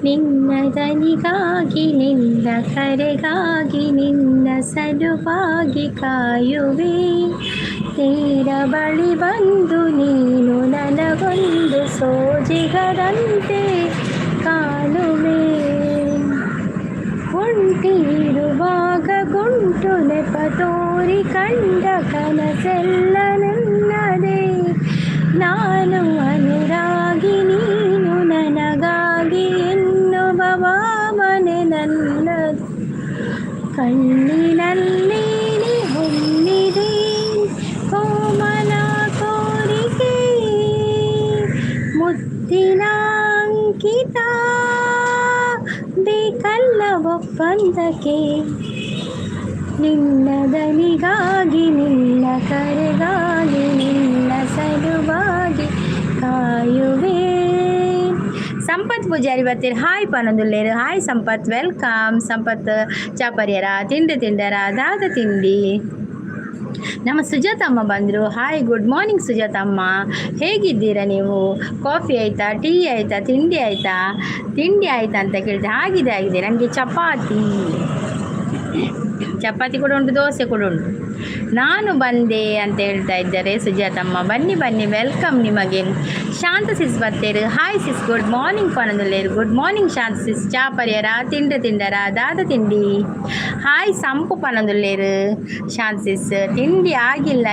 ನಿನ್ನ ದನಿಗಾಗಿ, ನಿನ್ನ ಕರೆಗಾಗಿ, ನಿನ್ನ ಸಲುವಾಗಿ ಕಾಯುವೆ. ತೀರ ಬಳಿ ಬಂದು ನೀನು ನನಗೊಂದು ಸೋಜಿಗದಂತೆ ಕಾಣುವೆ. ಒಂಟಿಯಿರುವಾಗ ಗುಂಟು ನೆಪ ತೋರಿ ಕಂಡ ಕನಸೆಲ್ಲ ನನ್ನದೇ. ನಾನು ಅನುರಾಗಿ, ನೀನು ನನಗಾಗಿ ಎನ್ನುವ ಭಾವನೆ ನನ್ನದು. ಕಣ್ಣಿನಲ್ಲಿ ನೀ ಹೊಮ್ಮಿದೆ ಕೋಮಲ ಕೋರಿಕೆ, ಮುತ್ತಿನ ಅಂಕಿತ ಬೇಕಲ್ಲ ಒಪ್ಪಂದಕ್ಕೆ. ನಿನ್ನ ದನಿಗಾಗಿ, ನಿನ್ನ ಕರೆಗಾಗಿ, ನಿನ್ನ ಸಲುವಾಗಿ ಕಾಯುವೆ. ಸಂಪತ್ ಪೂಜಾರಿ ಬರ್ತೀರಿ, ಹಾಯ್ ಪನೊಂದುಲ್ಲೇರು. Hi Sampath, welcome. Sampath, ಚಾಪರ್ಯರ? ತಿಂಡಿ ತಿಂಡರ? ದಾದ ತಿಂಡಿ? ನಮ್ಮ ಸುಜಾತಮ್ಮ ಬಂದರು. ಹಾಯ್, ಗುಡ್ ಮಾರ್ನಿಂಗ್ ಸುಜಾತಮ್ಮ. ಹೇಗಿದ್ದೀರಾ ನೀವು? ಕಾಫಿ ಆಯಿತಾ? ಟೀ ಆಯಿತಾ? ತಿಂಡಿ ಆಯಿತಾ? ತಿಂಡಿ ಆಯಿತಾ ಅಂತ ಕೇಳಿದೆ. ಆಗಿದೆ, ಆಗಿದೆ. ನನಗೆ ಚಪಾತಿ, ಚಪಾತಿ ಕೂಡ ಉಂಟು, ದೋಸೆ ಕೂಡ ಉಂಟು. ನಾನು ಬಂದೆ ಅಂತ ಹೇಳ್ತಾ ಇದ್ದಾರೆ ಸುಜಾತಮ್ಮ. ಬನ್ನಿ ಬನ್ನಿ, welcome ನಿಮಗೆ. ಶಾಂತ ಸಿಸ್ ಬತ್ತೇರು. ಹಾಯ್ ಸಿಸ್, ಗುಡ್ ಮಾರ್ನಿಂಗ್ ಪನೊಂದುಲ್ಲೇರು. Good morning Shanta sis. ಚಾ ಪರಿಯರ? ತಿಂಡಿ ತಿಂಡರ? ದಾದ ತಿಂಡಿ? ಹಾಯ್ ಸಂಪು ಪನೊಂದುಲ್ಲೇರು. ಶಾಂತ ಸಿಸ್, ತಿಂಡಿ ಆಗಿಲ್ಲ.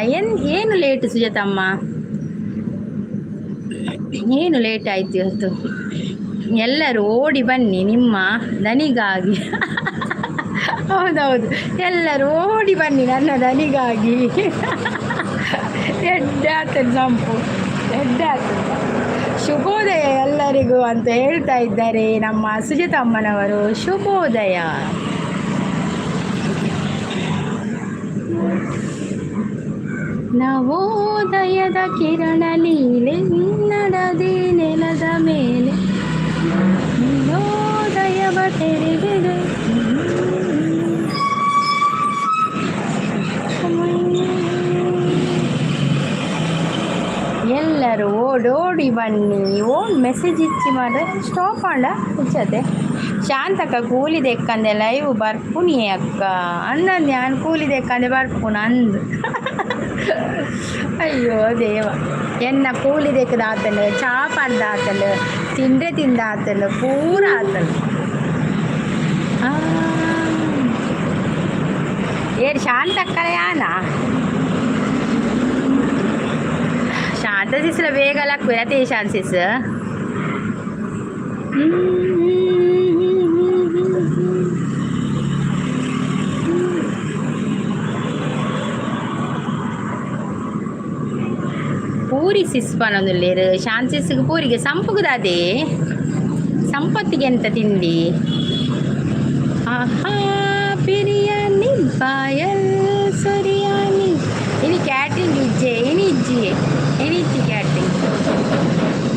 ಏನು ಲೇಟ್ ಸುಜಾತಮ್ಮ? ಏನು ಲೇಟ್ ಆಯ್ತು ಇವತ್ತು? ಎಲ್ಲರೂ ಓಡಿ ಬನ್ನಿ ನಿಮ್ಮ ದನಿಗಾಗಿ. ಹೌದೌದು, ಎಲ್ಲರೂ ಓಡಿ ಬನ್ನಿ ನನ್ನ ದನಿಗಾಗಿ. ಎಡ್ಡೆ ಆತದೆ ಸಂಪು, ಎಡ್ಡೆ ಆಗ್ತದೆ. ಶುಭೋದಯ ಎಲ್ಲರಿಗೂ ಅಂತ ಹೇಳ್ತಾ ಇದ್ದಾರೆ ನಮ್ಮ ಸುಜಾತಮ್ಮನವರು. ಶುಭೋದಯ. ನವೋದಯದ ಕಿರಣ ಲೀಲೆ ನಿನ್ನಡದೆ ನೆಲದ ಮೇಲೆ ನವೋದಯವ ತೆರೆದಿದೆ. ಎಲ್ಲರೂ ಓಡೋಡಿ ಬನ್ನಿ. ಓನ್ ಮೆಸೇಜ್ ಇಚ್ಚಿ ಮಾರ್ರೆ, ಸ್ಟಾಪ್ ಆಂಡ ಇಚ್ಚತೆ. ಶಾಂತಕ್ಕ, ಕೂಲಿ ದೆಕ್ಕಂದೆ ಲೈವ್ ಬರ್ಪುನಿ ಅಕ್ಕ ಅಂದಂದು. ನಾನು ಕೂಲಿ ದೆಕ್ಕಂದೆ ಬರ್ಪುನ ಅಂದು. ಅಯ್ಯೋ ದೇವ, ಎನ್ನ ಕೂಲಿ ದೆಕ್ಕದ ಆತಂಡು, ಚಾ ಪರ್ದ ಆತಂಡು, ತಿಂಡೆ ತಿಂದ ಆತಂಡು, ಪೂರ ಆತಂಡು. ಏರ್ ಶಾಂತಕ್ಕಲ ಯಾನ? ಶಾಂತ ಸಿಸ್ಲ ಬೇಗ ಲಕ್ವೆ ಶಾಂತ ಸಿಸ್. ಪೂರಿ ಸಿಸ್ ಪನೊಂದುಲ್ಲೇರು. ಶಾಂತ ಸಿಸ್ಗೆ ಪೂರಿಗೆ ಸಂಪುಗುದಾದೆ. ಸಂಪತ್ತಿಗೆ ಎಂತ ತಿಂಡಿ? ಆಹಾ, ಬಿರಿಯಾನಿ, ಬಾಯಲ್ ಸೊರಿಯಾನಿ. ಇನಿ ಕ್ಯಾಟ್ರಿಂಗ್ ಇಜ್ಜೆ? ಇನಿ ಇಜ್ಜಿ, ಇನಿ ಇಜ್ಜಿ ಕ್ಯಾಟ್ರಿಂಗ್.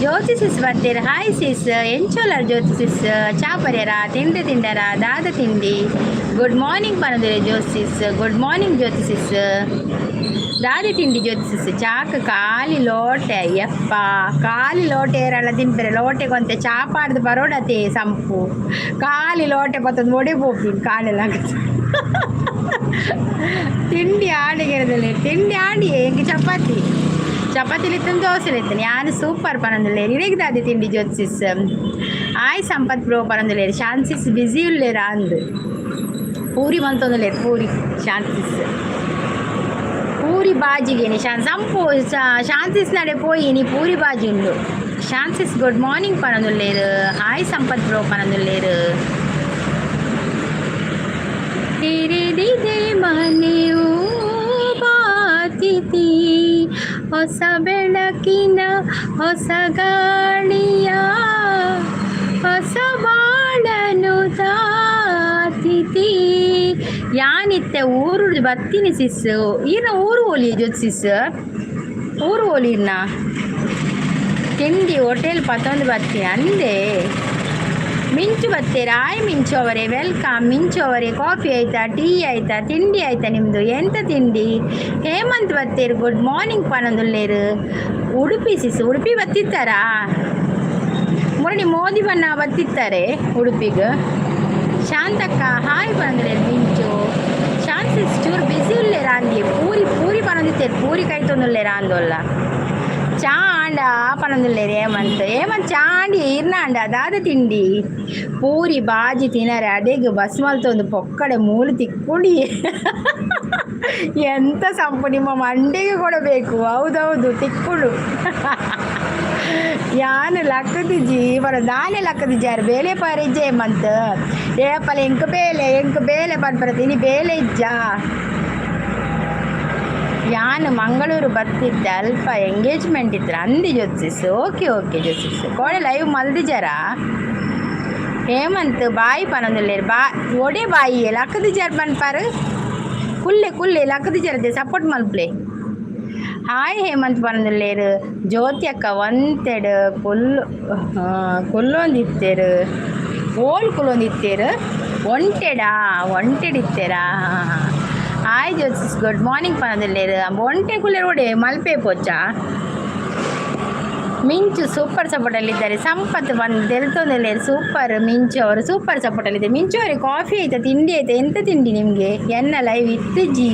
ಜ್ಯೋತಿ ಸಿಸ್ ಬರ್ತೀರ. ಹಾಯ್ ಸಿಸ್, ಎಂಚೋಲಾರ್ ಜ್ಯೋತಿ ಸಿಸ್? ಚಾ ಪರ್ಯರ? ತಿಂಡಿ ತಿಂಡರ? ದಾದ ತಿಂಡಿ? ಗುಡ್ ಮಾರ್ನಿಂಗ್ ಪನೊಂದುಲ್ಲೇರ್ ಜ್ಯೋತಿ ಸಿಸ್. ಗುಡ್ ಮಾರ್ನಿಂಗ್ ಜ್ಯೋತಿ ಸಿಸ್. ದಾದೆ ತಿಂಡಿ ಜ್ಯೋತಿ ಸಿಸ್? ಚಾಕ್ ಖಾಲಿ ಲೋಟೆ. ಅಯ್ಯಪ್ಪ, ಖಾಲಿ ಲೋಟೆ ಏರಲ್ಲ ತಿನ್ಪೆರೆ? ಲೋಟೆಗೊಂತೆ ಚಾ ಪಾಡ್ದು ಬರೋಡತೆ ಸಂಪು. ಖಾಲಿ ಲೋಟೆ ಬತ್ತದ, ಒಡೆ ಪೋಪಿನ್ ಕಾಲೆಲ್ಲ. ತಿಂಡಿ ಆಡಿಗಿರದಲ್ಲಿ ತಿಂಡಿ ಆಡಿ ಎಂಕ್ ಚಪಾತಿ, ಚಪಾತಿಲಿತ್ತನ್, ದೋಸೆಲಿತ್ತನ್. ಯಾನ್ ಸೂಪರ್ ಪನೊಂದುಲ್ಲೇರ್. ಇರೆಗ್ ದಾದೆ ತಿಂಡಿ ಜ್ಯೋತಿ ಸಿಸ್? ಆಯ್ ಸಂಪತ್ ಬ್ರೋ ಪನೊಂದುಲ್ಲೇರ್. ಶಾಂತ್ ಸಿಸ್ ಬಿಸಿ ಉಲ್ಲೇರ ಅಂದ್. ಪೂರಿ ಮಲ್ತೊಂದುಲ್ಲೇರ್, ಪೂರಿ ಶಾಂತ್ ಸಿಸ್. ಪೂರಿ ಬಾಜಿಗೆ ಶಾಂತ್ ಸಂಪು. ಶಾಂತ್ ಸಿಸ್ ನಡೆ ಪೋಯಿ ನೀ, ಪೂರಿ ಬಾಜಿ ಉಂಡು. ಶಾಂತ್ ಸಿಸ್ ಗುಡ್ ಮಾರ್ನಿಂಗ್ ಪನೊಂದುಲ್ಲೇರ್. ಹಾಯ್ ಸಂಪತ್ ಬ್ರೋ ಪನೊಂದುಲ್ಲೇರ್. ತೆರೆದಿದೆ ಮನೆಯು ಬಾತಿಥಿ, ಹೊಸ ಬೆಳಕಿನ, ಹೊಸ ಗಾಳಿಯ, ಹೊಸ ಬಾಳನು ತಾತಿಥಿ. ಯಾನಿತ್ತೆ ಊರು ಬತ್ತಿನಿ ಸಿಸ್. ಈರ್ನ ಊರು ಓಲಿ ಜ್ಯೋತಿ ಸಿಸ್? ಊರು ಓಲಿ ಇರ್ನ? ತಿಂಡಿ ಹೋಟೆಲ್ ಪತ್ತೊಂದು ಬತ್ತೀನಿ ಅಂದೆ. ಮಿಂಚು ಬತ್ತೀರಾ? ಆಯ್ ಮಿಂಚು ಅವರೇ, welcome. ಮಿಂಚು ಅವರೇ, ಕಾಫಿ ಆಯ್ತಾ? ಟೀ ಆಯ್ತಾ? ತಿಂಡಿ ಆಯ್ತಾ ನಿಮ್ಮದು? ಎಂತ ತಿಂಡಿ? ಹೇಮಂತ್ ಬತ್ತೀರು, ಗುಡ್ ಮಾರ್ನಿಂಗ್ ಪನೊಂದುಲ್ಲೇರು. ಉಡುಪಿ ಸಿಸ್, ಉಡುಪಿ ಬತ್ತಿತ್ತಾರಾ? ಮುರಳಿ ಮೋದಿ ಬಣ್ಣ ಬತ್ತಿತ್ತಾರೆ ಉಡುಪಿಗೆ. ಶಾಂತಕ್ಕ ಹಾಯ್ ಬಂದ್ರೆ. ಮಿಂಚು ಶಾಂತಿ ಚೂರು ಬಿಸಿ ಉಲ್ಲೇರ ಅಂದಿ. ಪೂರಿ ಪೂರಿ ಪನೊಂದಿತ್ತೇರು, ಪೂರಿ ಕೈತೊಂದುಲ್ಲೇರ ಅಂದೊಲ್ಲ. ಚಾ ಆಂಡ ಪನೊಂದುಲ್ಲೇರು. ಹೇಮಂತ್, ಹೇಮಂತ್, ಚಾ ಆಂಡಿ ಇರ್ನ ಆಂಡ ದಾದ ತಿಂಡಿ? ಪೂರಿ ಬಾಜಿ ತಿನರೆ ಅಡೆಗ್ ಬಸ್ ಮಲ್ತೊಂದು ಪೊಕ್ಕಡೆ ಮೂಲು ತಿಕ್ಕುಂಡಿ. ಎಂತ ಸಂಪು, ನಿಮ್ಮ ಮಂಡೆಗೆ ಕೊಡಬೇಕು. ಹೌದೌದು, ತಿಕ್ಕುಳು. ಯಾನು ಲಕ್ಕದಿಜ್ಜಿ ಬರ ದಾನೆ ಲಕ್ಕದಿಜ್ಜಾರು ಬೇಲೆ ಪಾರಿಜ್ಜೆ ಹೇಮಂತ್. ಏಪಲ ಎಂಕ್ ಬೇಲೆ, ಎಂಕ್ ಬೇಲೆ ಪನ್ಪರ ತಿನಿ ಬೇಲೆ ಇಜ್ಜಾ? ಯಾನು ಮಂಗಳೂರು ಬತ್ತಿದ್ದೆ, ಅಲ್ಪ ಎಂಗೇಜ್ಮೆಂಟ್ ಇತ್ತು ಅಂದಿ ಜೊತ್ಸಿಸ್. Okay okay ಜೊತ್ಸಿಸ್. ಕೋಡೆ ಲೈವ್ ಮಲ್ದಿಜಾರ? ಹೇಮಂತ್ ಬಾಯಿ ಪನೊಂದುಲ್ಲೇರು. ಬಾ ಒಡೆ ಬಾಯಿ ಲಕ್ಕದಿಜಾರ್ ಪನ್ಪಾರು. ಕುಲ್ಲೆ ಕುಲ್ಲೆ, ಲಕ್ಕದಿಜಾರದೆ ಸಪೋರ್ಟ್ ಮಲ್ಪ್ಲೆ. ಹಾಯ್ ಹೇಮಂತ್ ಪನೊಂದುಲ್ಲೇರು. ಜ್ಯೋತಿ ಅಕ್ಕ ಒಂತೆಡ್ ಕುಲ್ಲು ಕುಲ್ಲೊಂದಿತ್ತೇರು. ಓಲ್ ಕುಲ್ಲೊಂದಿತ್ತೇರು? ಒಂಟೆಡಾ? ಒಂಟೆಡಿತ್ತೇರಾ? ಹಾಂ. ಹಾಯ್ ಜ್ಯೋತಿಸ್, ಗುಡ್ ಮಾರ್ನಿಂಗ್ ಪನೊಂದುಲ್ಲೇರು. ಒಂಟೆ ಕುಲ್ಲೇರು ಒಡೆ ಮಲ್ಪೆ ಪೋಚಾ. ಮಿಂಚು ಸೂಪರ್ ಸಪೋರ್ಟಲ್ಲಿದ್ದಾರೆ. ಸಂಪತ್ ಬಂದು ತೆಲ್ತೊಂದಿಲ್ಲ. ಸೂಪರ್ ಮಿಂಚು ಅವರು ಸೂಪರ್ ಸಪೋರ್ಟಲ್ಲಿದ್ದಾರೆ. ಮಿಂಚು ಅವರಿಗೆ ಕಾಫಿ ಆಯ್ತಾ? ತಿಂಡಿ ಆಯ್ತಾ? ಎಂತ ತಿಂಡಿ ನಿಮಗೆ? ಎನ್ನ ಲೈವ್ ಇತ್ತುಜಿ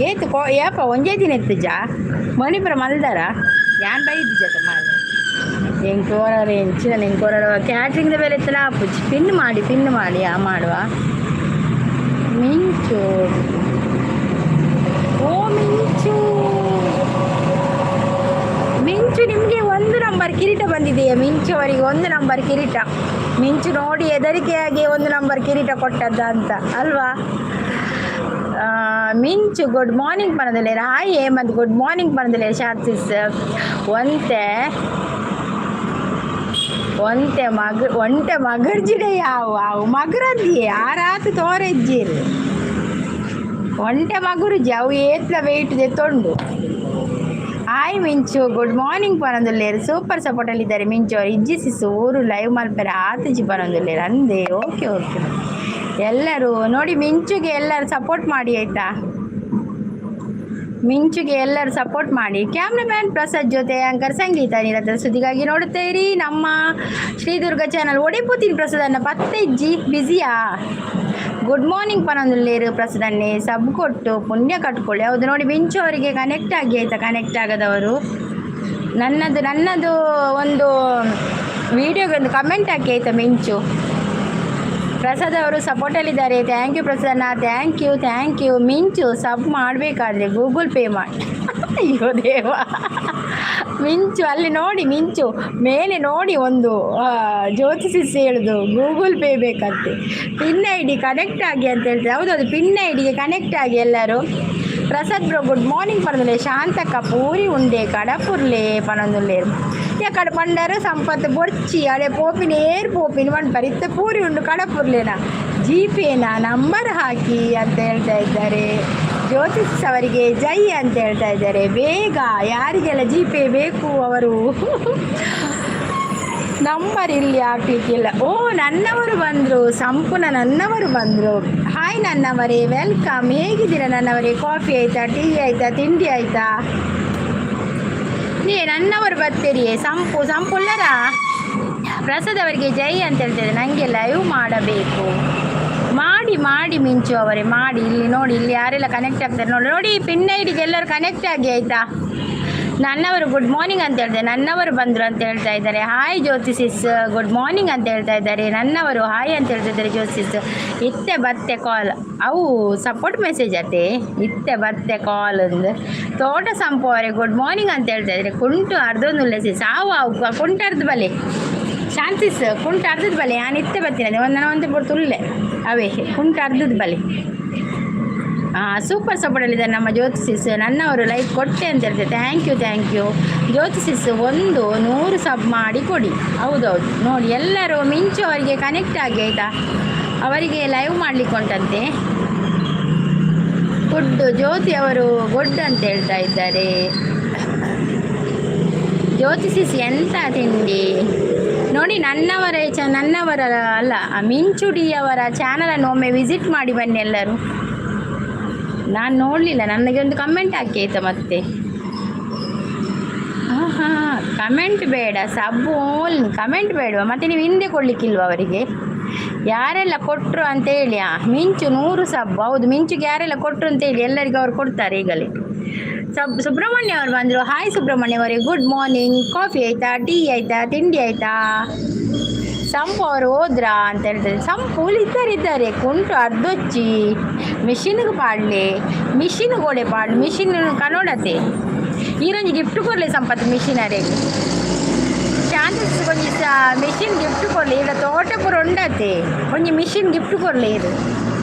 ಏತು ಕೋ ಏಪ ಒಂಜೇ ದಿನ ಇತ್ತುಜಾ? ಮಣಿಪುರ ಮಲ್ದಾರ ಯಾನ್ ಬೈದಿಜ್ಜ ಮಾಲ್ ಎಂಕೋರ ಎಂಚಿನ ಎಂಕೋರ ಕ್ಯಾಟ್ರಿಂಗ್ದ ಬೇರೆ ಇತ್ತಲ್ಲ. ಪುಜ್ ಪಿನ್ ಮಾಡಿ, ಪಿನ್ ಮಾಡಿ. ಆ ಮಾಡುವ. ಮಿಂಚು, ಓ ಮಿಂಚು, ಮಿಂಚು, ನಿಮಗೆ ಒಂದು ನಂಬರ್ ಕಿರೀಟ ಬಂದಿದೆಯಾ? ಮಿಂಚು ಅವರಿಗೆ ಒಂದು ನಂಬರ್ ಕಿರೀಟ. ಮಿಂಚು ನೋಡಿ ಹೆದರಿಕೆಯಾಗಿ ಒಂದು ನಂಬರ್ ಕಿರೀಟ ಕೊಟ್ಟದ್ದ ಅಂತ ಅಲ್ವಾ? ಮಿಂಚು ಗುಡ್ ಮಾರ್ನಿಂಗ್ ಪನದಲೆ. ಹಾಯ್ ಹೇಮಂತ್, ಗುಡ್ ಮಾರ್ನಿಂಗ್ ಪನದಲೆ. ಶಾರ್ತಿಸ್ ಒಂತೆ ಒಂತೆ ಮಗ ಒಂಟೆ ಮಗರ್ಜಿಡೆ ಯಾವ ಅವು ಮಗರಂದಿ ಆರಾತು ತೋರೆಜ್ಜಿರು. ಒಂಟೆ ಮಗುರುಜಿ ಅವು ಏತ್ಲ ವೆಯ್ಟ್ ತೊಂಡು. ಹಾಯ್ ಮಿಂಚು, ಗುಡ್ ಮಾರ್ನಿಂಗ್ ಪನೊಂದುಲ್ಲೇರು. ಸೂಪರ್ ಸಪೋರ್ಟಲ್ಲಿದ್ದಾರೆ ಮಿಂಚು ಅವರು. ಇಜ್ಜಿ ಸಿಸು, ಊರು ಲೈವ್ ಮಲ್ಪೆರೆ ಆತುಜಿ ಪನೊಂದುಲ್ಲೇರು. ಅಂದೆ ಓಕೆ ಓಕೆ. ಎಲ್ಲರೂ ನೋಡಿ, ಮಿಂಚುಗೆ ಎಲ್ಲರೂ ಸಪೋರ್ಟ್ ಮಾಡಿ ಆಯ್ತಾ? ಮಿಂಚುಗೆ ಎಲ್ಲರೂ ಸಪೋರ್ಟ್ ಮಾಡಿ. ಕ್ಯಾಮ್ರಾಮ್ಯಾನ್ ಪ್ರಸಾದ್ ಜೊತೆ ಆಂಕರ್ ಸಂಗೀತ. ನಿರಂತರ ಸುದ್ದಿಗಾಗಿ ನೋಡುತ್ತಾ ಇರಿ ನಮ್ಮ ಶ್ರೀದುರ್ಗ ಚಾನಲ್. ಒಡೆಪುತೀನಿ ಪ್ರಸಾದನ್ನ ಪತ್ತೆ ಇಜ್ಜಿ, ಬ್ಯುಸಿಯಾ? ಗುಡ್ ಮಾರ್ನಿಂಗ್ ಪನೊಂದುಲ್ಲೇರು ಪ್ರಸಾದನ್ನೇ. ಸಬ್ ಕೊಟ್ಟು ಪುಣ್ಯ ಕಟ್ಕೊಳ್ಳಿ. ಹೌದು, ನೋಡಿ ಮಿಂಚು ಅವರಿಗೆ ಕನೆಕ್ಟ್ ಆಗಿ ಆಯ್ತಾ? ಕನೆಕ್ಟ್ ಆಗದವರು ನನ್ನದು ನನ್ನದು ಒಂದು ವಿಡಿಯೋಗೆ ಒಂದು ಕಮೆಂಟ್ ಹಾಕಿ ಆಯ್ತಾ? ಮಿಂಚು ಪ್ರಸಾದ್ ಅವರು ಸಪೋರ್ಟಲ್ಲಿದ್ದಾರೆ. Thank you Prasanna, thank you, thank you. ಮಿಂಚು ಸಬ್ ಮಾಡಬೇಕಾದ್ರೆ ಗೂಗಲ್ ಪೇ ಮಾಡಿ. ಅಯ್ಯೋ ದೇವ. ಮಿಂಚು ಅಲ್ಲಿ ನೋಡಿ, ಮಿಂಚು ಮೇಲೆ ನೋಡಿ, ಒಂದು ಜ್ಯೋತಿಷಿಸ್ ಹೇಳುದು ಗೂಗಲ್ ಪೇ ಬೇಕಂತೆ. ಪಿನ್ I D connect ಆಗಿ ಅಂತ ಹೇಳ್ತಾರೆ. ಹೌದೌದು, ಪಿನ್ I ಡಿಗೆ ಕನೆಕ್ಟ್ ಆಗಿ ಎಲ್ಲರೂ. ಪ್ರಸಾದ್ ಬ್ರೋ ಗುಡ್ ಮಾರ್ನಿಂಗ್ ಪನೊಂದುಲ್ಲೆ. ಶಾಂತಕ್ಕ ಪೂರಿ ಉಂಡೆ ಕಡಪುರ್ಲೆ ಪನೊಂದುಲ್ಲೇರು. ಕಡ ಪಂಡರು ಸಂಪತ್ತು ಬೊರ್ಚಿ ಅಡೆ ಪೋಪಿನ ಏರ್ ಪೋಪಿನ ಪನ್ಪರ್. ಇತ್ತ ಪೂರಿ ಉಂಡು ಕಡಪುರ್ಲೇನ, ಜಿ ಪೇನ ನಂಬರ್ ಹಾಕಿ ಅಂತ ಹೇಳ್ತಾ ಇದ್ದಾರೆ. ಜ್ಯೋತಿಷ್ ಅವರಿಗೆ ಜೈ ಅಂತ ಹೇಳ್ತಾ ಇದ್ದಾರೆ. ಬೇಗ ಯಾರಿಗೆಲ್ಲ ಜಿ ಪೇ ಬೇಕು ಅವರು ನಂಬರ್ ಇಲ್ಲಿ ಹಾಕ್ಲಿಕ್ಕಿಲ್ಲ. ಓ, ನನ್ನವರು ಬಂದರು, ಸಂಪೂರ್ಣ ನನ್ನವರು ಬಂದರು. ಹಾಯ್ ನನ್ನವರೇ, welcome. ಹೇಗಿದ್ದೀರಾ ನನ್ನವರೇ? ಕಾಫಿ ಆಯ್ತಾ? ಟೀ ಆಯ್ತಾ? ತಿಂಡಿ ಆಯ್ತಾ? ನೀ ನನ್ನವರು ಬರ್ತೀರಿ. ಸಂಪು ಸಂಪುಲ್ಲರ ಪ್ರಸಾದ್ ಅವರಿಗೆ ಜೈ ಅಂತ ಹೇಳ್ತಿದ್ದೆ. ನನಗೆ ಲೈವ್ ಮಾಡಬೇಕು. ಮಾಡಿ ಮಾಡಿ ಮಿಂಚು ಅವರೇ, ಮಾಡಿ. ಇಲ್ಲಿ ನೋಡಿ, ಇಲ್ಲಿ ಯಾರೆಲ್ಲ ಕನೆಕ್ಟ್ ಆಗ್ತಾರೆ ನೋಡಿ. ನೋಡಿ, ಪಿನ್ ಐಡಿಗೆ ಎಲ್ಲರೂ ಕನೆಕ್ಟ್ ಆಗಿ ಆಯಿತಾ? ನನ್ನವರು ಗುಡ್ ಮಾರ್ನಿಂಗ್ ಅಂತ ಹೇಳ್ತಾರೆ. ನನ್ನವರು ಬಂದರು ಅಂತ ಹೇಳ್ತಾ ಇದ್ದಾರೆ. ಹಾಯ್ ಜ್ಯೋತಿಸಿಸ್, ಗುಡ್ ಮಾರ್ನಿಂಗ್ ಅಂತ ಹೇಳ್ತಾ ಇದ್ದಾರೆ. ನನ್ನವರು ಹಾಯ್ ಅಂತ ಹೇಳ್ತಾ ಇದ್ದಾರೆ. ಜ್ಯೋತಿಸಿಸ್ ಇತ್ತೆ ಬತ್ತೆ ಕಾಲ್. ಅವು ಸಪೋರ್ಟ್ ಮೆಸೇಜ್ ಅತ್ತೆ. ಇತ್ತೆ ಬತ್ತೆ ಕಾಲ್ ಒಂದು. ತೋಟ ಸಂಪು ಅವರೇ ಗುಡ್ ಮಾರ್ನಿಂಗ್ ಅಂತ ಹೇಳ್ತಾ ಇದ್ದಾರೆ. ಕುಂಟು ಅರ್ಧೊಂದುಲ್ಲೆ ಸಿಸ್. ಆವು ಆವು, ಕುಂಟು ಅರ್ಧ ಬಲೆ. ಶಾಂತಿಸ್ ಕುಂಟು ಅರ್ಧದ ಬಲೆ. ನಾನು ಇತ್ತೆ ಬರ್ತೀನಿ. ಒಂದು ನಾನು ಒಂದು ತುಲ್ಲೆ ಅವೇ ಕುಂಟು ಅರ್ಧದ ಬಲೆ. ಹಾಂ, ಸೂಪರ್ ಸಪೋರ್ಟಲ್ಲಿದ್ದಾರೆ ನಮ್ಮ ಜ್ಯೋತಿಸಿಸ್. ನನ್ನವರು ಲೈಕ್ ಕೊಟ್ಟೆ ಅಂತ ಹೇಳ್ತಾರೆ. Thank you, thank you ಜ್ಯೋತಿಸಿಸ್. 100 sub ಮಾಡಿ ಕೊಡಿ. ಹೌದೌದು, ನೋಡಿ ಎಲ್ಲರೂ ಮಿಂಚು ಅವರಿಗೆ ಕನೆಕ್ಟ್ ಆಗಿ ಆಯಿತಾ? ಅವರಿಗೆ ಲೈವ್ ಮಾಡಲಿಕ್ಕೆ ಉಂಟಂತೆ. ಗುಡ್ ಜ್ಯೋತಿ ಅವರು ಗುಡ್ ಅಂತ ಹೇಳ್ತಾ ಇದ್ದಾರೆ. ಜ್ಯೋತಿಸಿಸ್ ಎಂತ ತಿಂಡಿ? ನೋಡಿ ನನ್ನವರ ಚ ನನ್ನವರ ಅಲ್ಲ, ಮಿಂಚುಡಿಯವರ ಚಾನಲನ್ನು ಒಮ್ಮೆ ವಿಸಿಟ್ ಮಾಡಿ ಬನ್ನಿ ಎಲ್ಲರೂ. ನಾನು ನೋಡಲಿಲ್ಲ, ನನಗೆ ಒಂದು ಕಮೆಂಟ್ ಹಾಕಿ ಆಯ್ತಾ? ಮತ್ತೆ ಕಮೆಂಟ್ ಬೇಡ, ಸಬ್ಬು ಓಲ್ ಕಮೆಂಟ್ ಬೇಡವಾ? ಮತ್ತೆ ನೀವು ಹಿಂದೆ ಕೊಡ್ಲಿಕ್ಕಿಲ್ವಾ ಅವರಿಗೆ? ಯಾರೆಲ್ಲ ಕೊಟ್ಟರು ಅಂತ ಹೇಳಿ. ಮಿಂಚು 100 ಸಬ್ಬು. ಹೌದು, ಮಿಂಚುಗೆ ಯಾರೆಲ್ಲ ಕೊಟ್ಟರು ಅಂತ ಹೇಳಿ. ಎಲ್ಲರಿಗೂ ಅವ್ರು ಕೊಡ್ತಾರೆ ಈಗಲೇ ಸಬ್. ಸುಬ್ರಹ್ಮಣ್ಯ ಅವರು ಬಂದರು. ಹಾಯ್ ಸುಬ್ರಹ್ಮಣ್ಯ ಅವರೇ, ಗುಡ್ ಮಾರ್ನಿಂಗ್. ಕಾಫಿ ಆಯ್ತಾ? ಟೀ ಆಯ್ತಾ? ತಿಂಡಿ ಆಯ್ತಾ? ಸಂಪು ಅವರು ಹೋದ್ರಾ ಅಂತ ಹೇಳ್ತಾರೆ. ಸಂಪು ಇದ್ದಾರೆ, ಇದ್ದಾರೆ. ಕುಂಟು ಅರ್ಧೊಚ್ಚಿ ಮಿಷಿನ್ಗೆ ಪಾಡ್ಲಿ, ಮಿಷಿನ್ ಗೋಡೆ ಪಾಡ್ಲಿ, ಮಿಷಿನ್ ಕನೋಡತೆ. ಈರೊಂಜಿ ಗಿಫ್ಟ್ ಕೊಡ್ಲಿ ಸಂಪತ್ತು ಮಿಷಿನರಿಗೆ. ಶಾಂತ ಒಂಜಿ ಮಿಷಿನ್ ಗಿಫ್ಟ್ ಕೊಡ್ಲಿ. ಇಲ್ಲ ತೋಟ ಪೂರ ಉಂಡತೆ, ಒಂಜಿ ಮಿಷಿನ್ ಗಿಫ್ಟ್ ಕೊಡ್ಲಿ. ಇದು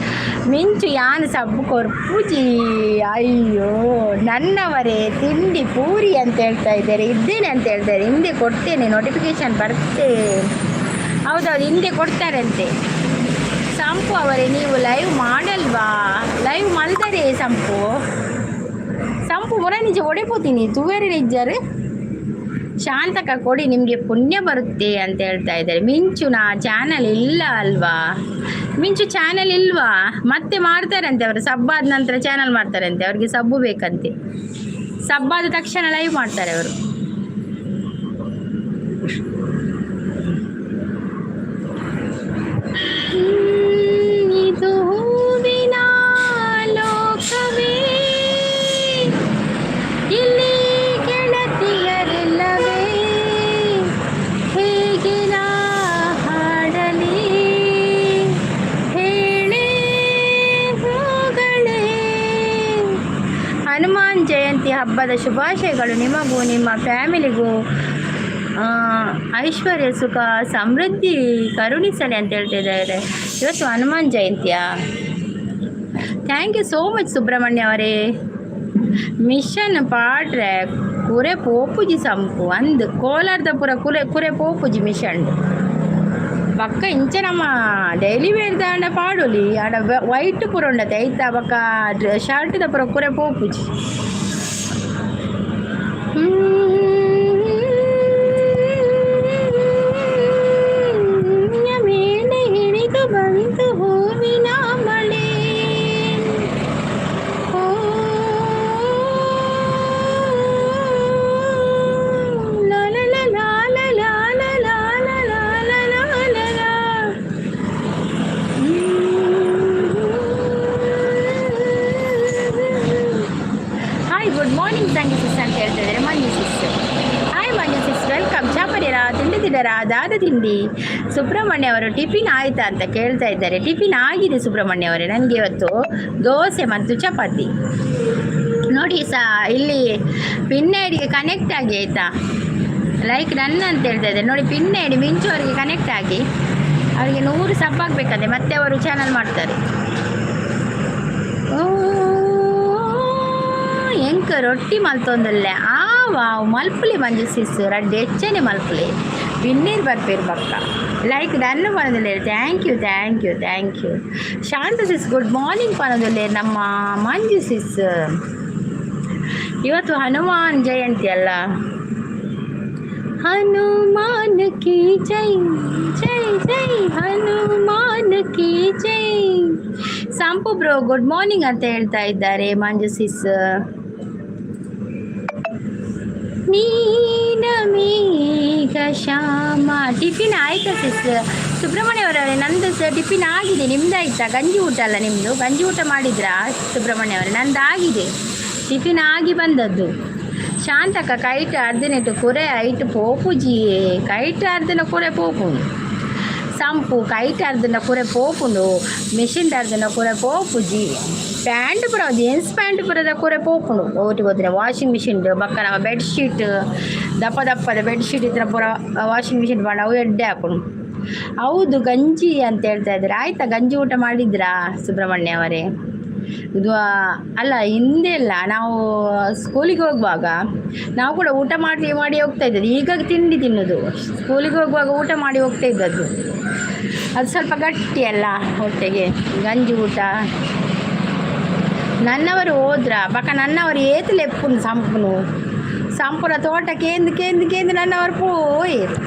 ಮಿಂಚು ಯಾನ್ ಸಬ್ಬು ಕೊರ್ಪುಜಿ. ಅಯ್ಯೋ ನನ್ನವರೇ, ತಿಂಡಿ ಪೂರಿ ಅಂತ ಹೇಳ್ತಾ ಇದ್ದಾರೆ. ಇದ್ದೇನೆ ಅಂತ ಹೇಳ್ತಾರೆ. ಹಿಂದೆ ಕೊಡ್ತೇನೆ, ನೋಟಿಫಿಕೇಶನ್ ಬರ್ತೆ. ಹೌದೌದು, ಹಿಂದೆ ಕೊಡ್ತಾರಂತೆ. ಸಂಪು ಅವರೇ, ನೀವು ಲೈವ್ ಮಾಡಲ್ವಾ? ಲೈವ್ ಮಲ್ದರೆ ಸಂಪು. ಸಂಪು ಮುರ ನಿಜ ಒಡೆಪೋತೀನಿ ತೂವೇರಿ ನಿಜ್ಜರು. ಶಾಂತಕ ಕೊಡಿ, ನಿಮಗೆ ಪುಣ್ಯ ಬರುತ್ತೆ ಅಂತ ಹೇಳ್ತಾ ಇದ್ದಾರೆ. ಮಿಂಚುನ ಚಾನಲ್ ಇಲ್ಲ ಅಲ್ವಾ? ಮಿಂಚು ಚಾನಲ್ ಇಲ್ವಾ? ಮತ್ತೆ ಮಾಡ್ತಾರಂತೆ ಅವರು. ಸಬ್ಬಾದ ನಂತರ ಚಾನಲ್ ಮಾಡ್ತಾರಂತೆ. ಅವ್ರಿಗೆ ಸಬ್ಬು ಬೇಕಂತೆ. ಸಬ್ಬಾದ ತಕ್ಷಣ ಲೈವ್ ಮಾಡ್ತಾರೆ ಅವರು. ಇದು ಹೂವಿನ ಲೋಕವೇ, ಇಲ್ಲಿ ಗೆಳತಿಯರಿಲ್ಲವೇ, ಹೇಗೆ ನಾ ಹಾಡಲಿ ಹೇಳೇ ಹೂಗಳೇ. ಹನುಮಾನ್ ಜಯಂತಿ ಹಬ್ಬದ ಶುಭಾಶಯಗಳು ನಿಮಗೂ ನಿಮ್ಮ ಫ್ಯಾಮಿಲಿಗೂ. ಐಶ್ವರ್ಯ, ಸುಖ, ಸಮೃದ್ಧಿ ಕರುಣಿಸಲಿ ಅಂತ ಹೇಳ್ತಿದ್ದಾರೆ. ಇವತ್ತು ಹನುಮಾನ್ ಜಯಂತಿಯಾ? Thank you so much Subrahmanya ಅವರೇ. ಮಿಷನ್ ಪಾಡ್ರೆ ಕುರೆ ಪೋಪುಜಿ ಸಂಪು ಅಂದ್. ಕೋಲಾರದ ಪುರ ಕುರೆ ಕುರೆ ಪೋಪುಜಿ ಮಿಷನ್ ಬಕ್ಕ. ಇಂಚ ನಮ್ಮ ಡೈಲಿ ವೇರ್ ದಾಂಡ ಪಾಡೊಲಿ. ಆಡ ವೈಟ್ ಪೂರ ಉಂಡತೆ, ಐತ ಬಕ್ಕ ಶರ್ಟ್ದ ಪೂರ ಕುರೆ ಪೋಪುಜಿ. ಮೇಲೆ ಹಿಡಿದು ಬಂತು ಹೂವಿನ ಮಳೆ. ಓ ಲಾ ಲಾ ಲಾ ಲಾ ಲಾ ಲಾ ಲಾ ಲಾ ಲಾ ಲಾ ಲಾ ಲಾ. ಹಾಯ್, ಗುಡ್ ಮಾರ್ನಿಂಗ್ ಸಂಗಿ ಸಿಸ್ ಅಂತ ಹೇಳ್ತಾ ಇದ್ದಾರೆ ಮಂಜು ಸಿಸ್. ಹಾಯ್ ಮಂಜು ಸಿಸ್, welcome. ಚಾಪರಿರ ತಿಂಡಿದ್ದೀರಾ? ದಾದ ತಿಂಡಿ? ಸುಬ್ರಹ್ಮಣ್ಯ ಅವರು ಟಿಫಿನ್ ಆಯ್ತಾ ಅಂತ ಕೇಳ್ತಾ ಇದ್ದಾರೆ. ಟಿಫಿನ್ ಆಗಿದೆ ಸುಬ್ರಹ್ಮಣ್ಯ ಅವರೇ. ನನಗೆ ಇವತ್ತು ದೋಸೆ ಮತ್ತು ಚಪಾತಿ. ನೋಡಿ ಸಾ, ಇಲ್ಲಿ ಪಿನ್ ಐಡಿಗೆ ಕನೆಕ್ಟ್ ಆಗಿ, ಆಯಿತಾ? ಲೈಕ್ ನನ್ನ ಅಂತ ಹೇಳ್ತಾ ಇದ್ದಾರೆ. ನೋಡಿ, ಪಿನ್ ಐಡಿ ಮಿಂಚು ಅವರಿಗೆ ಕನೆಕ್ಟ್ ಆಗಿ ಅವರಿಗೆ 100 ಸಬ್ ಆಗಬೇಕಂತೆ. ಮತ್ತೆ ಅವರು ಚಾನಲ್ ಮಾಡ್ತಾರೆ. ಓ ಎಂಕ್ ರೊಟ್ಟಿ ಮಲ್ತೊಂದುಲ್ಲೆ. ಆ ವಾವ್, ಮಲ್ಪುಲಿ ಮಂಜು ಸಿಸ್, ರಡ್ಡ್ ಎಚ್ಚನೆ ಮಲ್ಪುಲಿ. ಬಿನ್ನೀರು ಬರ್ಪೇರು ಬಕ್ಕ. ಲೈಕ್ ಡನ್ ಪನೊಂದುಲ್ಲೆರ್. Thank you, thank you, thank you. Shanta sis good morning ಪನೊಂದುಲ್ಲೆರ್ ನಮ್ಮ ಮಂಜು ಸಿಸ್. ಇವತ್ತು ಹನುಮಾನ್ ಜಯಂತಿ ಅಲ್ಲ? ಹನುಮಾನ್ ಕಿ ಜೈ, ಜೈ ಜೈ ಹನುಮಾನ್ ಕಿ ಜೈ. ಸಂಪು ಬ್ರೋ ಗುಡ್ ಮಾರ್ನಿಂಗ್ ಅಂತ ಹೇಳ್ತಾ ಇದ್ದಾರೆ ಮಂಜು ಸಿಸ್. ನೀನ ಮೇಘ ಶ್ಯಾಮ. ಟಿಫಿನ್ ಆಯ್ತಾ ಸಿಸ್? ಸುಬ್ರಹ್ಮಣ್ಯ ಅವರೇ, ನಂದು ಸಹ ಟಿಫಿನ್ ಆಗಿದೆ. ನಿಮ್ದು ಆಯ್ತಾ? ಗಂಜಿ ಊಟ ಅಲ್ಲ ನಿಮ್ಮದು? ಗಂಜಿ ಊಟ ಮಾಡಿದ್ರಾ ಸುಬ್ರಹ್ಮಣ್ಯ ಅವರೇ? ನಂದು ಆಗಿದೆ, ಟಿಫಿನ್ ಆಗಿ ಬಂದದ್ದು. ಶಾಂತಕ್ಕ ಕೈಟ್ ಅರ್ಧನೆಟ್ಟು ಕುರೆ ಐಟ್ ಪೋಪುಜಿ. ಕೈಟ್ ಅರ್ಧನ ಕುರೆ ಪೋಪುಂಡು ಸಂಪು. ಕೈಟ್ ಅರ್ಧನ ಕುರೆ ಪೋಪುಂಡು, ಮಿಷಿನ್ ಅರ್ಧನ ಕುರೆ ಪೋಪುಜಿ. ಪ್ಯಾಂಟ್ ಪೂರ, ಜೀನ್ಸ್ ಪ್ಯಾಂಟ್ ಪೂರದ ಕುರೆ ಪೋಪುಂಡು. ಓಟಿ ಹೋದ್ರೆ ವಾಷಿಂಗ್ ಮಿಷಿನ್ ಬಕ್ಕ ನಮ್ಮ ಬೆಡ್ಶೀಟ್, ದಪ್ಪ ದಪ್ಪದ ಬೆಡ್ಶೀಟ್ ಇದ್ರೆ ಪೂರ ವಾಷಿಂಗ್ ಮಿಷಿನ್ ಪಾಂಡ ಅವು ಎಡ್ಡೆ ಹಾಕೊಂಡು. ಹೌದು, ಗಂಜಿ ಅಂತ ಹೇಳ್ತಾ ಇದ್ದಾರೆ. ಆಯ್ತಾ? ಗಂಜಿ ಊಟ ಮಾಡಿದ್ರಾ ಸುಬ್ರಹ್ಮಣ್ಯ ಅವರೇ? ಇದು ಅಲ್ಲ, ಹಿಂದೆ ಎಲ್ಲ ನಾವು ಸ್ಕೂಲಿಗೆ ಹೋಗುವಾಗ ನಾವು ಕೂಡ ಊಟ ಮಾಡಿ ಮಾಡಿ ಹೋಗ್ತಾ ಇದ್ದದ್ದು. ಈಗ ತಿಂಡಿ ತಿನ್ನೋದು. ಸ್ಕೂಲಿಗೆ ಹೋಗುವಾಗ ಊಟ ಮಾಡಿ ಹೋಗ್ತಾ ಇದ್ದದ್ದು. ಅದು ಸ್ವಲ್ಪ ಗಟ್ಟಿ ಅಲ್ಲ ಹೊಟ್ಟೆಗೆ ಗಂಜಿ ಊಟ. ನನ್ನವರು ಹೋದ್ರ ಬಕ ನನ್ನವರು ಏತ್ ಲೆಪ್ಪುನು ಸಂಪುನು. ಸಂಪುನ ತೋಟ ಕೇಂದು ಕೇಂದು ಕೇಂದು ನನ್ನವರು ಪೋಯೆರು.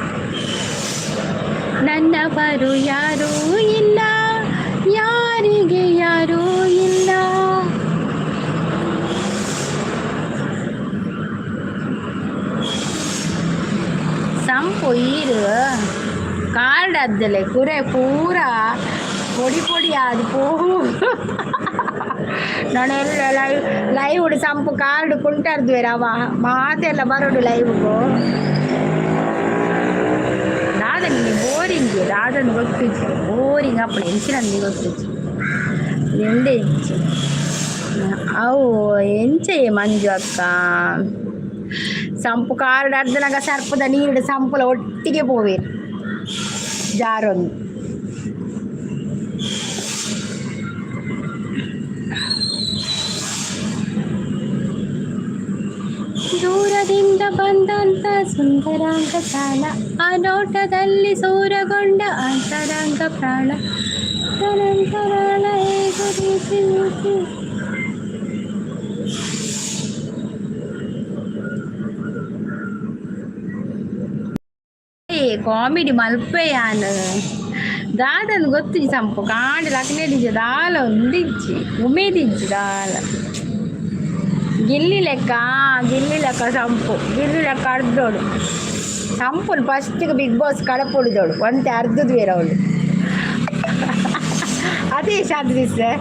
ನನ್ನವರು ಯಾರೂ ಇಲ್ಲ, ಯಾರಿಗೆ ಯಾರೂ ಇಲ್ಲ. ಸಂಪು ಈರು ಕಾರ್ಡ್ ಅದ್ದಲೆ ಕುರೆ ಪೂರ ಪೊಡಿ ಪೊಡಿ ಆದ್ ಪೋ. ನಾನು ಎಲ್ಲ ಲೈವ್ ಲೈವ್ ಸಂಪು ಕಾರ್ಡ್ ಕುಂಟರ್ದ್ವೇರ ಅವ ಮಾತೆಲ್ಲ ಬರೋಡು ಲೈವ್ಗೂ. ದಾದನ್ ಬೋರಿಂಗ್ ದಾದನ್ ಗೊತ್ತಿಜ್ಜಿ. ಬೋರಿಂಗ್ ಅಪ್ಪಣ ಎಂಚಿನ ಗೊತ್ತಿಜ್ಜಿ, ನಿಂದೆ ಇಜ್ಜಿ. ಅವು ಎಂಚೆಯೇ ಮಂಜು ಅಕ್ಕ? ಸಂಪು ಕಾರ್ಡ್ ಅರ್ಧನಾಗ ಸರ್ಪದ ನೀರು ಸಂಪುಲ ಒಟ್ಟಿಗೆ ಪೋವೇರು ಜಾರೊಂದು. ದೂರದಿಂದ ಬಂದಂತ ಸುಂದರಾಂಗ ಸಾಲ, ಆ ನೋಟದಲ್ಲಿ ಸೂರಗೊಂಡ ಅಂತರಂಗ ಪ್ರಾಣ ತರಂತರಾಳ ಹೇಗೂ ರೀತಿ ರೀತಿ. ಏ ಕಾಮಿಡಿ ಮಲ್ಪೆಯಾನ್ ದಾದನ್ ಗೊತ್ತಿಜ್ಜಿ. ಸಂಪು ಕಾಂಡ ಲಕ್ನೇದಿಜ್ಜಿ, ದಾಲ ಒಂದಿಜ್ಜಿ, ಉಮೇದಿಜ್ಜಿ ದಾಲ. ಗಿಲ್ಲಿ ಲೆಕ್ಕ, ಗಿಲ್ಲಿ ಲೆಕ್ಕ ಸಂಪು, ಗಿಲ್ಲಿ ಲೆಕ್ಕ ಅರ್ಧೋಡು ಸಂಪುನ್. ಫಸ್ಟಿಗೆ ಬಿಗ್ ಬಾಸ್ ಕಡಪುಡಿದೋಳು ಒಂತೆ ಅರ್ಧದ ಬೇರೆ ಅವಳು. ಅದೇ ಶಾಂತಿ ಸರ್,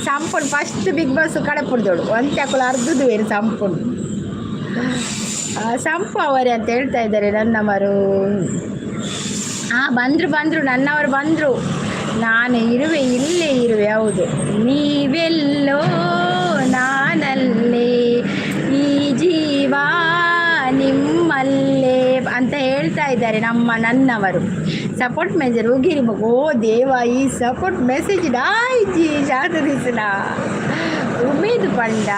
ಸಂಪುನ್ ಫಸ್ಟ್ ಬಿಗ್ ಬಾಸ್ ಕಡಪುಡಿದೋಳು ಒಂತೆ ಅಕುಲು ಅರ್ಧದ ಬೇರೆ ಸಂಪುನ್. ಸಂಪು ಅವರೇ ಅಂತ ಹೇಳ್ತಾ ಇದ್ದಾರೆ ನನ್ನವರು. ಹಾಂ, ಬಂದರು ಬಂದರು, ನನ್ನವರು ಬಂದರು. ನಾನು ಇರುವೆ, ಇಲ್ಲೇ ಇರುವೆ. ಹೌದು, ನೀವೆಲ್ಲೋ ನಾನಲ್ಲೇ, ಈ ಜೀವ ನಿಮ್ಮಲ್ಲೇ ಅಂತ ಹೇಳ್ತಾ ಇದ್ದಾರೆ ನಮ್ಮ ನನ್ನವರು. ಸಪೋರ್ಟ್ ಮೆಸೇಜ್ ಉಗಿರಿ ಮಗು. ಓ ದೇವ, ಈ ಸಪೋರ್ಟ್ ಮೆಸೇಜ್ ನಾಯಿಜಿ ಶಾಂತ. ಉಮೇದು ಪಂಡ,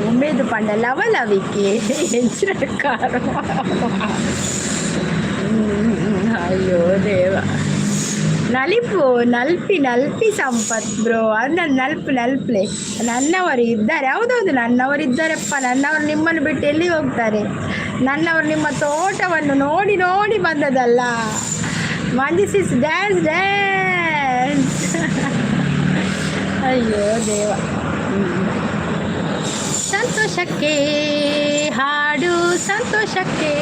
ಉಮೇದು ಪಂಡ ಲವಲವಿಕೆ ಎಂಚಿನ. ಅಯ್ಯೋ ದೇವ. ನಲಿಪು ನಲ್ಪಿ ನಲ್ಪಿ ಸಂಪತ್ ಬ್ರೋ ಅಂದ ನಲ್ಪು ನಲ್ಪ್ಲೆ. ನನ್ನವರು ಇದ್ದಾರೆ. ಹೌದೌದು, ನನ್ನವರು ಇದ್ದಾರಪ್ಪ. ನನ್ನವರು ನಿಮ್ಮನ್ನು ಬಿಟ್ಟು ಎಲ್ಲಿ ಹೋಗ್ತಾರೆ? ನನ್ನವರು ನಿಮ್ಮ ತೋಟವನ್ನು ನೋಡಿ ನೋಡಿ ಬಂದದಲ್ಲ. ಮಂಜು ಸಿಸ್, ಡ್ಯಾನ್ಸ್ ಡ್ಯಾನ್ಸ್. ಅಯ್ಯೋ ದೇವ. ಸಂತೋಷಕ್ಕೆ ಹಾಡು, ಸಂತೋಷಕ್ಕೆ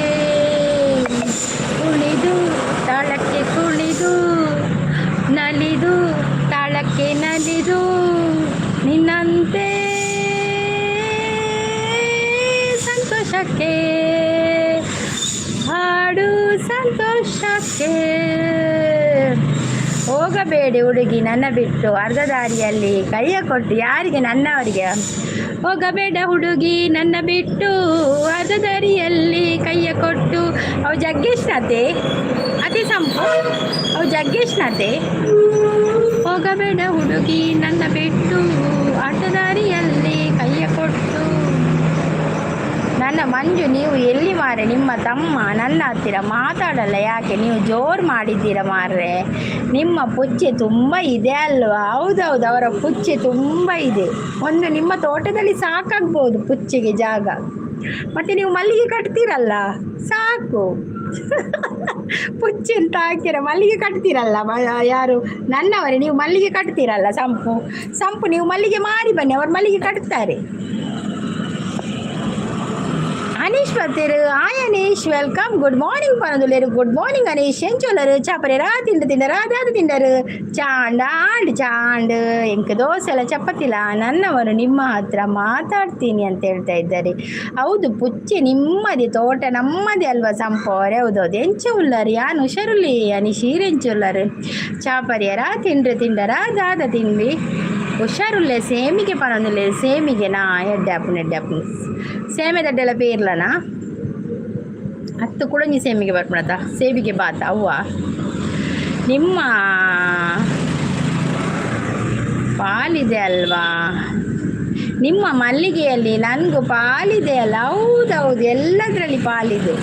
ಕುಣಿದು, ತಾಳಕ್ಕೆ ಕುಣಿದು ನಲಿದು, ತಾಳಕ್ಕೆ ನಲಿದು ನಿನ್ನಂತೆ. ಸಂತೋಷಕ್ಕೆ ಹಾಡು, ಸಂತೋಷಕ್ಕೆ. ಹೋಗಬೇಡಿ ಹುಡುಗಿ ನನ್ನ ಬಿಟ್ಟು, ಅರ್ಧ ದಾರಿಯಲ್ಲಿ ಕೈಯ ಕೊಟ್ಟು. ಯಾರಿಗೆ? ನನ್ನವರಿಗೆ. ಹೋಗಬೇಡ ಹುಡುಗಿ ನನ್ನ ಬಿಟ್ಟು, ಅರ್ಧ ದಾರಿಯಲ್ಲಿ ಕೈಯ ಕೊಟ್ಟು. ಅವು ಜಗ್ಗೇಶ್ನಾತೆ ಅತಿ ಸಂಪು, ಅವು ಜಗ್ಗೇಶ್ನಾತೆ. ಹೋಗಬೇಡ ಹುಡುಗಿ ನನ್ನ ಬಿಟ್ಟು, ಅರ್ಧ ದಾರಿಯಲ್ಲಿ ಕೈಯ ಕೊಟ್ಟು. ನನ್ನ ಮಂಜು, ನೀವು ಎಲ್ಲಿ ಮಾರೆ? ನಿಮ್ಮ ತಮ್ಮ ನನ್ನ ಹತ್ತಿರ ಮಾತಾಡಲ್ಲ ಯಾಕೆ? ನೀವು ಜೋರು ಮಾಡಿದ್ದೀರ ಮಾರ್ರೆ. ನಿಮ್ಮ ಪುಚ್ಚೆ ತುಂಬ ಇದೆ ಅಲ್ವಾ? ಹೌದೌದು, ಅವರ ಪುಚ್ಚೆ ತುಂಬ ಇದೆ. ಒಂದು ನಿಮ್ಮ ತೋಟದಲ್ಲಿ ಸಾಕಾಗ್ಬೋದು ಪುಚ್ಚೆಗೆ ಜಾಗ. ಮತ್ತು ನೀವು ಮಲ್ಲಿಗೆ ಕಟ್ತೀರಲ್ಲ, ಸಾಕು. ಪುಚ್ಚೆ ಅಂತ ಹಾಕಿರ ಮಲ್ಲಿಗೆ ಕಟ್ತೀರಲ್ಲ. ಯಾರು ನನ್ನವರೇ, ನೀವು ಮಲ್ಲಿಗೆ ಕಟ್ತೀರಲ್ಲ ಸಂಪು. ಸಂಪು, ನೀವು ಮಲ್ಲಿಗೆ ಮಾರಿ ಬನ್ನಿ, ಅವರು ಮಲ್ಲಿಗೆ ಕಟ್ತಾರೆ. ಅನೀಶ್ ಬತ್ತೇರು. ಆಯ್ Anish, welcome. Good morning ಪನದುಲ್ಲೇರು. Good morning Anish. ಎಂಚೊಲ್ಲರು? ಚಾಪರೇರಾ? ತಿಂಡು ತಿಂಡರಾ? ದಾದ ತಿಂಡರು? ಚಾಂಡ ಆಂಡ್ ಚಾಂಡ್ ಎಂಕ್ ದೋಸೆಲ್ಲ ಚಪಾತಿಲ. ನನ್ನವರು ನಿಮ್ಮ ಹತ್ರ ಮಾತಾಡ್ತೀನಿ ಅಂತ ಹೇಳ್ತಾ ಇದ್ದಾರೆ. ಹೌದು, ಪುಚ್ಚೆ ನಿಮ್ಮದೇ, ತೋಟ ನಮ್ಮದೇ ಅಲ್ವಾ ಸಂಪು ಅವರೇ? ಹೌದೌದು. ಎಂಚ ಉಲ್ಲರು? ಯಾನ್ ಹುಷಾರುಲ್ಲಿ ಅನೀಶ್, ಈರೆಂಚ ಉಲ್ಲರು? ಚಾಪರಿಯರ? ತಿಂಡ್ರೆ ತಿಂಡರಾ? ದಾದ ತಿಂಡಿ? ಹುಷಾರುಲ್ಲೆ. ಸೇಮಿಗೆ ಪನೊಂದುಲ್ಲೆ. ಸೇಮಿಗೆನಾ? ಎಡ್ಡೆ ಆಪುಂಡು, ಎಡ್ಡೆ ಆಪುಂಡು. ಸೇಮೆ ದಡ್ಡೆಲ್ಲ ಪೇರ್ಲನಾ? ಹತ್ತು ಕುಡಂಜಿ ಸೇಮಿಗೆ ಬರ್ಪುಣತ, ಸೇವಿಗೆ ಬಾತ ಅವ್ವ. ನಿಮ್ಮ ಪಾಲಿದೆ ಅಲ್ವಾ? ನಿಮ್ಮ ಮಲ್ಲಿಗೆಯಲ್ಲಿ ನನಗೂ ಪಾಲಿದೆ ಅಲ್ಲ? ಹೌದೌದು, ಎಲ್ಲದರಲ್ಲಿ ಪಾಲಿದೆ.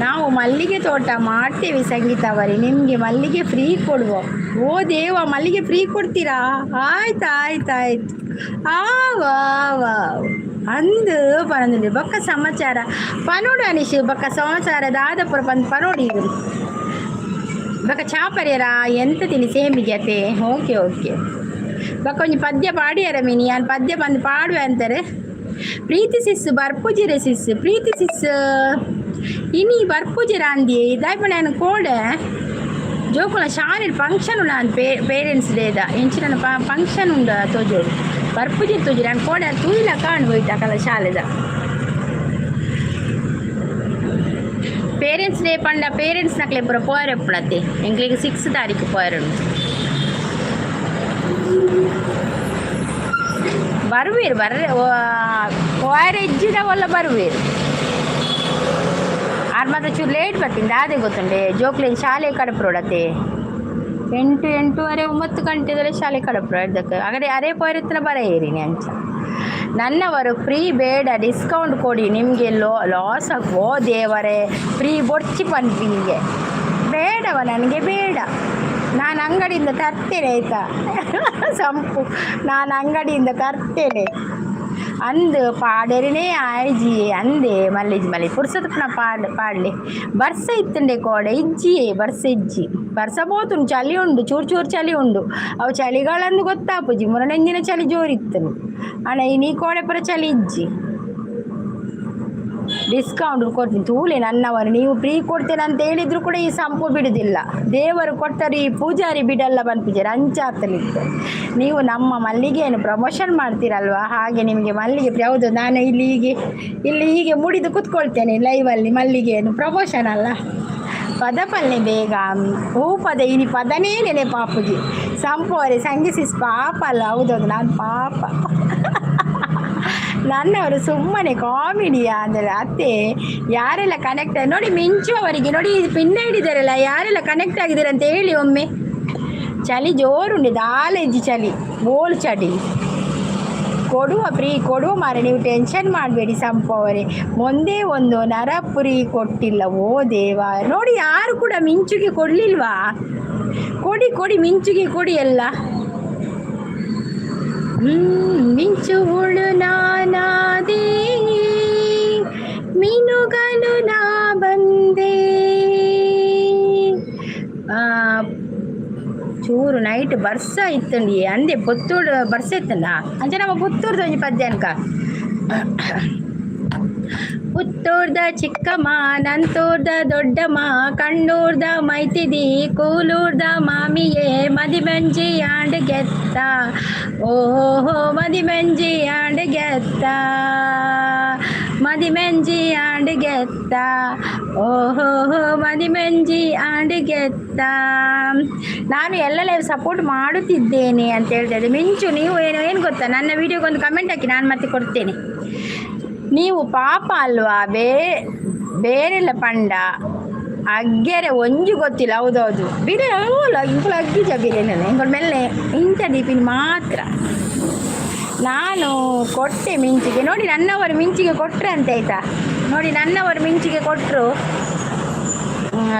ನಾವು ಮಲ್ಲಿಗೆ ತೋಟ ಮಾಡ್ತೇವೆ ಸಂಗೀತ ಅವರೇ, ನಿಮಗೆ ಮಲ್ಲಿಗೆ ಫ್ರೀ ಕೊಡುವ. ಓ ದೇವ, ಮಲ್ಲಿಗೆ ಫ್ರೀ ಕೊಡ್ತೀರಾ? ಆಯ್ತು ಆಯ್ತು ಆಯ್ತು. ಆ ವಾ ವಾ ಅಂದು ಪನೊಂದುಂಡು. ಬೊಕ್ಕ ಸಮಾಚಾರ ಪನೋಡು ಅನಿಶ್. ಬೊಕ್ಕ ಸಮಾಚಾರ ದಾದಪುರ ಪಂದ್ ಪನೋಡು. ಈಗ ಬೊಕ್ಕ ಚಾಪರ್ಯರ? ಎಂತ ತಿನಿ? ಸೇಮಿಗೆ ಅತೆ? Okay okay. ಬೊಕ್ಕ ಒಂಜಿ ಪದ್ಯ ಪಾಡಿಯರ ಮೀನಿ. ಯಾನ್ ಪದ್ಯ ಬಂದು ಪಾಡುವೆ ಅಂತಾರೆ. ಪ್ರೀತಿ ಸಿಸ್ ಬರ್ಪುಜಿರೆ ಸಿಸ್. ಪ್ರೀತಿ ಸಿಸ್ ಇನಿ ಬರ್ಪುಜಿ ರಾಂದಿ ದಾಯೆ ಪಂಡ ಯಾನ್ ಕೋಡೆ ಜೋಕುಲ ಶಾಲೆಡ್ ಫಂಕ್ಷನ್ ಉಂಡು ಅಂದ್ ಪೇರೆಂಟ್ಸ್ ಡೇದ ಎಂಚಿನ ಫಂಕ್ಷನ್ ಉಂಡು ತೋಜೋಡು ಬರ್ಪುಜಿ ತೋಜುಡು. ಯಾನ್ ಕೋಡೆ ತೂಯಿಲ ಕಾಣು ಹೋಯ್ತು ಅಕಲ ಶಾಲೆದ ಪೇರೆಂಟ್ಸ್ ಡೇ ಪಂಡ ಪೇರೆಂಟ್ಸ್ ನಕ್ಲೆ ಪೂರ ಪೋಯರೆ ಉಪ್ಪುನತೆ. ಎಂಕ್ಲೆಗ್ 6 ತಾರೀಕು ಪೋಯರೆ ಉಂಡು. ಬರುವೆರ್ ಬರ್ರೆ ಪೋಯರೆ ಇಜ್ಜಿಡ ಒಲ್ಲ ಬರುವೆರ್. ಆರ್ ಮಾತ ಚೂರು ಲೇಟ್ ಬರ್ತೀನಿ ದಾದೆ ಗೊತ್ತುಂಡೆ ಜೋಕ್ಲೆನ್ ಶಾಲೆ ಕಡಪ್ರೋಡತೆ. 8, 8:30, 9 ಗಂಟೆದಲ್ಲ ಶಾಲೆ ಕಡಪ್ರೋ ಅದಕ್ಕೆ ಹಾಗಾದ್ರೆ ಅರೆ ಪೋಯರೆ ಬರ ಏರಿನಿ ಅಂಚ. ನನ್ನವರು ಫ್ರೀ ಬೇಡ, ಡಿಸ್ಕೌಂಟ್ ಕೊಡಿ, ನಿಮಗೆ ಲಾಸ್ ಆಗೋ ದೇವರೇ. ಫ್ರೀ ಬೊಡ್ಚಿ ಪನ್ಪಿನಿಗೆ ಬೇಡವ, ನನಗೆ ಬೇಡ. ನಾನು ಅಂಗಡಿಯಿಂದ ತರ್ತೇನೆ ಆಯಿತಾ ಸಂಪು, ನಾನು ಅಂಗಡಿಯಿಂದ ತರ್ತೇನೆ ಅಂದು ಪಾಡೆರಿನೇ ಆಯ್ಜಿ ಅಂದೆ. ಮಲ್ಲಿಜಿ ಮಲ್ಲಿ ಪುರ್ಸತ್ ಪುನ ಪಾಡ್ ಪಾಡ್ಲಿ. ಬರ್ಸ ಇತ್ತುಂಡೆ ಕೋಡೆ, ಇಜ್ಜಿಯೇ ಬರ್ಸ ಇಜ್ಜಿ. ಬರ್ಸ ಪೋತುಂಡು, ಚಳಿ ಉಂಡು, ಚೂರು ಚೂರು ಚಳಿ ಉಂಡು. ಅವು ಚಳಿಗಾಲಂದು ಗೊತ್ತಾಪುಜಿ, ಮುರನೆಂಜಿನ ಚಳಿ ಜೋರಿತ್ತನು ಆಂಡ ಇನಿ ಕೋಡೆ ಪೂರ ಚಳಿ ಇಜ್ಜಿ. ಡಿಸ್ಕೌಂಟ್ ಕೊಡ್ತೀನಿ ತೂಲೆ ನನ್ನವರು. ನೀವು ಫ್ರೀ ಕೊಡ್ತೇನೆ ಅಂತ ಹೇಳಿದ್ರು ಕೂಡ ಈ ಸಂಪು ಬಿಡುದಿಲ್ಲ. ದೇವರು ಕೊಟ್ಟರು ಈ ಪೂಜಾರಿ ಬಿಡಲ್ಲ ಪನ್ಪಿಜಾರ ಅಂಚಾತಲಿತ್ತು. ನೀವು ನಮ್ಮ ಮಲ್ಲಿಗೆಯನ್ನು ಪ್ರಮೋಷನ್ ಮಾಡ್ತೀರಲ್ವಾ, ಹಾಗೆ ನಿಮಗೆ ಮಲ್ಲಿಗೆ ಫ್ರೀ. ಹೌದು, ನಾನು ಇಲ್ಲಿ ಹೀಗೆ ಇಲ್ಲಿ ಹೀಗೆ ಮುಡಿದು ಕೂತ್ಕೊಳ್ತೇನೆ ಲೈವಲ್ಲಿ, ಮಲ್ಲಿಗೆಯನ್ನು ಪ್ರಮೋಷನ್ ಅಲ್ಲ. ಪದ ಪಲ್ಲೆ ಬೇಗ ಹೂ ಪದ ಇನಿ ಪದನೇ ನೆನೆ ಪಾಪುಜಿ. ಸಂಪು ಅವರೇ ಸಂಗಿಸಿಸ್ ಪಾಪ ಅಲ್ಲ? ಹೌದೌದು, ನಾನು ಪಾಪ. ನನ್ನವರು ಸುಮ್ಮನೆ ಕಾಮಿಡಿಯಾ ಅಂದರೆ ಅತ್ತೆ. ಯಾರೆಲ್ಲ ಕನೆಕ್ಟ್ ನೋಡಿ ಮಿಂಚು ಅವರಿಗೆ ನೋಡಿ ಪಿನ್ ಹಿಡಿದಾರಲ್ಲ, ಯಾರೆಲ್ಲ ಕನೆಕ್ಟ್ ಆಗಿದ್ದಾರೆ ಅಂತ ಹೇಳಿ ಒಮ್ಮೆ. ಚಳಿ ಜೋರುಂಡು, ದಾಲೆಜ್ಜಿ ಚಳಿ ಬೋಲ್ ಚಳಿ. ಕೊಡುವ ಫ್ರೀ ಕೊಡುವ ಮಾರೆ, ನೀವು ಟೆನ್ಷನ್ ಮಾಡಬೇಡಿ ಸಂಪು ಅವರೇ. ಒಂದೇ ಒಂದು ನರಪುರಿ ಕೊಟ್ಟಿಲ್ಲ, ಓ ದೇವ. ನೋಡಿ, ಯಾರು ಕೂಡ ಮಿಂಚುಗೆ ಕೊಡಲಿಲ್ವಾ? ಕೊಡಿ ಕೊಡಿ, ಮಿಂಚುಗೆ ಕೊಡಿ ಎಲ್ಲ. ಮಿಂಚು ಹುಳು ನಾನಾದೆ, ಮಿನುಗಲು ನಾ ಬಂದೆ. ಚೂರು ನೈಟ್ ಬರ್ಸ ಇತ್ತುಂಡಿ ಅಂದೆ. ಪುತ್ತೂರು ಬರ್ಸ ಇತ್ತಂದ ಅಂಚ ನಮ್ಮ ಪುತ್ತೂರ್ದ ಒಂಜಿ ಪದ್ಯ ಅನ್ಕ. ಪುತ್ತೂರ್ದ ಚಿಕ್ಕಮ್ಮ, ನಂತೂರ್ದ ದೊಡ್ಡಮ್ಮ, ಕಣ್ಣೂರ್ದ ಮೈತಿದಿ, ಕೂಲೂರ್ದ ಮಾಮಿಯೇ, ಮದಿಮಂಜಿ ಆಂಡ್ ಗೆತ್ತ, ಓಹೋ ಮದಿಮಂಜಿ ಆಂಡ್ ಗೆತ್ತ, ಮದಿಮಂಜಿ ಆಂಡ್ ಗೆತ್ತ, ಓಹೋ ಮದಿಮಂಜಿ ಆಂಡ್ ಗೆತ್ತ. ನಾನು ಎಲ್ಲ ಲೈವ್ ಸಪೋರ್ಟ್ ಮಾಡುತ್ತಿದ್ದೇನೆ ಅಂತ ಹೇಳ್ತಾ ಇದ್ದೆ ಮಿಂಚು. ನೀವು ಏನು ಏನು ಗೊತ್ತಾ, ನನ್ನ ವಿಡಿಯೋಗೊಂದು ಕಮೆಂಟ್ ಹಾಕಿ, ನಾನು ಮತ್ತೆ ಕೊಡ್ತೇನೆ. ನೀವು ಪಾಪ ಅಲ್ವಾ? ಬೇರೆಲ್ಲ ಪಂಡ ಅಗ್ಗೆರೆ ಒಂಜಿ ಗೊತ್ತಿಲ್ಲ. ಹೌದೌದು, ಬಿರೆ ಅಲ್ಲ ಇಂಕುಲು ಅಗ್ಗಿಜ ಬಿರೆ ಇಂಕೊಡು ಮೆಲ್ಲೆ ಇಂಚ ದೀಪಿನ ಮಾತ್ರ. ನಾನು ಕೊಟ್ಟೆ ಮಿಂಚಿಗೆ. ನೋಡಿ, ನನ್ನವರು ಮಿಂಚಿಗೆ ಕೊಟ್ಟರೆ ಅಂತ ಆಯ್ತಾ? ನೋಡಿ, ನನ್ನವರು ಮಿಂಚಿಗೆ ಕೊಟ್ಟರು.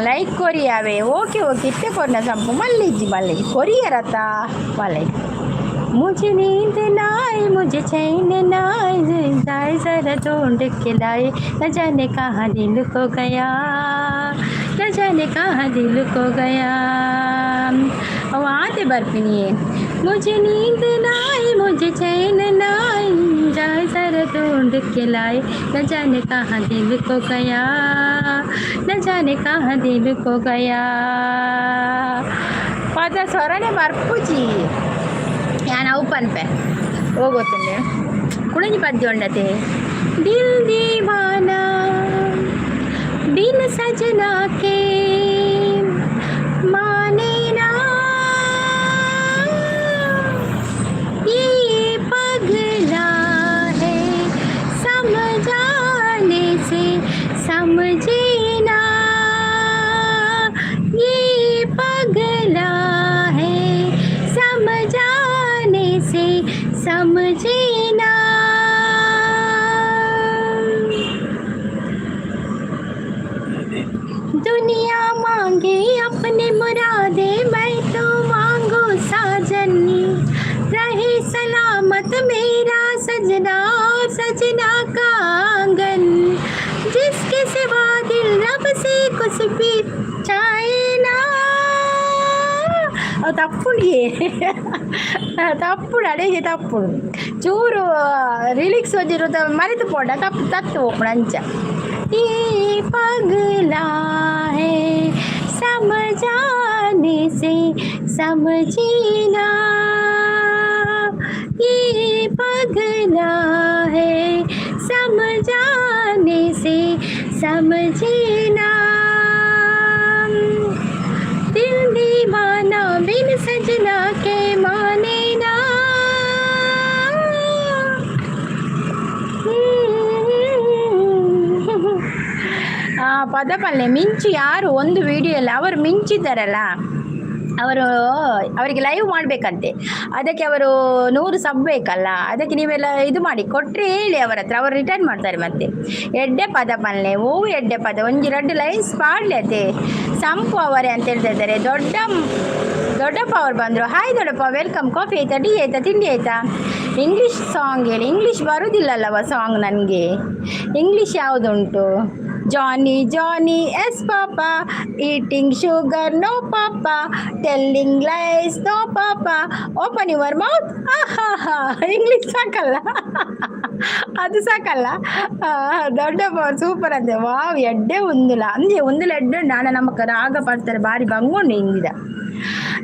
ಲೈಕ್ ಕೊರಿಯಾವೆ. ಓಕೆ ಓಕೆ, ಇತ್ತೆ ಕೊರ್ನ ಸಂಪು. ಮಲ್ಲಿಜ್ಜಿ ಮಲ್ಲಿಜ್ಜಿ ಕೊರಿಯರತ್ತ ಮಲ್ಲಿಜ್ಜಿ. मुझे नींद ना आए, मुझे चैन ना आए, जाए जरा ढूंढ के लाए, न जाने कहाँ दिल खो गया, न जाने कहाँ दिल खो गया. ಅವು ಆತೆ ಬರ್ಪಿನಿ. मुझे नींद ना आए, मुझे चैन ना आए, जाए जरा ढूंढ के लाए, न जाने कहाँ दिल खो गया, न जाने कहाँ दिल खो गया. ಪದ ಸ್ವರನೆ ಬರ್ಪುಜಿ. ಯಾನ್ ಅವು ಪನ್ಪೆ ಹೋಗೋತುಂಡೆ. ಕುಣಂಜಿ ಪದ್ಯ ಉಂಡತೆ. दिल दीवाना बिन सजना के माने ना, ये पगला है समझाने से समझे ना, ये पगला है समझाने से समझे ना. दुनिया मांगे अपने मुरादे, मैं तो मांगू साजन, रहे सलामत मेरा सजना और सजना का आंगन, जिसके सिवा दिल रब से कुछ भी चाहे ना. ಅವು ತಪ್ಪುಂಡಿಯೇ ತಪ್ಪುಡು ಅಡೆಗೆ ತಪ್ಪುಡು. ಚೂರು ರಿಲಿಕ್ಸ್ ಒಂಜಿರು ಮರೆತು ಪೋಂಡ ತಪ್ಪು ತತ್ತು ಪೋಪುಂಡು ಅಂಚ. ಈ पगला है, समझाने से समझे ना, ये पगला है, समझाने से समझे ना। दिल दीवाना बिन सजना के माने ना। ಆ ಪದ ಪಲ್ಲೆ ಮಿಂಚು ಯಾರು? ಒಂದು ವಿಡಿಯೋ ಅವರು ಮಿಂಚಿದ್ದಾರಲ್ಲ, ಅವರು ಅವರಿಗೆ ಲೈವ್ ಮಾಡಬೇಕಂತೆ. ಅದಕ್ಕೆ ಅವರು 100 ಸಬ್ ಬೇಕಲ್ಲ, ಅದಕ್ಕೆ ನೀವೆಲ್ಲ ಇದು ಮಾಡಿ ಕೊಟ್ಟರೆ ಹೇಳಿ ಅವರ ಹತ್ರ, ಅವರು ರಿಟರ್ನ್ ಮಾಡ್ತಾರೆ. ಮತ್ತೆ ಎಡ್ಡೆ ಪದ ಪಲ್ಲೆ ಓ ಎಡ್ಡೆ ಪದ, ಒಂಜಿ ರಡ್ಡು ಲೈನ್ಸ್ ಪಾಡ್ಲಿ ಅತ್ತೆ ಸಂಪು ಅವರೇ ಅಂತ ಹೇಳ್ತಾ ಇದ್ದಾರೆ. ದೊಡ್ಡಪ್ಪ ಅವ್ರು ಬಂದರು. ಹಾಯ್ ದೊಡ್ಡಪ್ಪ, welcome. Coffee ಆಯ್ತಾ? ಟೀ ಆಯ್ತಾ? ತಿಂಡಿ ಆಯ್ತಾ? ಇಂಗ್ಲೀಷ್ ಸಾಂಗ್ ಹೇಳಿ. ಇಂಗ್ಲೀಷ್ ಬರುವುದಿಲ್ಲಲ್ಲವ ಸಾಂಗ್ ನನಗೆ. English ಯಾವುದುಂಟು? Johnny, Johnny, yes papa, eating sugar, no papa, telling lies, no papa, open your mouth. ಆಹಾ, ಇಂಗ್ಲೀಷ್ ಸಾಕಲ್ಲ? ಅದು ಸಾಕಲ್ಲ? ದೊಡ್ಡಪ್ಪ ಸೂಪರ್ ಅಂತೆ. ವಾವ್, ಎಡ್ಡೆ ಒಂದುಲ ಅಂದೆ ಒಂದುಲ ಎಡ್ಡೆ. ನಾನು ನಮ್ಮ ರಾಗ ಪಾಡ್ತಾರೆ, ಬಾರಿ ಬಂಗುಂಡು ಇಂದಿದ.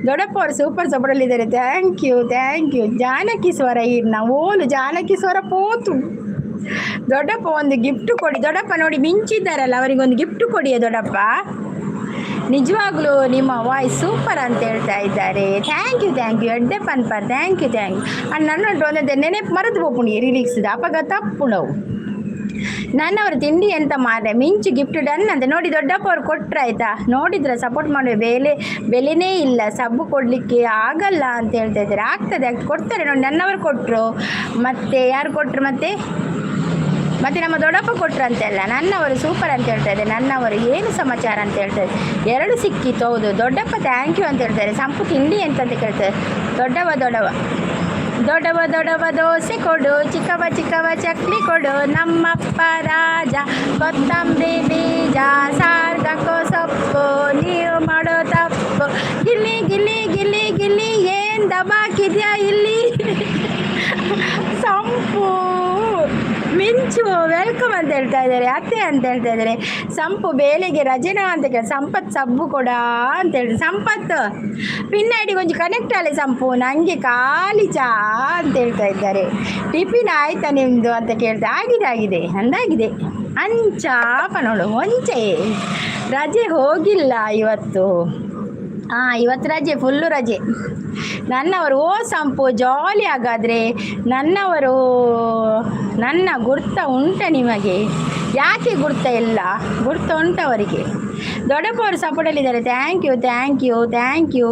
ದೊಡ್ಡಪ್ಪ ಅವರು ಸೂಪರ್ ಸಪೋರ್ಟಲ್ಲಿದ್ದಾರೆ. Thank you, thank you. Janaki ಸ್ವರ ಇರ್ನ ಓಲು? ಜಾನಕಿ ಸ್ವರ ಪೋತು. ದೊಡ್ಡಪ್ಪ, ಒಂದು ಗಿಫ್ಟ್ ಕೊಡಿ ದೊಡ್ಡಪ್ಪ. ನೋಡಿ, ಮಿಂಚಿದ್ದಾರಲ್ಲ, ಅವರಿಗೆ ಒಂದು ಗಿಫ್ಟ್ ಕೊಡಿ ದೊಡ್ಡಪ್ಪ. ನಿಜವಾಗ್ಲೂ ನಿಮ್ಮ ವಾಯ್ಸ್ ಸೂಪರ್ ಅಂತ ಹೇಳ್ತಾ ಇದ್ದಾರೆ. Thank you, thank you. ಎಡ್ಡೆ ಪನ್ಪರ್. Thank you, thank you. And ನನ್ನ ಒಂದೊಂದು ನೆನಪು ಮರೆತು ಪೋಪುಂಡು ರಿಲೀಕ್ಸ್ ಅಪಗ ತಪ್ಪು ನಾವು. ನನ್ನವರು ತಿಂಡಿ ಎಂತ ಮಾರ್ರೆ? ಮಿಂಚು ಗಿಫ್ಟ್ ಡನ್ ಅಂತ. ನೋಡಿ, ದೊಡ್ಡಪ್ಪ ಅವ್ರು ಕೊಟ್ರು ಆಯ್ತಾ? ನೋಡಿದ್ರೆ ಸಪೋರ್ಟ್ ಮಾಡುವೆ. ಬೆಲೆ ಬೆಲೆನೇ ಇಲ್ಲ, ಸಬ್ಬು ಕೊಡಲಿಕ್ಕೆ ಆಗಲ್ಲ ಅಂತ ಹೇಳ್ತಾ ಇದ್ದಾರೆ. ಆಗ್ತದೆ, ಕೊಡ್ತಾರೆ. ನೋಡಿ, ನನ್ನವರು ಕೊಟ್ಟರು. ಮತ್ತೆ ಯಾರು ಕೊಟ್ಟರು? ಮತ್ತೆ ಮತ್ತೆ ನಮ್ಮ ದೊಡ್ಡಪ್ಪ ಕೊಟ್ರಂತೆಲ್ಲ. ನನ್ನವರು ಸೂಪರ್ ಅಂತ ಹೇಳ್ತಾ ಇದ್ದಾರೆ. ನನ್ನವರು ಏನು ಸಮಾಚಾರ ಅಂತ ಹೇಳ್ತಾರೆ. ಎರಡು ಸಿಕ್ಕಿತ್ತು, ಹೌದು. ದೊಡ್ಡಪ್ಪ thank you ಅಂತ ಹೇಳ್ತಾರೆ. ಸಂಪು ತಿಂಡಿ ಎಂತ ಅಂತ ಕೇಳ್ತಾರೆ. ದೊಡ್ಡವ ದೊಡ್ಡವ ದೊಡ್ಡವ ದೊಡ್ಡವ ದೋಸೆ ಕೊಡು, ಚಿಕ್ಕವ ಚಿಕ್ಕವ ಚಕ್ಲಿ ಕೊಡು, ನಮ್ಮಪ್ಪ ರಾಜ ಕೊತ್ತಂಬರಿ ಬೀಜ ಸಾರ್ಗಕ್ಕೋ ಸೊಪ್ಪು, ನೀವು ಮಾಡೋ ತಪ್ಪು, ಗಿಲ್ಲಿ ಗಿಲ್ಲಿ ಗಿಲ್ಲಿ ಗಿಲ್ಲಿ, ಏನು ದಬಾಕಿದ್ಯಾ ಇಲ್ಲಿ? ಸಂಪು ಮಿಂಚು welcome ಅಂತ ಹೇಳ್ತಾ ಇದ್ದಾರೆ. ಅತ್ತೆ ಅಂತ ಹೇಳ್ತಾ ಇದ್ದಾರೆ. ಸಂಪು ಬೇಲೆಗೆ ರಜೆನಾ ಅಂತ ಕೇಳಿ. ಸಂಪತ್ ಸಬ್ಬು ಕೊಡ ಅಂತ ಹೇಳಿ. ಸಂಪತ್ ಪಿನ್ನಾಡಿ ಕೊಂಚ ಕನೆಕ್ಟ್ ಆಲೆ ಸಂಪು. ನನಗೆ ಖಾಲಿ ಚಾ ಅಂತ ಹೇಳ್ತಾ ಇದ್ದಾರೆ. ಟಿಫಿನ್ ಆಯ್ತಾ ನಿಮ್ಮದು ಅಂತ ಕೇಳ್ತಾ. ಆಗಿದೆ, ಆಗಿದೆ, ಅಂದಾಗಿದೆ. ಅಂಚಾಪ ನೋಡು ಒಂಚೆ. ರಜೆ ಹೋಗಿಲ್ಲ ಇವತ್ತು. ಹಾಂ, ಇವತ್ತು ರಜೆ, ಫುಲ್ಲು ರಜೆ. ನನ್ನವರು ಓ ಸಂಪು ಜಾಲಿ ಹಾಗಾದರೆ. ನನ್ನವರು ನನ್ನ ಗುರ್ತ ಉಂಟ ನಿಮಗೆ? ಯಾಕೆ ಗುರ್ತ ಇಲ್ಲ? ಗುರ್ತ ಉಂಟು ಅವರಿಗೆ. ದೊಡ್ಡಪ್ಪ ಅವರು ಸಪೋರ್ಟಲ್ಲಿದ್ದಾರೆ. Thank you, thank you, thank you.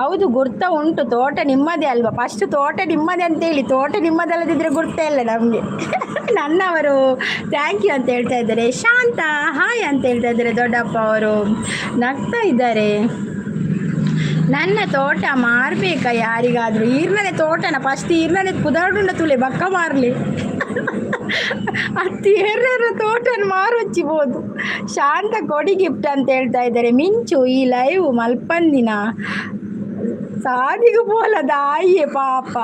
ಹೌದು, ಗುರ್ತ ಉಂಟು. ತೋಟ ನಿಮ್ಮದೇ ಅಲ್ವಾ? ಫಸ್ಟ್ ತೋಟ ನಿಮ್ಮದೇ ಅಂತೇಳಿ. ತೋಟ ನಿಮ್ಮದಲ್ಲದಿದ್ದರೆ ಗುರ್ತ ಇಲ್ಲ ನಮಗೆ. ನನ್ನವರು thank you ಅಂತ ಹೇಳ್ತಾ ಇದ್ದಾರೆ. ಶಾಂತ ಹಾಯ್ ಅಂತ ಹೇಳ್ತಾ ಇದ್ದಾರೆ. ದೊಡ್ಡಪ್ಪ ಅವರು ನಗ್ತಾ ಇದ್ದಾರೆ. ನನ್ನ ತೋಟ ಮಾರಬೇಕಾ ಯಾರಿಗಾದರೂ? ಈರ್ನನೆ ತೋಟನ ಫಸ್ಟ್ ಈರ್ನನೆ ಪುದಾರ್ಡುಂಡ ತುಲೆ ಬಕ್ಕ ಮಾರಲಿ ಅತ್ತಿ. ಏರ್ಯಾರ ತೋಟನ ಮಾರೊಚ್ಚಿಬೋದು. ಶಾಂತ ಕೊಡಿ ಗಿಫ್ಟ್ ಅಂತ ಹೇಳ್ತಾ ಇದ್ದಾರೆ. ಮಿಂಚು ಈ ಲೈವ್ ಮಲ್ಪಂದಿನ ಸಾದಿಗೂ ಬೋಲದ ಆಯ್ಯೆ ಪಾಪ.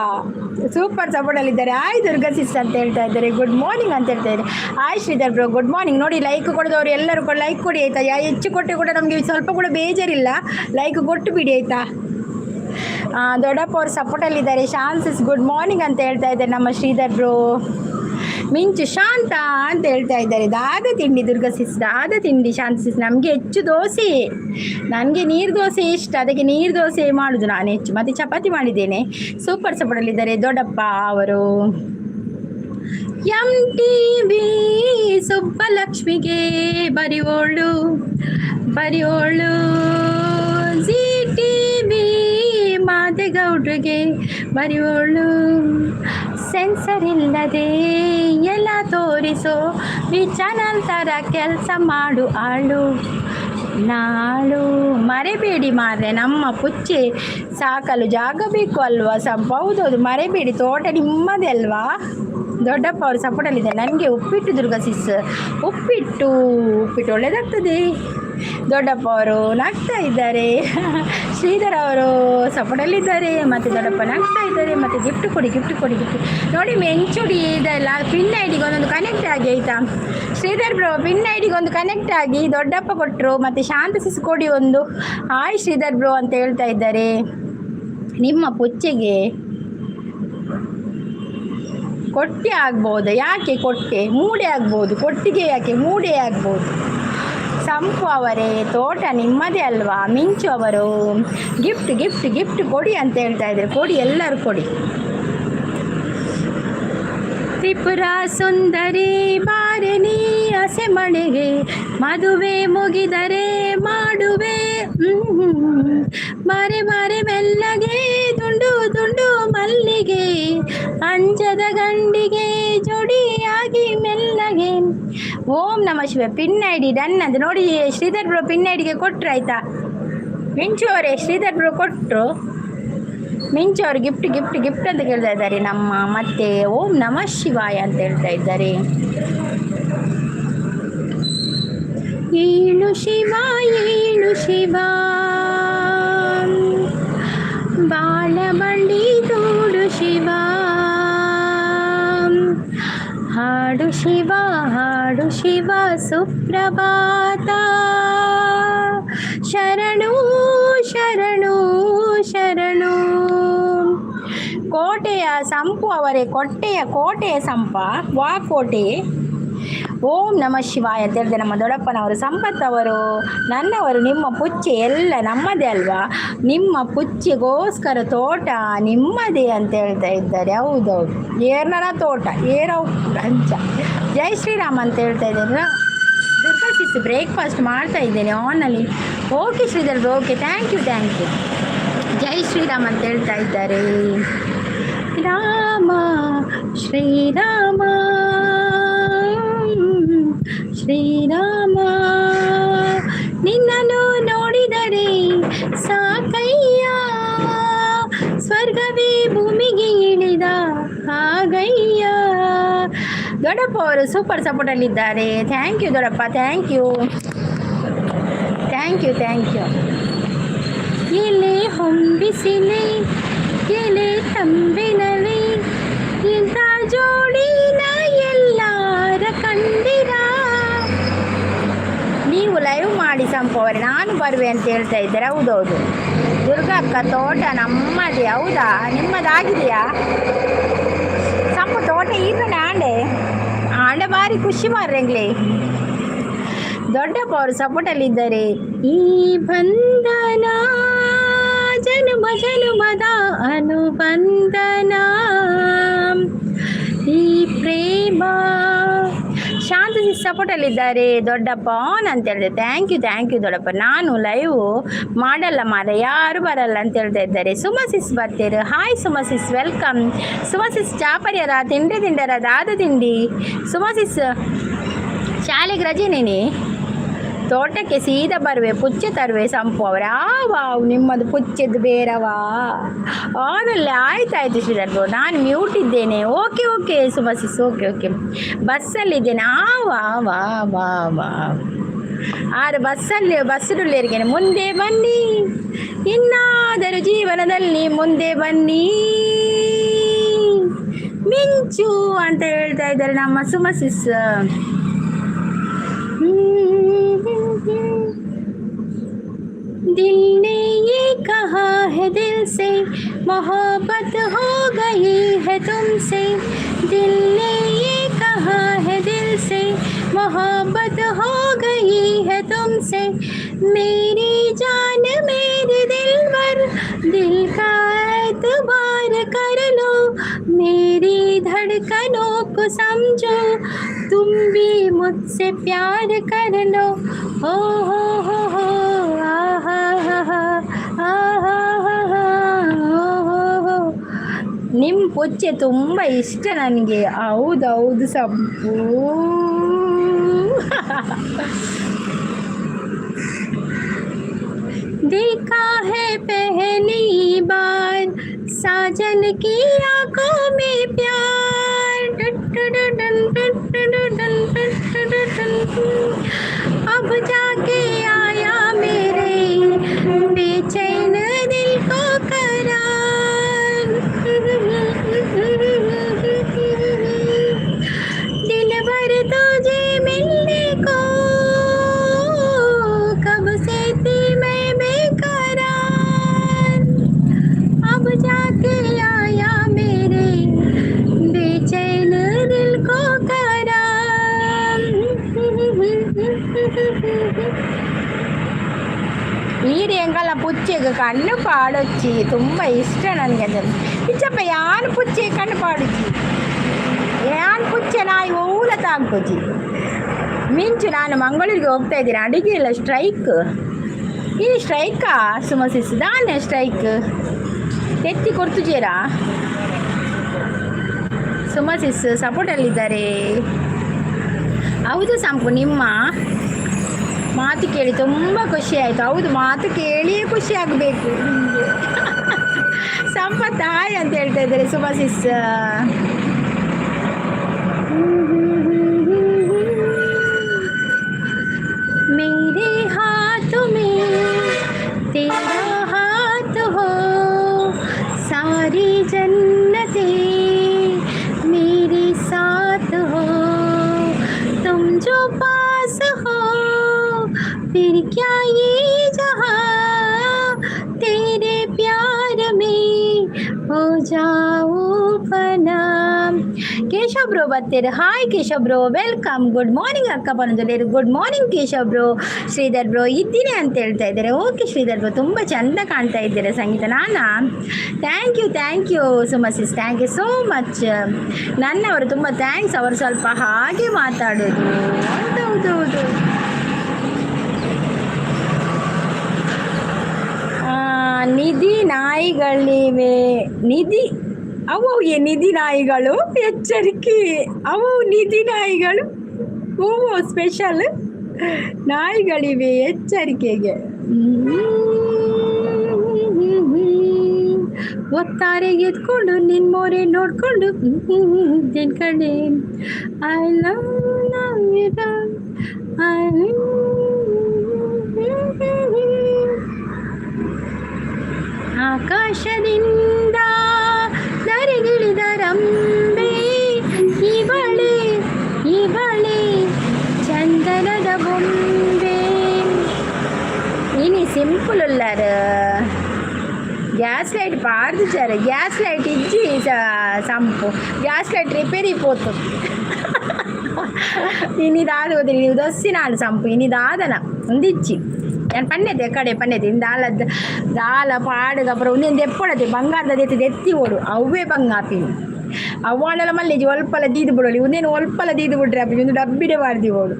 ಸೂಪರ್ ಸಪೋರ್ಟಲ್ಲಿದ್ದಾರೆ. ಹಾಯ್ ದುರ್ಗಾ ಸಿಸ್ ಅಂತ ಹೇಳ್ತಾ ಇದ್ದಾರೆ. ಗುಡ್ ಮಾರ್ನಿಂಗ್ ಅಂತ ಹೇಳ್ತಾ ಇದ್ದಾರೆ. Hi Sridhar bro, good morning. ನೋಡಿ, ಲೈಕ್ ಕೊಡದವರು ಎಲ್ಲರೂ ಕೂಡ ಲೈಕ್ ಕೊಡಿ ಆಯ್ತಾ? ಹೆಚ್ಚು ಕೊಟ್ಟೆ ಕೂಡ ನಮಗೆ ಸ್ವಲ್ಪ ಕೂಡ ಬೇಜಾರಿಲ್ಲ. ಲೈಕ್ ಕೊಟ್ಟು ಬಿಡಿ ಆಯ್ತಾ? ದೊಡ್ಡಪ್ಪ ಅವರು ಸಪೋರ್ಟಲ್ಲಿದ್ದಾರೆ. ಶಾನ್ಸಿಸ್ ಗುಡ್ ಮಾರ್ನಿಂಗ್ ಅಂತ ಹೇಳ್ತಾ ಇದ್ದಾರೆ ನಮ್ಮ ಶ್ರೀಧರ್ ಬ್ರೋ. ಮಿಂಚು ಶಾಂತ ಅಂತ ಹೇಳ್ತಾ ಇದ್ದಾರೆ. ದಾದ ತಿಂಡಿ ದುರ್ಗಾ ಸಿಸ್? ದಾದ ತಿಂಡಿ ಶಾಂತ ಸಿಸ್? ನಮಗೆ ಹೆಚ್ಚು ದೋಸೆ. ನನಗೆ ನೀರು ದೋಸೆ ಇಷ್ಟ, ಅದಕ್ಕೆ ನೀರು ದೋಸೆ ಮಾಡೋದು ನಾನು ಹೆಚ್ಚು. ಮತ್ತು ಚಪಾತಿ ಮಾಡಿದ್ದೇನೆ. ಸೂಪರ್ ಸಪೋರ್ಟಲ್ಲಿದ್ದಾರೆ ದೊಡ್ಡಪ್ಪ ಅವರು. ಎಂ ಟಿ ವಿ ಸುಬ್ಬಲಕ್ಷ್ಮಿಗೆ ಬರಿಯೋಳು ಬರಿಯೋಳು, ಜಿ ಟಿ ವಿ ಮಾದೇಗೌಡ್ರಿಗೆ ಬರಿಯೋಳು, ಸೆನ್ಸರ್ ಇಲ್ಲದೆ ಎಲ್ಲ ತೋರಿಸೋ ವಿ ಚಾನಲ್ ಥರ ಕೆಲಸ ಮಾಡು ಆಳು ನಾಳು. ಮರೆಬೇಡಿ ಮಾರ್ರೆ, ನಮ್ಮ ಪುಚ್ಚೆ ಸಾಕಲು ಜಾಗ ಬೇಕು ಅಲ್ವಾ ಸಂಪ? ಹೌದೌದು, ಮರೆಬೇಡಿ, ತೋಟ ನಿಮ್ಮದೇ ಅಲ್ವಾ? ದೊಡ್ಡಪ್ಪ ಅವರು ಸಪೋರ್ಟಲ್ಲಿದ್ದಾರೆ. ನನಗೆ ಉಪ್ಪಿಟ್ಟು ದುರ್ಗಾ ಸಿಸ್. ಉಪ್ಪಿಟ್ಟು, ಉಪ್ಪಿಟ್ಟು ಒಳ್ಳೆಯದಾಗ್ತದೆ. ದೊಡ್ಡಪ್ಪ ಅವರು ನಗ್ತಾ ಇದ್ದಾರೆ. ಶ್ರೀಧರ್ ಅವರು ಸಪೋರ್ಟಲ್ಲಿದ್ದಾರೆ. ಮತ್ತು ದೊಡ್ಡಪ್ಪ ನಗ್ತಾ ಇದ್ದಾರೆ. ಮತ್ತು ಗಿಫ್ಟ್ ಕೊಡಿ, ಗಿಫ್ಟ್ ಕೊಡಿ, ಗಿಫ್ಟ್. ನೋಡಿ, ಮೆಂಚುಡಿ ಇದೆಲ್ಲ ಪಿನ್ ಐಡಿಗೆ ಒಂದೊಂದು ಕನೆಕ್ಟ್ ಆಗಿ ಆಯಿತಾ? ಶ್ರೀಧರ್ ಬ್ರೋ, ಪಿನ್ ಐಡಿಗೆ ಒಂದು ಕನೆಕ್ಟ್ ಆಗಿ. ದೊಡ್ಡಪ್ಪ ಕೊಟ್ಟರು ಮತ್ತು ಶಾಂತ ಸಿಸ್ ಕೊಡಿ ಒಂದು. ಹಾಯ್ ಶ್ರೀಧರ್ ಬ್ರೋ ಅಂತ ಹೇಳ್ತಾ ಇದ್ದಾರೆ. ನಿಮ್ಮ ಪುಚ್ಚೆಗೆ ಕೊಟ್ಟೆ ಆಗ್ಬೋದು. ಯಾಕೆ ಕೊಟ್ಟೆ? ಮೂಡೆ ಆಗ್ಬೋದು. ಕೊಟ್ಟಿಗೆ ಯಾಕೆ? ಮೂಡೆ ಆಗ್ಬೋದು. ಸಂಪು ಅವರೇ, ತೋಟ ನಿಮ್ಮದೇ ಅಲ್ವಾ? ಮಿಂಚು ಅವರು ಗಿಫ್ಟ್ ಗಿಫ್ಟ್ ಗಿಫ್ಟ್ ಕೊಡಿ ಅಂತ ಹೇಳ್ತಾ ಇದ್ದಾರೆ. ಕೊಡಿ, ಎಲ್ಲರೂ ಕೊಡಿ. ತ್ರಿಪುರ ಸುಂದರಿ ಬಾರೆ ನೀ ಹಸೆಮಣೆಗೆ, ಮದುವೆ ಮುಗಿದರೆ ಮಾಡುವೆ ಹ್ಮ್. ಬಾರೆ ಬಾರೆ ಮೆಲ್ಲಗೆ, ದುಂಡು ದುಂಡು ಮಲ್ಲಿಗೆ, ಅಂಜದ ಗಂಡಿಗೆ ಜೋಡಿಯಾಗಿ ಮೆಲ್ಲಗೆ. ಓಂ ನಮ ಶಿವ. ಪಿನ್ ಐಡಿ ಡನ್ ಅಂತ ನೋಡಿ. ಶ್ರೀಧರ್ ಬ್ರೋ ಪಿನ್ ಐಡಿಗೆ ಕೊಟ್ಟರು, ಆಯ್ತಾ? ಮಿಂಚು ಅವರೇ, ಶ್ರೀಧರ್ ಬ್ರೋ ಕೊಟ್ಟರು. ಮಿಂಚು ಅವರು ಗಿಫ್ಟ್ ಗಿಫ್ಟ್ ಗಿಫ್ಟ್ ಅಂತ ಕೇಳ್ತಾ ಇದ್ದಾರೆ ನಮ್ಮ. ಮತ್ತೆ ಓಂ ನಮಃ ಶಿವಾಯ ಅಂತ ಹೇಳ್ತಾ ಇದ್ದಾರೆ. ಏಳು ಶಿವ, ಏಳು ಶಿವ, ಬಾಳ ಬಂಡಿ ತೋಡು ಶಿವ, ಹಾಡು ಶಿವ, ಹಾಡು ಶಿವ, ಸುಪ್ರಭಾತ, ಶರಣು ಶರಣು ಶರಣು. ಕೋಟೆಯ ಸಂಪು ಅವರೇ, ಕೊಟ್ಟೆಯ ಕೋಟೆಯ ಸಂಪ ವಾ ಕೋಟೆ. ಓಂ ನಮಃ ಶಿವಾಯ ಅಂತ ಹೇಳಿದೆ ನಮ್ಮ ದೊಡ್ಡಪ್ಪನವರು. ಸಂಪತ್ ಅವರು, ನನ್ನವರು, ನಿಮ್ಮ ಪುಚ್ಚೆ ಎಲ್ಲ ನಮ್ಮದೇ ಅಲ್ವಾ? ನಿಮ್ಮ ಪುಚ್ಚೆಗೋಸ್ಕರ ತೋಟ ನಿಮ್ಮದೇ ಅಂತ ಹೇಳ್ತಾ ಇದ್ದಾರೆ. ಹೌದೌದು, ಏರ್ನನ ತೋಟ ಏರವ್ ಅಂಚ. ಜೈ ಶ್ರೀರಾಮ್ ಅಂತ ಹೇಳ್ತಾ ಇದ್ದಾರೆ. ದುರ್ಗಾ ಸಿಸ್, ಬ್ರೇಕ್ಫಾಸ್ಟ್ ಮಾಡ್ತಾ ಇದ್ದೇನೆ ಆನಲ್ಲಿ. Okay Sridhar, okay, thank you, thank you. ಜೈ ಶ್ರೀರಾಮ್ ಅಂತ ಹೇಳ್ತಾ ಇದ್ದಾರೆ. ರಾಮ ಶ್ರೀರಾಮ ಶ್ರೀರಾಮ, ನಿನ್ನನ್ನು ನೋಡಿದರೆ ಸಾಕಯ್ಯ, ಸ್ವರ್ಗವೇ ಭೂಮಿಗೆ ಇಳಿದ ಹಾಗಯ್ಯ. ದೊಡ್ಡಪ್ಪ ಅವರು ಸೂಪರ್ ಸಪೋರ್ಟಲ್ಲಿದ್ದಾರೆ. Thank you ದೊಡ್ಡಪ್ಪ, thank you, thank you, thank you. ಎಲೆ ಹೊಂಬಿಸಿಲೆ, ಎಲೆ ತಂಬಿನಲಿ, ಇಂಥ ಜೋಡಿನ ಎಲ್ಲಾರ ಕಂಡಿರ? ನೀವು ಲೈವ್ ಮಾಡಿ ಸಂಪು ಅವರೇ, ನಾನು ಬರುವೆ ಅಂತ ಹೇಳ್ತಾ ಇದ್ದಾರೆ. ಹೌದೌದು. ದುರ್ಗಾ ಅಕ್ಕ, ತೋಟ ನಮ್ಮದೇ. ಹೌದಾ? ನಿಮ್ಮದಾಗಿದೆಯಾ ಸಂಪು ತೋಟ? ಈಗ ಆಂಡೆ ಆಂಡೆ ಬಾರಿ ಖುಷಿ ಮಾರ್ರೆಂಗ್ಲೆ. ದೊಡ್ಡಪ್ಪ ಅವರು ಸಪೋರ್ಟಲ್ಲಿದ್ದಾರೆ. ಈ ಬಂಧನ ಜನುಮ ಜನುಮದ ಅನುಬಂಧನ, ಈ ಪ್ರೇಮ. ಶಾಂತ ಸಪೋರ್ಟಲ್ಲಿದ್ದಾರೆ. ದೊಡ್ಡಪ್ಪ ಆನ್ ಅಂತ ಹೇಳಿದೆ. Thank you, thank you ದೊಡ್ಡಪ್ಪ. ನಾನು ಲೈವ್ ಮಾಡಲ್ಲ ಮಾರ, ಯಾರು ಬರಲ್ಲ ಅಂತ ಹೇಳ್ತಾ ಇದ್ದಾರೆ. ಸುಮಾ ಸಿಸ್ ಬರ್ತೀರ. Hi Suma sis, welcome. Suma sis, ಚಾಪರ್ಯರ ತಿಂಡಿ ತಿಂಡರ? ದಾದ ತಿಂಡಿ ಸುಮಾ ಸಿಸ್? ಶಾಲೆಗೆ ರಜೆನೇನೆ? ತೋಟಕ್ಕೆ ಸೀದಾ ಬರುವೆ, ಪುಚ್ಚೆ ತರುವೆ ಸಂಪು ಅವರೇ. ಆ ವಾವ್, ನಿಮ್ಮದು ಪುಚ್ಚೆದ್ದು ಬೇರವಾ? ಆನಲ್ಲೇ. ಆಯ್ತಾಯ್ತು ಶ್ರೀಧರ್ ಬ್ರೋ, ನಾನು ಮ್ಯೂಟ್ ಇದ್ದೇನೆ. Okay okay Suma sis, okay okay. ಬಸ್ಸಲ್ಲಿದ್ದೇನೆ. ಆ ವಾ ವಾ ವಾ ವಾ. ಆರು ಬಸ್ಸಲ್ಲಿ ಬಸ್ಸುಳ್ಳೇರಿಗೆ ಮುಂದೆ ಬನ್ನಿ, ಇನ್ನಾದರೂ ಜೀವನದಲ್ಲಿ ಮುಂದೆ ಬನ್ನಿ. ಮಿಂಚು ಅಂತ ಹೇಳ್ತಾ ಇದ್ದಾರೆ ನಮ್ಮ ಸುಮಾ ಸಿಸ್. दिल ने ये कहा है दिल से, मोहब्बत हो गई है तुमसे। दिल ने ये कहा है दिल से, मोहब्बत हो गई है तुमसे। मेरी जान, मेरे दिल पर, दिल का एतबार कर लो। मेरी धड़कनों को समझो, तुम भी मुझसे प्यार कर लो। हो हो हो, आ हा हा हा, ಆ ಹಾ ಹಾ ಹಾ, ಹೋ ಹೋ ಹೋ. ನಿಮ್ಮ ಪೊಚ್ಚೆ ತುಂಬ ಇಷ್ಟ ನನಗೆ. ಹೌದೌದು ಸಂಪು. देखा है पहली बार साजन की आंखों में प्यार। अब जाके आया मेरे बेचैन दिल को करार। दिल भर तुझे मिल ಈಡಿ ಎಂಕಲ್ಲ ಪುಚ್ಚೆಗೆ ಕಣ್ಣು ಪಾಡೊಚ್ಚಿ, ತುಂಬ ಇಷ್ಟ ನನಗೆ ಅದು. ಇಚ್ಚಪ್ಪ, ಯಾನು ಪುಚ್ಚೆ ಕಣ್ಣು ಪಾಡುಜಿ, ಯಾನ್ ಪುಚ್ಚೆ ನಾಯಿ ಓಲ ತಾಂಕುಜಿ. ಮಿಂಚು, ನಾನು ಮಂಗಳೂರಿಗೆ ಹೋಗ್ತಾ ಇದ್ದೀನಿ. ಅಡುಗೆ ಇಲ್ಲ, ಸ್ಟ್ರೈಕ್. ಈ ಸ್ಟ್ರೈಕಾ ಸುಮಸಿಸ್ ದಾನೆ ಸ್ಟ್ರೈಕ್ ತೆತ್ತಿ ಕೊಡ್ತುಜೇರಾ? ಸುಮಸಿಸ್ ಸಪೋರ್ಟಲ್ಲಿದ್ದಾರೆ. ಹೌದು ಸಂಪು, ನಿಮ್ಮ ಮಾತು ಕೇಳಿ ತುಂಬ ಖುಷಿ ಆಯಿತು. ಹೌದು, ಮಾತು ಕೇಳಿಯೇ ಖುಷಿ ಆಗಬೇಕು ನಿಮಗೆ. ಸಂಪತ್ ಹಾಯ್ ಅಂತ ಹೇಳ್ತಾ ಇದ್ದಾರೆ ಸುಮಸಿಸ್. मेरे हाथ में तेरा हाथ हो, सारी जन्नतें मेरे साथ हो, तुम जो पास हो, फिर क्या ये जहां, तेरे प्यार में हो जाऊं फना. ಕೇಶವ್ ಬ್ರೋ ಬರ್ತೀರಿ. Hi Keshav bro, welcome. Good morning ಅಕ್ಕ ಪನಂಜಲೇರು. Good morning Keshav bro. Shridhar bro ಇದ್ದೀನಿ ಅಂತ ಹೇಳ್ತಾ ಇದ್ದಾರೆ. ಓಕೆ ಶ್ರೀಧರ್ ಬ್ರೋ, ತುಂಬ ಚಂದ ಕಾಣ್ತಾ ಇದ್ದೀರಾ ಸಂಗೀತ. ನಾನಾ? Thank you, thank you ಸುಮಸಿಸ್, thank you so much. ನನ್ನವರು ತುಂಬ thanks. ಅವರು ಸ್ವಲ್ಪ ಹಾಗೆ ಮಾತಾಡೋದು. ಹೌದೌದು. ನಿಧಿ ನಾಯಿಗಳಿವೆ, ನಿಧಿ ಅವು ಏ ನಿಧಿ ನಾಯಿಗಳು ಎಚ್ಚರಿಕೆ. ಅವು ನಿಧಿ ನಾಯಿಗಳು. ಓ, ಸ್ಪೆಷಲ್ ನಾಯಿಗಳಿವೆ ಎಚ್ಚರಿಕೆಗೆ. ಒತ್ತಾರೆ ಎತ್ಕೊಂಡು ನಿನ್ ಮೋರೆ ನೋಡ್ಕೊಂಡು ಕಡೆ. I love I. ಆಕಾಶದಿಂದ ಧರೆಗಿಳಿದ ರಂಬೆ ಇವಳೆ, ಇವಳೆ ಚಂದನದ ಬೊಂಬೆ. ಇನಿ ಸಿಂಪಲ್ ಉಲ್ಲಾರ. ಗ್ಯಾಸ್ ಲೈಟ್ ಪಾಡ್ದಿಜಾರ. ಗ್ಯಾಸ್ ಲೈಟ್ ಇಜ್ಜಿ ಸಂಪು. ಗ್ಯಾಸ್ ಲೈಟ್ ರಿಪೇರಿ ಪೋತು. ಇನಿ ದಾದ ಗೊತ್ತಿಲ್ಲ. ನೀವು ದೊಸ್ಸಿನಾಡು ಸಂಪು. ಇನಿ ದಾದನ ಒಂದಿಚ್ಚಿ ನಾನು ಪಣ್ಣೆತೆ ಕಡೆ ಪಣ್ಣೆತೆ. ಇನ್ನು ದಾಲ ದಾಲ ಪಾಡುಗ ಅப்புறம் ಒಂದೊಂದು ಎಪ್ಪೊಡತೆ ಬಂಗಾರದ ದೆತ್ತಿ ಎತ್ತಿ ಓಡು. ಅವ್ವೇ ಬಂಗಾಪಿನಿ. ಅವ್ವಾಂಡಲ ಮಲ್ಲೆಜಿ ಒಲ್ಪಲ ದೀದು ಬಿಡೋಲಿ. ಒಂದೇನು ಒಲ್ಪಲ ದೀದು ಬಿಡ್ರೆ ಅಪ್ಪಿ ಒಂದು ಡಬ್ಬಿಡೆ ಮಾಡ್ದಿ ಓಡು.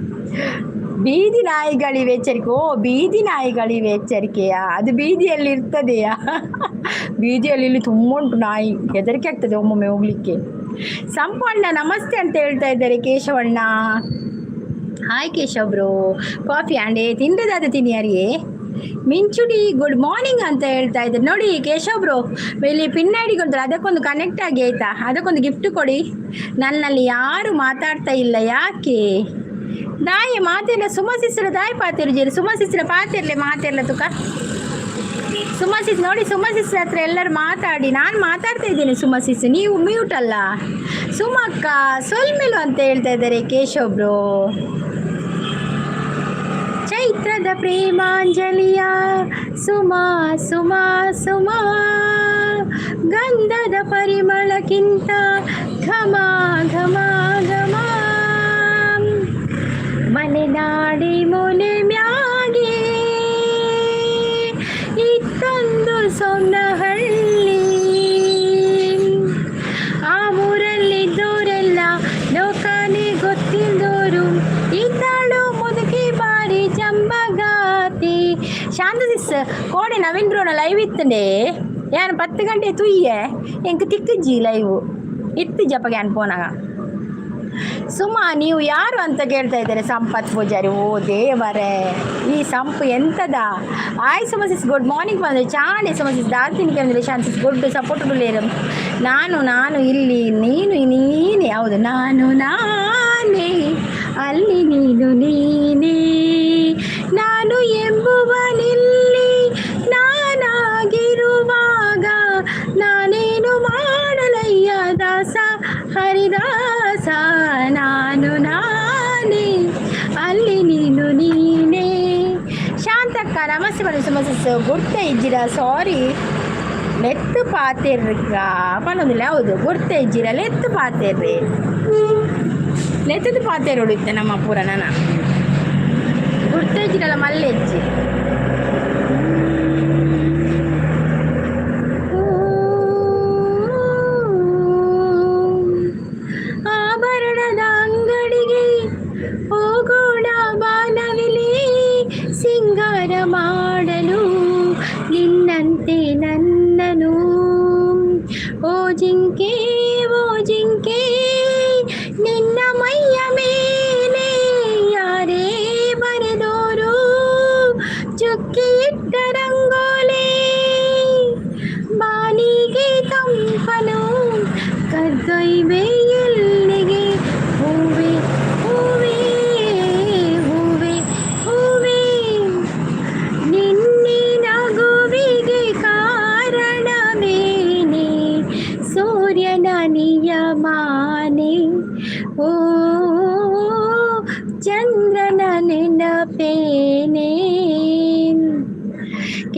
ಬೀದಿ ನಾಯಿಗಳಿವೆ ಎಚ್ಚರಿಕೆ. ಓ, ಬೀದಿ ನಾಯಿಗಳಿವೆ ಎಚ್ಚರಿಕೆಯಾ? ಅದು ಬೀದಿಯಲ್ಲಿ ಇರ್ತದೆಯಾ? ಬೀದಿಯಲ್ಲಿ ಇಲ್ಲಿ ತುಂಬ ಉಂಟು ನಾಯಿ. ಹೆದರಿಕೆ ಆಗ್ತದೆ ಒಮ್ಮೊಮ್ಮೆ ಹೋಗ್ಲಿಕ್ಕೆ. ಸಂಪು ಅಣ್ಣ ನಮಸ್ತೆ ಅಂತ ಹೇಳ್ತಾ ಇದ್ದಾರೆ ಕೇಶವಣ್ಣ. Hi Keshav bro. ಕಾಫಿ ಅಂಡೆ ತಿಂದದಾದ ತಿನ್ನಿಯಾರಿಯೇ. ಮಿಂಚುಡಿ ಗುಡ್ ಮಾರ್ನಿಂಗ್ ಅಂತ ಹೇಳ್ತಾ ಇದ್ದಾರೆ. ನೋಡಿ ಕೇಶವ್ ಬ್ರೋ, ಇಲ್ಲಿ ಪಿನ್ ಐಡಿ ಕೊಡ್ತಾರೆ. ಅದಕ್ಕೊಂದು ಕನೆಕ್ಟ್ ಆಗಿ ಆಯ್ತಾ? ಅದಕ್ಕೊಂದು ಗಿಫ್ಟ್ ಕೊಡಿ. ನನ್ನಲ್ಲಿ ಯಾರು ಮಾತಾಡ್ತಾ ಇಲ್ಲ ಯಾಕೆ? ದಾಯಿ ಮಾತೆಲ್ಲ ಸುಮಸಿಸ್ರ ದಾಯಿ ಪಾತಿರು ಜೇರು. ಸುಮಸಿಸ್ರ ಪಾತಿರ್ಲೆ ಮಾತಿರ್ಲ ತುಕ. ಸುಮಸಿಸ್ ನೋಡಿ, ಸುಮಸಿಸ್ ಹತ್ರ ಎಲ್ಲರೂ ಮಾತಾಡಿ. ನಾನು ಮಾತಾಡ್ತಾ ಇದ್ದೀನಿ ಸುಮಸಿಸ್, ನೀವು ಮ್ಯೂಟ್ ಅಲ್ಲ. ಸುಮಕ್ಕ ಸೊಲ್ಮೆಲು ಅಂತ ಹೇಳ್ತಾ ಇದ್ದಾರೆ ಕೇಶವ್ ಬ್ರೋ. ಚೈತ್ರದ ಪ್ರೇಮಾಂಜಲಿಯ ಸುಮಾ ಸುಮಾ ಸುಮಾ, ಗಂಧದ ಪರಿಮಳಕ್ಕಿಂತ ಘಮ ಘಮ ಘಮ. ಮಲೆನಾಡಿ ಮೂಲೆ ಮ್ಯಾಗೆ ಇತ್ತೊಂದು ಸೊನ್ನಹಳ್ಳಿ. ಆ ಊರಲ್ಲಿದ್ದೋರೆಲ್ಲ ಲೋಕಾನೇ ಗೊತ್ತಿಲ್ದೋರು. ಇದ್ದಾಳು ಮುದುಕಿ ಬಾರಿ ಜಂಬಗಾತಿ. ಶಾಂತ ಸಿಸ್, ಕೋಡೆ ನವೀನ್ ಬ್ರೋನ ಲೈವ್ ಇತ್ತಂಡೆ. ಯಾನು 10 ಗಂಟೆ ತುಯ್ಯೆ, ಎಂಕ್ ತಿಕ್ಕಜ್ಜಿ. ಲೈವ್ ಇತ್ತು ಜಪಗೆ ಅನ್ಪೋನಾಗ. ಸುಮಾ, ನೀವು ಯಾರು ಅಂತ ಕೇಳ್ತಾ ಇದ್ದಾರೆ ಸಂಪತ್ ಪೂಜಾರಿ. ಓ ದೇವರೇ, ಈ ಸಂಪು ಎಂತದ? ಆಯ್ ಸುಮಸಿಸ್, ಗುಡ್ ಮಾರ್ನಿಂಗ್ ಬಂದರೆ ಚಾಂಡೆ ಸುಮಸಿಸ್ ದಾಲ್ತಿನಿ ಅಂದರೆ ಶಾಂತಿಸ್ ಗುಡ್ ಸಪೋರ್ಟ್ ಲೇರು. ನಾನು ನಾನು ಇಲ್ಲಿ, ನೀನು ನೀನೇ. ಹೌದು, ನಾನು ನಾನೇ, ಅಲ್ಲಿ ನೀನು ನೀನೇ. ನಾನು ಎಂಬುವನಿಲ್ಲಿ ನಾನಾಗಿರುವಾಗ ನಾನೇನು ಮಾಡಲಯ್ಯ ದಾಸ ಹರಿದಾಸ. ನಾನು ನಾನೇ, ಅಲ್ಲಿ ನೀನು ನೀನೇ. ಶಾಂತಕ್ಕ ನಮಸ್ತೆ ಬನ್ನಿ. ಸಮಸ್ಯೆ ಗುರ್ತ ಇಜ್ಜಿರ, ಸಾರಿ. ಲೆತ್ತು ಪಾತೆರ್ಗ ಪನ್ನೊಂದಿಲ್ಲ. ಹೌದು, ಗುರ್ತ ಇಜ್ಜಿರ, ಲೆತ್ತು ಪಾತೆರ್ರಿ. ಲೆತ್ತದ ಪಾತೆರೋಡು ಇತ್ತೆ ನಮ್ಮ ಪೂರ. ನನ್ನ ಗುರ್ತ ಇಜ್ಜಿರಲ್ಲ ಮಲ್ಲೆಜ್ಜಿ.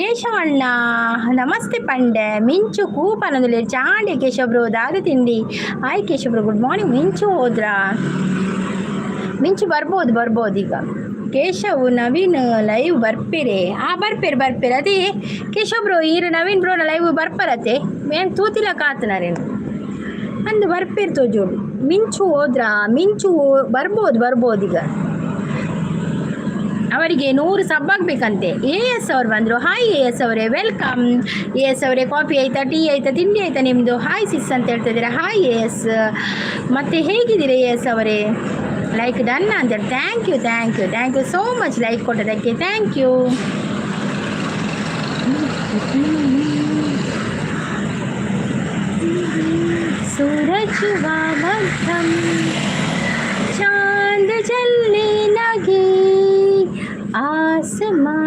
ಕೇಶವಣ್ಣ ನಮಸ್ತೆ ಪಂಡೆ. ಮಿಂಚು ಕೂ ಪನೊಂದುಲ್ಲೆ. ಚಾಂಡೆ ಕೇಶವ ಬ್ರೋ, ದಾದ ತಿಂಡಿ? Hi Keshava bro, good morning. ಮಿಂಚು ಹೋದ್ರಾ? ಮಿಂಚು ಬರ್ಬೋದು, ಬರ್ಬೋದು ಈಗ. ಕೇಶವ್ ನವೀನ್ ಲೈವ್ ಬರ್ಪಿರೆ? ಆ, ಬರ್ಪೇರು ಬರ್ಪೇರು. ಅದೇ ಕೇಶವ್ ಬ್ರೋ, ಈರು ನವೀನ್ ಬ್ರೋನ ಲೈವ್ ಬರ್ಪರತೆ? ಏನು ತೂತಿಲ್ಲ ಕಾತನಾರೇನು ಅಂದು ಬರ್ಪೇರು ತೋಜೋಡು. ಮಿಂಚು ಹೋದ್ರಾ? ಮಿಂಚು ಬರ್ಬೋದು, ಬರ್ಬೋದು ಈಗ. ಅವರಿಗೆ 100 ಸಬ್ ಆಗ್ಬೇಕಂತೆ. ಎ ಎಸ್ ಅವ್ರು ಬಂದರು. ಹಾಯ್ ಎ ಎಸ್ ಅವರೇ, welcome. A S ಅವರೇ, ಕಾಫಿ ಆಯ್ತಾ? ಟೀ ಆಯ್ತಾ? ತಿಂಡಿ ಆಯ್ತಾ ನಿಮ್ಮದು? ಹಾಯ್ ಸಿಸ್ ಅಂತ ಹೇಳ್ತಾ ಇದ್ದೀರಾ. ಹಾಯ್ ಎ ಎಸ್. ಮತ್ತು ಹೇಗಿದ್ದೀರಾ ಎ ಎಸ್ ಅವರೇ? ಲೈಕ್ ಡನ್ ಅಂತೇಳಿ. Thank you, thank you, thank you so much like ಕೊಟ್ಟದಕ್ಕೆ. Thank you. सूरज हुआ मध्यम, चांद जलने लगे, आसमां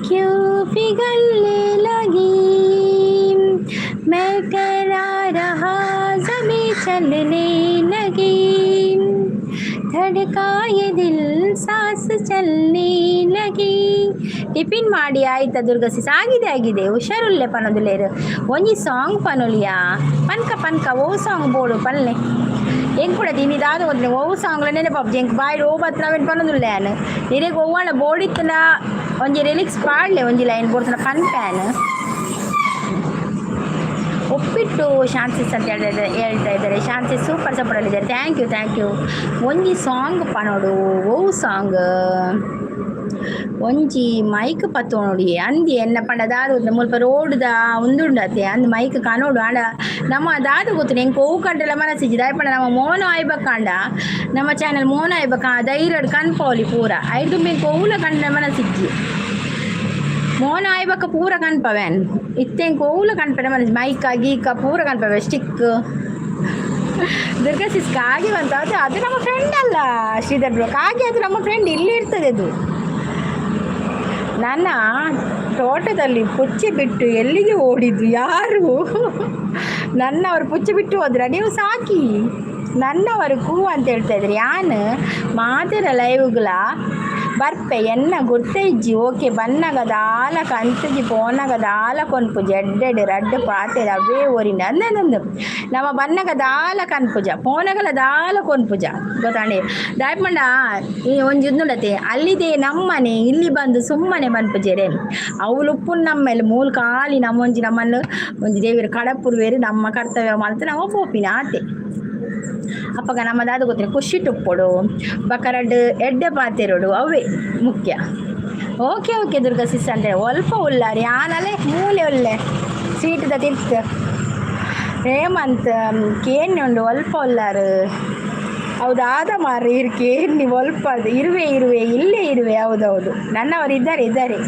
क्यों पिघलने लगी, मैं ठहरा रहा, जमी चलने लगी, धड़का ये दिल, सांस चलने लगी. ಟಿಫಿನ್ ಮಾಡಿ ಆಯ್ತಾ ದುರ್ಗಾ ಸಿಸ್? ಆಗಿದೆ, ಆಗಿದೆ. ಹುಷಾರುಲ್ಲೆ ಪನೊಂದುಲ್ಲೇರು. ಒಂಜಿ ಸಾಂಗ್ ಪನೊಲಿಯಾ? ಪನ್ಕ ಪನ್ಕ, ಓ ಸಾಂಗ್ ಬೋಡು ಪಲ್ಲೆ. ಎಂಕ್ ಕೂಡ ತಿನ್ನಿ ದಾದ ಗೊತ್ತಿಲ್ಲ. ಓ ಸಾಂಗ್ಲ ನೆನಪಾಪುಜಿ ಎಂಕ್. ಬಾಯಿ ಓ ಬತ್ ನಾವೇನು ಪನೊಂದುಲ್ಲೆ ಯಾನ್. ನಿರೆಗ್ ಒವ್ವಾಂಡ ಬೋಡಿತ್ತನ ಒಂಜಿ ರಿಲಿಕ್ಸ್ ಪಾಡ್ಲೆ, ಒಂಜಿ ಲೈನ್ ಬೋಡ್ತನ ಪನ್ಪ್ಯಾನ್. ಉಪ್ಪಿಟ್ಟು ಶಾಂತಿಸ್ ಅಂತ ಹೇಳ್ತಾ ಇದ್ದಾರೆ. ಶಾಂತಿ ಸೂಪರ್ ಸಪೋರ್ಟಲ್ಲಿದ್ದಾರೆ. Thank you, thank you. ಒಂಜಿ ಸಾಂಗ್ ಪನೊಡು. ಓ ಸಾಂಗ್? ಒಂಜಿ ಮೈಕ್ ಪತ್ತೊನೊಡಿ ಅಂದಿ. ಎನ್ನ ಪಂಡ ದಾದ ಗೊತ್ತಿಲ್ಲ, ಮುಲ್ಪ ರೋಡ್ದ ಉಂದುಂಡತೆ ಅಂದ್ ಮೈಕ್ ಕನೋಡು. ಆಂಡ ನಮ್ಮ ದಾದ ಗೊತ್ತಿಲ್ಲ, ಎಂಕ್ ಒವು ಕಂಡಲ ಮನಸ್ಸಿಜ್ಜಿ. ದಾಯೆ ಪಂಡ ನಮ್ಮ ಮೋನ ಆಯ್ಬಕಾಂಡ, ನಮ್ಮ ಚಾನಲ್ ಮೋನ ಆಯ್ಬಕ ಧೈರ್ಯಡ್ ಕನ್ಪೋಲಿ ಪೂರ. ಐದು ಎಂಕ್ ಒವುಲ ಕಂಡ ಮನಸ್ಸಿಜ್ಜಿ. ಮೋನ ಆಯ್ಬಕ ಪೂರ ಕನ್ಪವೇನ್. ಇತ್ತೆ ಎಂಕ್ ಒವುಲ ಕನ್ಪೆ ಮನಸ್ಸು. ಮೈಕ ಗೀಕ ಪೂರ ಕನ್ಪವೆ ಸ್ಟಿಕ್. ದುರ್ಗಾ ಸಿಸ್, ಕಾಗಿ ಬಂತ. ಅದು ಅದು ನಮ್ಮ ಫ್ರೆಂಡ್ ಅಲ್ಲ ಶ್ರೀಧರ್ ಬ್ರೋ. ಕಾಗಿ ಅದು ನಮ್ಮ ಫ್ರೆಂಡ್, ಇಲ್ಲಿ ಇರ್ತದೆ ಅದು. ನನ್ನ ತೋಟದಲ್ಲಿ ಪುಚ್ಚೆ ಬಿಟ್ಟು ಎಲ್ಲಿಗೆ ಓಡಿದ್ದು ಯಾರು? ನನ್ನವರು ಪುಚ್ಚೆ ಬಿಟ್ಟು ಹೋದ್ರ? ನೀವು ಸಾಕಿ. ನನ್ನವರು ಕೂ ಅಂತ ಹೇಳ್ತಾ ಇದ್ರಿ. ಯಾನ್ ಮಾತೆರ ಲೈವ್ಗಳ ಬರ್ಪೆ, ಎನ್ನ ಗುರ್ತ ಇಜ್ಜಿ. ಓಕೆ, ಬನ್ನಗ ದಾಲ ಕಂತುಜಿ, ಪೋನಗ ದಾಲ ಕೊನ್ಪುಜಿ. ಎಡ್ಡೆಡ್ ರಡ್ಡ್ ಪಾತೆರ ಅವೇ ಓರಿಂದ ಅಂದಂದು. ನಮ್ಮ ಬನ್ನಗ ದಾಲ ಕನ್ಪುಜ, ಪೋನಗಲ ದಾಲ ಕೊನ್ಪುಜ, ಗೊತ್ತಾಂಡೆ? ದಾಯ್ ಪಂಡ ಈ ಒಂಜಿ ಉಂದುಂಡತೆ, ಅಲ್ಲಿದೆ ನಮ್ಮನೆ, ಇಲ್ಲಿ ಬಂದು ಸುಮ್ಮನೆ ಪನ್ಪುಜೆರೆ. ಅವ್ಲು ಉಪ್ಪುನ್ ನಮ್ಮೇಲೆ ಮೂಲು ಖಾಲಿ. ನಮ್ಮೊಂಜಿ ನಮ್ಮನ್ನು ಒಂಜಿ ದೇವರು ಕಡಪುರ್ವೇರು, ನಮ್ಮ ಕರ್ತವ್ಯ ಮಲ್ತ್ ನಮ್ಮ ಪೋಪಿನ ಆತೆ. ಅಪ್ಪಗ ನಮ್ಮ ದಾದ ಗೊತ್ತಿಲ್ಲ, ಖುಷಿ ಉಪ್ಪೊಡು, ಬಕರಡ್ ಎಡ್ಡೆ ಪಾತೆರೊಡು, ಅವೇ ಮುಖ್ಯ. ಓಕೆ ಓಕೆ ದುರ್ಗಾ ಸಿಸ್ ಅಂದ್ರೆ. ಒಲ್ಪ ಉಲ್ಲಾರಿ ಆನಲೆ ಮೂಲೆ ಒಲ್ಲೆ ಸೀಟದ ತಿರ್ತು. ಹೇಮಂತ್ ಕೇನ್ನಿ ಉಂಡು. ಒಲ್ಪ ಉಲ್ಲಾರು? ಹೌದಾದ ಮಾರ್ರೆ, ಇರ್ ಕೇನ್ನಿ ಒಲ್ಪ ಇರುವೆ, ಇರುವೆ, ಇಲ್ಲೇ ಇರುವೆ. ಹೌದೌದು, ನನ್ನವರು ಇದ್ದಾರೆ, ಇದ್ದಾರೆ.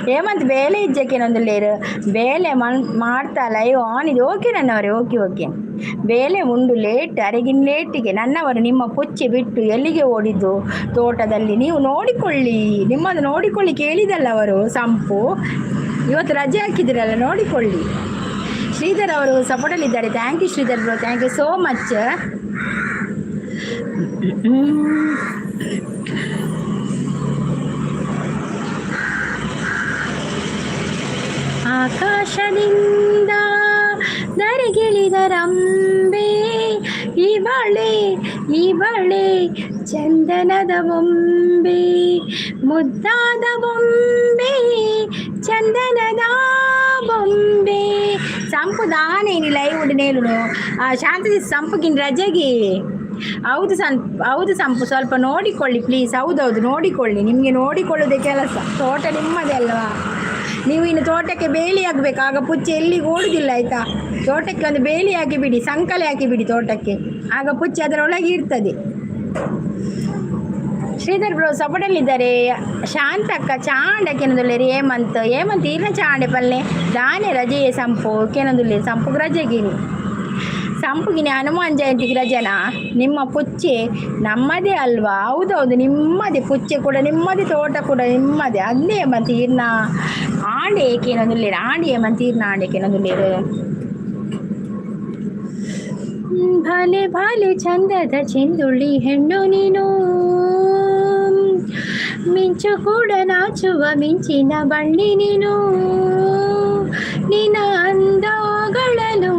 ಹೇಮಂತ್ ಬೇಲೆ ಇಜ್ಜಕ್ಕೇನೊಂದುಲ್ಲೇರು? ಬೇಲೆ ಮನ್ ಮಾಡ್ತಾ ಲೈವ್ ಆನ್ ಇದೆ. ಓಕೆ ನನ್ನವರೇ, ಓಕೆ ಓಕೆ. ಬೇಲೆ ಉಂಡು ಲೇಟ್ ಅರೆಗಿನ ಲೇಟಿಗೆ. ನನ್ನವರು ನಿಮ್ಮ ಪುಚ್ಚೆ ಬಿಟ್ಟು ಎಲ್ಲಿಗೆ ಓಡಿದ್ದು ತೋಟದಲ್ಲಿ? ನೀವು ನೋಡಿಕೊಳ್ಳಿ, ನಿಮ್ಮದು ನೋಡಿಕೊಳ್ಳಿ. ಕೇಳಿದಲ್ಲ ಅವರು. ಸಂಪು ಇವತ್ತು ರಜೆ ಹಾಕಿದಿರಲ್ಲ, ನೋಡಿಕೊಳ್ಳಿ. ಶ್ರೀಧರ್ ಅವರು ಸಪೋರ್ಟಲ್ಲಿದ್ದಾರೆ. Thank you Sridhar bro, thank you so much. ಆಕಾಶದಿಂದ ಧರೆಗಿಳಿದರಂಬೆ ಇವಳೆ, ಇವಳೆ ಚಂದನದ ಬೊಂಬೆ, ಮುದ್ದಾದ ಬೊಂಬೆ, ಚಂದನದ ಬೊಂಬೆ. ಸಂಪು ದಾನೆ ಇನಿ ಲೈವ್ ಉಂಡು ನೇಲುನು. ಶಾಂತಿ ಸಂಪುಗಿನ ರಜೆಗೆ. ಹೌದು ಸನ್, ಹೌದು ಸಂಪು, ಸ್ವಲ್ಪ ನೋಡಿಕೊಳ್ಳಿ ಪ್ಲೀಸ್. ಹೌದೌದು, ನೋಡಿಕೊಳ್ಳಿ. ನಿಮಗೆ ನೋಡಿಕೊಳ್ಳುವುದೇ ಕೆಲಸ. ತೋಟ ನಿಮ್ಮದೇ ಅಲ್ವಾ? ನೀವು ಇನ್ನು ತೋಟಕ್ಕೆ ಬೇಲಿ ಹಾಕ್ಬೇಕು. ಆಗ ಪುಚ್ಚೆ ಎಲ್ಲಿಗೆ ಓಡುದಿಲ್ಲ, ಆಯ್ತಾ? ತೋಟಕ್ಕೆ ಒಂದು ಬೇಲಿ ಹಾಕಿ ಬಿಡಿ, ಸಂಕಲೆ ಹಾಕಿ ಬಿಡಿ ತೋಟಕ್ಕೆ. ಆಗ ಪುಚ್ಚೆ ಅದರೊಳಗೆ ಇರ್ತದೆ. ಶ್ರೀಧರ್ ಬ್ರೋ ಸಪೋರ್ಟಲ್ಲಿದ್ದಾರೆ. ಶಾಂತಕ್ಕ ಚಾಂಡಕ್ಕೆ ಹೇಮಂತ್, ಹೇಮಂತ್ ಈರ್ನ ಚಾಂಡೆ ಪಲ್ಲೆ. ದಾನೆ ರಜೆ ಸಂಪು ಕೇನೊಂದುಲ್ಲೆ? ಸಂಪುಗ್ ರಜೆಗಿನಿ, ಸಂಪುಗಿನಿ ಹನುಮಾನ್ ಜಯಂತಿಗೆ ರಜನಾ? ನಿಮ್ಮ ಪುಚ್ಚೆ ನಮ್ಮದೇ ಅಲ್ವಾ? ಹೌದೌದು, ನಿಮ್ಮದೇ. ಪುಚ್ಚೆ ಕೂಡ ನಿಮ್ಮದೇ, ತೋಟ ಕೂಡ ನಿಮ್ಮದೇ. ಅಂದೇ ಹೇಮಂತ್ ಈರ್ನ ಆಂಡೆ ಏಕೇನೊಂದುಲ್ಲೇರು? ಆಂಡೆ ಹೇಮಂತ್, ಈರ್ನ ಆಂಡೆ ಏಕೇನೊಂದುಲ್ಲೇರು? ಭಾಲೆ ಭಾಲೆ ಚಂದದ ಚೆಂದುಳ್ಳಿ ಹೆಣ್ಣು ನೀನು. ಮಿಂಚು ಕೂಡ ನಾಚುವ ಮಿಂಚಿನ ಬಳ್ಳಿ ನೀನು. ನಿನ್ನ ಅಂದಗಳನ್ನು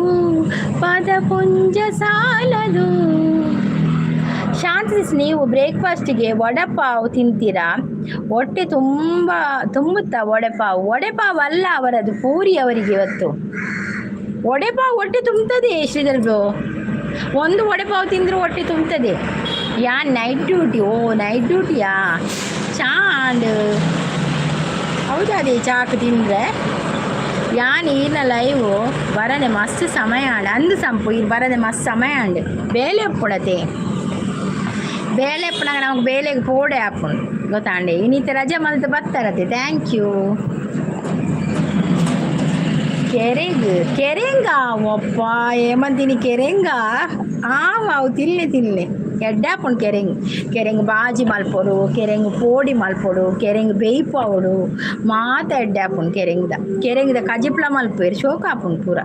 ಪದಪುಂಜ ಸಾಲದು. ಶಾಂತಿ, ನೀವು ಬ್ರೇಕ್ಫಾಸ್ಟಿಗೆ ವಡಪಾವ್ ತಿಂತೀರಾ? ಹೊಟ್ಟೆ ತುಂಬ ತುಂಬುತ್ತಾ ವಡೆಪಾವ್? ವಡೆಪಾವ್ ಅಲ್ಲ ಅವರದು, ಪೂರಿ ಅವರಿಗೆ ಇವತ್ತು. ವಡೆಪಾವ್ ಹೊಟ್ಟೆ ತುಂಬ್ತದೆ ಶ್ರೀಧರ್ ಬ್ರೋ. ಒಂದು ವಡೆಪಾವ್ ತಿಂದರೂ ಹೊಟ್ಟೆ ತುಂಬ್ತದೆ. ಯಾ ನೈಟ್ ಡ್ಯೂಟಿ? ಓ, ನೈಟ್ ಡ್ಯೂಟಿಯಾ? ಚಾಂಡ್ ಹೌದಾ? ಅದೇ ಚಾಕ್ ತಿಂದರೆ ಯಾನ್ ಈರ್ನ ಲೈವ್ ಬರನೆ ಮಸ್ತ್ ಸಮಯ ಆಂಡ್ ಅಂದು ಸಂಪು. ಇರ್ ಬರದೆ ಮಸ್ತ್ ಸಮಯ ಆಂಡ್. ಬೇಲೆ ಉಪ್ಪುಡತೆ, ಬೇಲೆ ಉಪ್ಪುನಾಗ ನಮಗೆ ಬೇಲೆಗೆ ಪೋಡೆ ಆಪುಂಡು ಗೊತ್ತಾಂಡೆ. ಇನ್ನಿತ ರಜೆ ಮಲ್ತ್ ಬತ್ತಾರತೆ. Thank you. ಕೆರೆಗ್ ಕೆರೆಂಗ ಒಪ್ಪ ಏಮಂತೀನಿ ಕೆರೆಂಗ ಆವು ತಿನ್ಲೆ ತಿನ್ಲೆ, ಎಡ್ಡೆ ಆಪುಂಡು ಕೆರೆಂಗ್. ಕೆರೆಂಗ್ ಬಾಜಿ ಮಲ್ಪೊಡು, ಕೆರೆಂಗ್ ಪೋಡಿ ಮಲ್ಪೊಡು, ಕೆರೆಂಗ್ ಬೇಯ್ಪಾವೊಡು, ಮಾತ ಎಡ್ಡೆ ಆಪುಂಡು ಕೆರೆಂಗ್ದ. ಕೆರೆಂಗ್ದ ಕಜಿಪ್ಲ ಮಲ್ಪುವೆರ್, ಶೋಕ ಆಪುಂಡು ಪೂರ.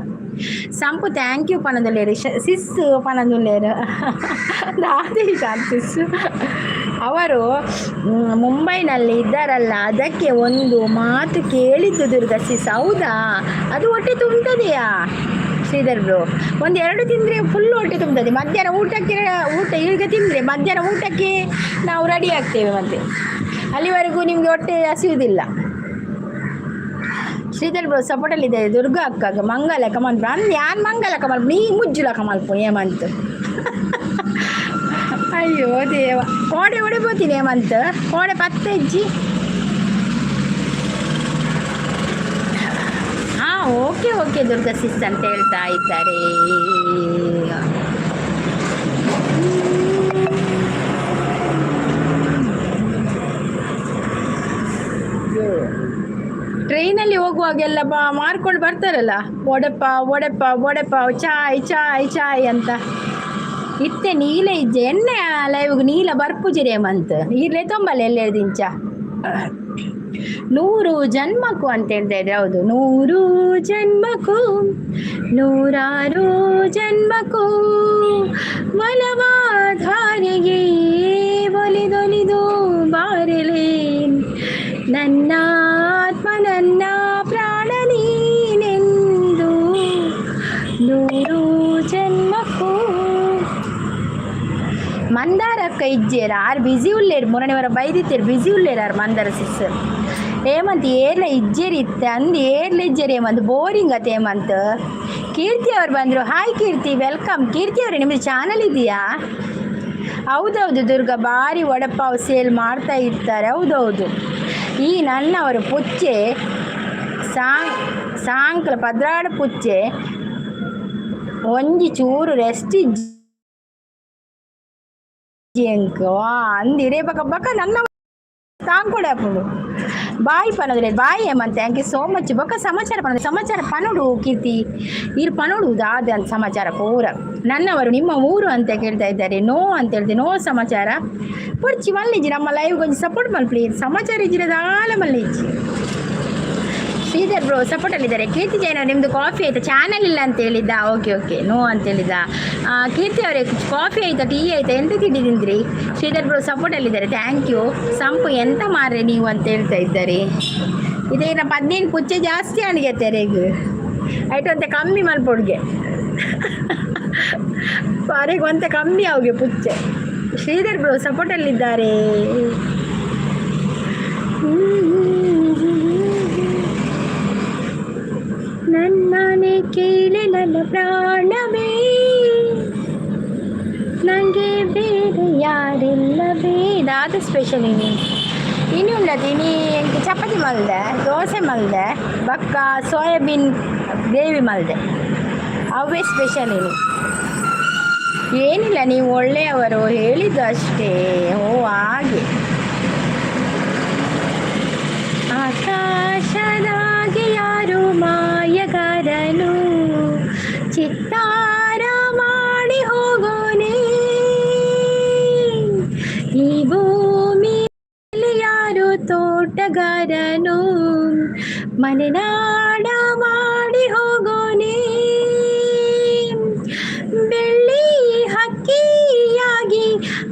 ಸಂಪು thank you ಪನೊಂದುಲ್ಲೆರ್. ಸಿಸ್ ಪನೊಂದುಲ್ಲೆರ್. ದಾದೆ ಸಿಸ್ ಅವರು ಮುಂಬೈನಲ್ಲಿ ಇದ್ದಾರಲ್ಲ, ಅದಕ್ಕೆ ಒಂದು ಮಾತು ಕೇಳಿದ್ದು ದುರ್ಗಾ ಸಿಸ್. ಹೌದಾ? ಅದು ಹೊಟ್ಟೆ ತುಂಬ್ತದೆಯಾ ಶ್ರೀಧರ್ ಬ್ರೋ? ಒಂದು ಎರಡು ತಿಂದರೆ ಫುಲ್ ಹೊಟ್ಟೆ ತುಂಬ್ತದೆ. ಮಧ್ಯಾಹ್ನ ಊಟಕ್ಕೆ, ಊಟ ಈಗ ತಿಂದರೆ ಮಧ್ಯಾಹ್ನ ಊಟಕ್ಕೆ ನಾವು ರೆಡಿ ಆಗ್ತೇವೆ ಮತ್ತೆ. ಅಲ್ಲಿವರೆಗೂ ನಿಮಗೆ ಹೊಟ್ಟೆ ಹಸಿಯುವುದಿಲ್ಲ. ಶ್ರೀಧರ್ ಬ್ರೋ ಸಪೋರ್ಟಲ್ಲಿದೆ. ದುರ್ಗಾ ಅಕ್ಕಗೆ ಮಂಗಲಕ ಮನ್ಪು ಅಂದ್ ಯಾನ್ ಮಂಗಲಕ ಮಲ್ಪ, ನೀ ಮುಜ್ಜುಲಕ ಮಲ್ಪು ಹೇಮಂತ್. ಅಯ್ಯೋ ದೇವ, ಕೋಡೆ ಒಡೆ ಪೋತೀನಿ ಹೇಮಂತ್, ಕೋಡೆ ಪತ್ತೆಜ್ಜಿ. ಹಾಂ, ಓಕೆ ಓಕೆ ದುರ್ಗಾ ಸಿಸ್ ಅಂತ ಹೇಳ್ತಾ ಇದ್ದಾರೆ. ಟ್ರೈನಲ್ಲಿ ಹೋಗುವಾಗೆಲ್ಲ ಬಾ ಮಾರ್ಕೊಂಡು ಬರ್ತಾರಲ್ಲ, ವಡೆಪಾವ್, ವಡೆಪಾವ್, ವಡೆಪಾವ್, ಚಾಯ್ ಚಾಯ್ ಚಾಯ್ ಅಂತ. ಇತ್ತೆ ನೀಲ ಇಜ್ಜೆ ಎಣ್ಣೆ ಲೈವ್ಗೆ ನೀಲ ಬರ್ಪುಜಿರೆ ಮಂತ್ ಈರ್ಲೆ ತೊಂಬಲ್ಲ ಎಲ್ಲೆದಿಂಚ. ನೂರು ಜನ್ಮಕ್ಕೂ ಅಂತ ಹೇಳ್ತಾ ಇದ್ರೆ ಹೌದು. ನೂರು ಜನ್ಮಕ್ಕೂ ನೂರಾರು ಜನ್ಮಕ್ಕೂ ಒಲವಾಧಾರೆಗೆ ಒಲಿದೊಲಿದು ಬಾರಲೆ, ನನ್ನ ಆತ್ಮ ನನ್ನ ಪ್ರಾಣ ನೀನೆಂದು ನೂರು ಜನ್ಮಕ್ಕೂ. ಮಂದಾರಕ್ಕ ಇಜ್ಜೇರ? Are busy ಉಲ್ಲೇರು. ಮೊರನೆವರ ಬೈದಿತ್ತೇರು, ಬಿಸಿ ಉಲ್ಲೇರು ಆರ್. ಮಂದಾರ ಸಿಸ್ ಹೇಮಂತ್ ಏರ್ಲ ಇಜ್ಜೇರಿ ಇತ್ತೆ ಅಂದ್ ಏರ್ಲ ಇಜ್ಜೇರಿ ಹೇಮಂತ್, ಬೋರಿಂಗ್ ಅತ್ ಹೇಮಂತ್. ಕೀರ್ತಿ ಅವ್ರು ಬಂದರು. ಹಾಯ್ ಕೀರ್ತಿ, welcome. ಕೀರ್ತಿ ಅವರೇ, ನಿಮ್ಮದು ಚಾನಲ್ ಇದೆಯಾ? ಹೌದೌದು ದುರ್ಗಾ, ಭಾರಿ ವಡಪಾವ್ ಸೇಲ್ ಮಾಡ್ತಾ ಇರ್ತಾರೆ. ಹೌದೌದು. ಈ ನನ್ನವರು ಪುಚ್ಚೆ ಸಾಂಗ್ ಸಾಂಕ್ಲ 12 ಪುಚ್ಚೆ, ಒಂಜಿ ಚೂರು ರೆಸ್ಟ್ ಇಜ್ಜಿ ಎಂಕ್ ವಾ ಅಂದಿರೇ ಬಕ ಬಕ. ನನ್ನ ತಾಂಕೊಡೆ ಅಪ್ಪುಂಡು. ಬಾಯ್ ಪನೋದ್ರೆ bye Hemant, thank you so much. ಬೊಕ್ಕ ಸಮಾಚಾರ ಪನೋದು, ಸಮಾಚಾರ ಪನೋಡು ಕೀರ್ತಿ. ಇರ್ ಪನೋಡು ದಾದ ಅಂತ ಸಮಾಚಾರ ಪೂರ. ನನ್ನವರು ನಿಮ್ಮ ಊರು ಅಂತ ಕೇಳ್ತಾ ಇದ್ದಾರೆ. ನೋ ಅಂತ ಹೇಳ್ತೀನಿ, ನೋ ಸಮಾಚಾರ ಪೊರ್ಚಿ ಮಲ್ಲಿಜಿ. ನಮ್ಮ ಲೈವ್ ಕೊಂಚ ಸಪೋರ್ಟ್ ಮಲ್ಪಲಿ. ಸಮಾಚಾರ ಇಜ್ಜಿರ ದಾಲ ಮಲ್ಲಿಜ್ಜಿ. ಶ್ರೀಧರ್ ಬ್ರೋ ಸಪೋರ್ಟಲ್ಲಿದ್ದಾರೆ. ಕೀರ್ತಿ ಜೈನ್ ಅವ್ರು, ನಿಮ್ಮದು ಕಾಫಿ ಆಯಿತಾ? ಚಾನಲ್ ಇಲ್ಲ ಅಂತ ಹೇಳಿದ್ದ. ಓಕೆ ಓಕೆ, ನೋ ಅಂತ ಹೇಳಿದ್ದ. ಕೀರ್ತಿ ಅವರೇ, ಕಾಫಿ ಆಯಿತಾ, ಟೀ ಆಯಿತಾ, ಎಂತ ತಿಂಡಿ ತಿಂದ್ರಿ? ಶ್ರೀಧರ್ ಬ್ರೋ ಸಪೋರ್ಟಲ್ಲಿದ್ದಾರೆ, thank you. ಸಂಪು ಎಂತ ಮಾರ್ರೆ ನೀವು ಅಂತ ಹೇಳ್ತಾ ಇದ್ದಾರೆ. ಇದೇನಪ್ಪ, 15 ಪುಚ್ಚೆ ಜಾಸ್ತಿ ಅಣಿಗೆ ತೆರೆಗ್ ಆಯ್ತು ಅಂತ ಕಮ್ಮಿ ಮಲ್ಪೊಡ್ಗೆ ಅರೆಗೆ ಒಂತೆ ಕಮ್ಮಿ ಅವಿಗೆ ಪುಚ್ಚೆ. ಶ್ರೀಧರ್ ಬ್ರೋ ಸಪೋರ್ಟಲ್ಲಿದ್ದಾರೆ. ನನ್ನನೆ ಕೇಳಿ ನನ್ನ ಪ್ರಾಣವೇ, ನನಗೆ ಬೇರೆ ಯಾರಿಲ್ಲವೇ. ದಾದ ಸ್ಪೆಷಲ್ ಇನಿ? ಇನಿ ಉಳ್ಳದು ಇನಿ ಎಂಕ್ ಚಪಾತಿ ಮಲ್ದೆ, ದೋಸೆ ಮಲ್ದೆ, ಬಕ್ಕ ಸೋಯಾಬೀನ್ ಗ್ರೇವಿ ಮಲ್ದೆ. ಅವೇ ಸ್ಪೆಷಲ್ ಇನಿ. ಏನಿಲ್ಲ, ನೀವು ಒಳ್ಳೆಯವರು ಹೇಳಿದ್ದು ಅಷ್ಟೇ. ಓ ಹಾಗೆ. ಆಕಾಶದಾಗೆ ಯಾರು ಮಾಯಗಾರನು, ಚಿತ್ತಾರ ಮಾಡಿ ಹೋಗೋನೆ. ಈ ಭೂಮಿಯಲ್ಲಿ ಯಾರು ತೋಟಗಾರನು, ಮಲೆನಾಡ ಮಾಡಿ ಹೋಗೋನೆ. ಬೆಳ್ಳಿ ಹಕ್ಕಿಯಾಗಿ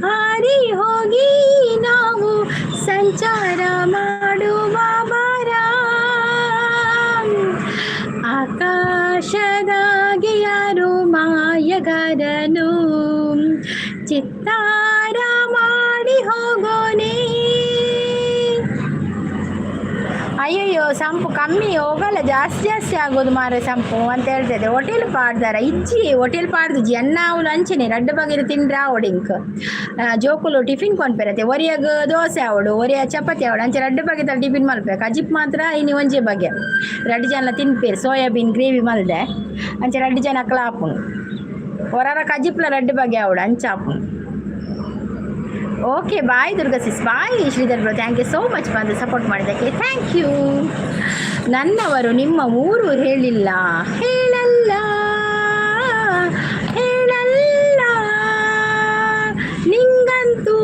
ಹಾರಿ ಹೋಗಿ ನಾವು ಸಂಚಾರ. ಸಂಪು ಕಮ್ಮಿ ಹೋಗಲ್ಲ, ಜಾಸ್ತಿ ಜಾಸ್ತಿ ಆಗೋದು ಮಾರೆ ಸಂಪು ಅಂತ ಹೇಳ್ತಿದ್ದೆ. ಹೋಟೆಲ್ ಪಾಡ್ದಾರ? ಇಜ್ಜಿ, ಹೋಟೆಲ್ ಪಾಡ್ದು ಅನ್ನ ಅವಳು ಅಂಚನೆ ರಡ್ಡು ಬಗೆರು ತಿಂಡ್ರ ಒಡಿಂಕ್. ಜೋಕುಲು ಟಿಫಿನ್ ಕೊನ್ಪೆರತೆ. ಒರಿಯಾಗ ದೋಸೆ ಅವಳು, ಒರಿಯ ಚಪಾತಿ ಅವಳು, ಅಂಚೆ ರಡ್ಡು ಬಗೆದ ಟಿಫಿನ್ ಮಲ್ಪೆಕ್. ಅಜಿಪ್ ಮಾತ್ರ ಇನಿ ಒಂಜೆ ಬಗೆ. ರಡ್ಡು ಜನ ತಿನ್ಪೇರು. ಸೋಯಾಬೀನ್ ಗ್ರೇವಿ ಮಲ್ದೆ, ಅಂಚೆ ರಡ್ಡು ಜನ ಆಪುಂಡು. ಹೊರರ ಕಜಿಪ್ಲ ರಡ್ಡು ಬಗೆ ಅವಳು, ಅಂಚ ಆಪುಂಡು. Okay, bye Durga sis, bye Sridhar bro. Thank you so much ಬಂದು ಸಪೋರ್ಟ್ ಮಾಡಿದ್ದಕ್ಕೆ. Thank you. ನನ್ನವರು ನಿಮ್ಮ ಊರು ಹೇಳಿಲ್ಲ. ಹೇಳಲ್ಲ, ಹೇಳಲ್ಲ, ನಿಂಗಂತೂ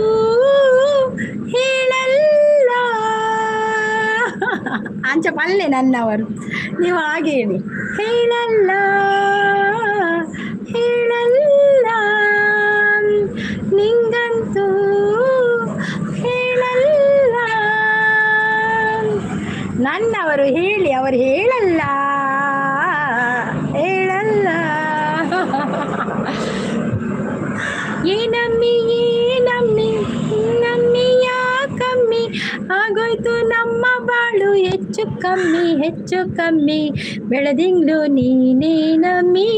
ಹೇಳಲ್ಲ. ಅಂಚ ಪಲ್ಲೆ ನನ್ನವರು, ನೀವು ಹಾಗೆ ಹೇಳಿ. ಹೇಳಲ್ಲ, ಹೇಳಲ್ಲ, ನಿಂಗಂತೂ ಹೇಳಲ್ಲ. ನನ್ನವರು ಹೇಳಿ, ಅವರು ಹೇಳಲ್ಲ, ಹೇಳಲ್ಲ. ಏನಮ್ಮಿ, ಏನಮ್ಮಿ, ನಮ್ಮಿ, ಯಾಕಮ್ಮಿ ಆಗೋಯ್ತು ನಮ್ಮ ಬಾಳು ಹೆಚ್ಚು ಕಮ್ಮಿ, ಹೆಚ್ಚು ಕಮ್ಮಿ? ಬೆಳದಿಂಗ್ಳು ನೀನೇ ನಮ್ಮಿ,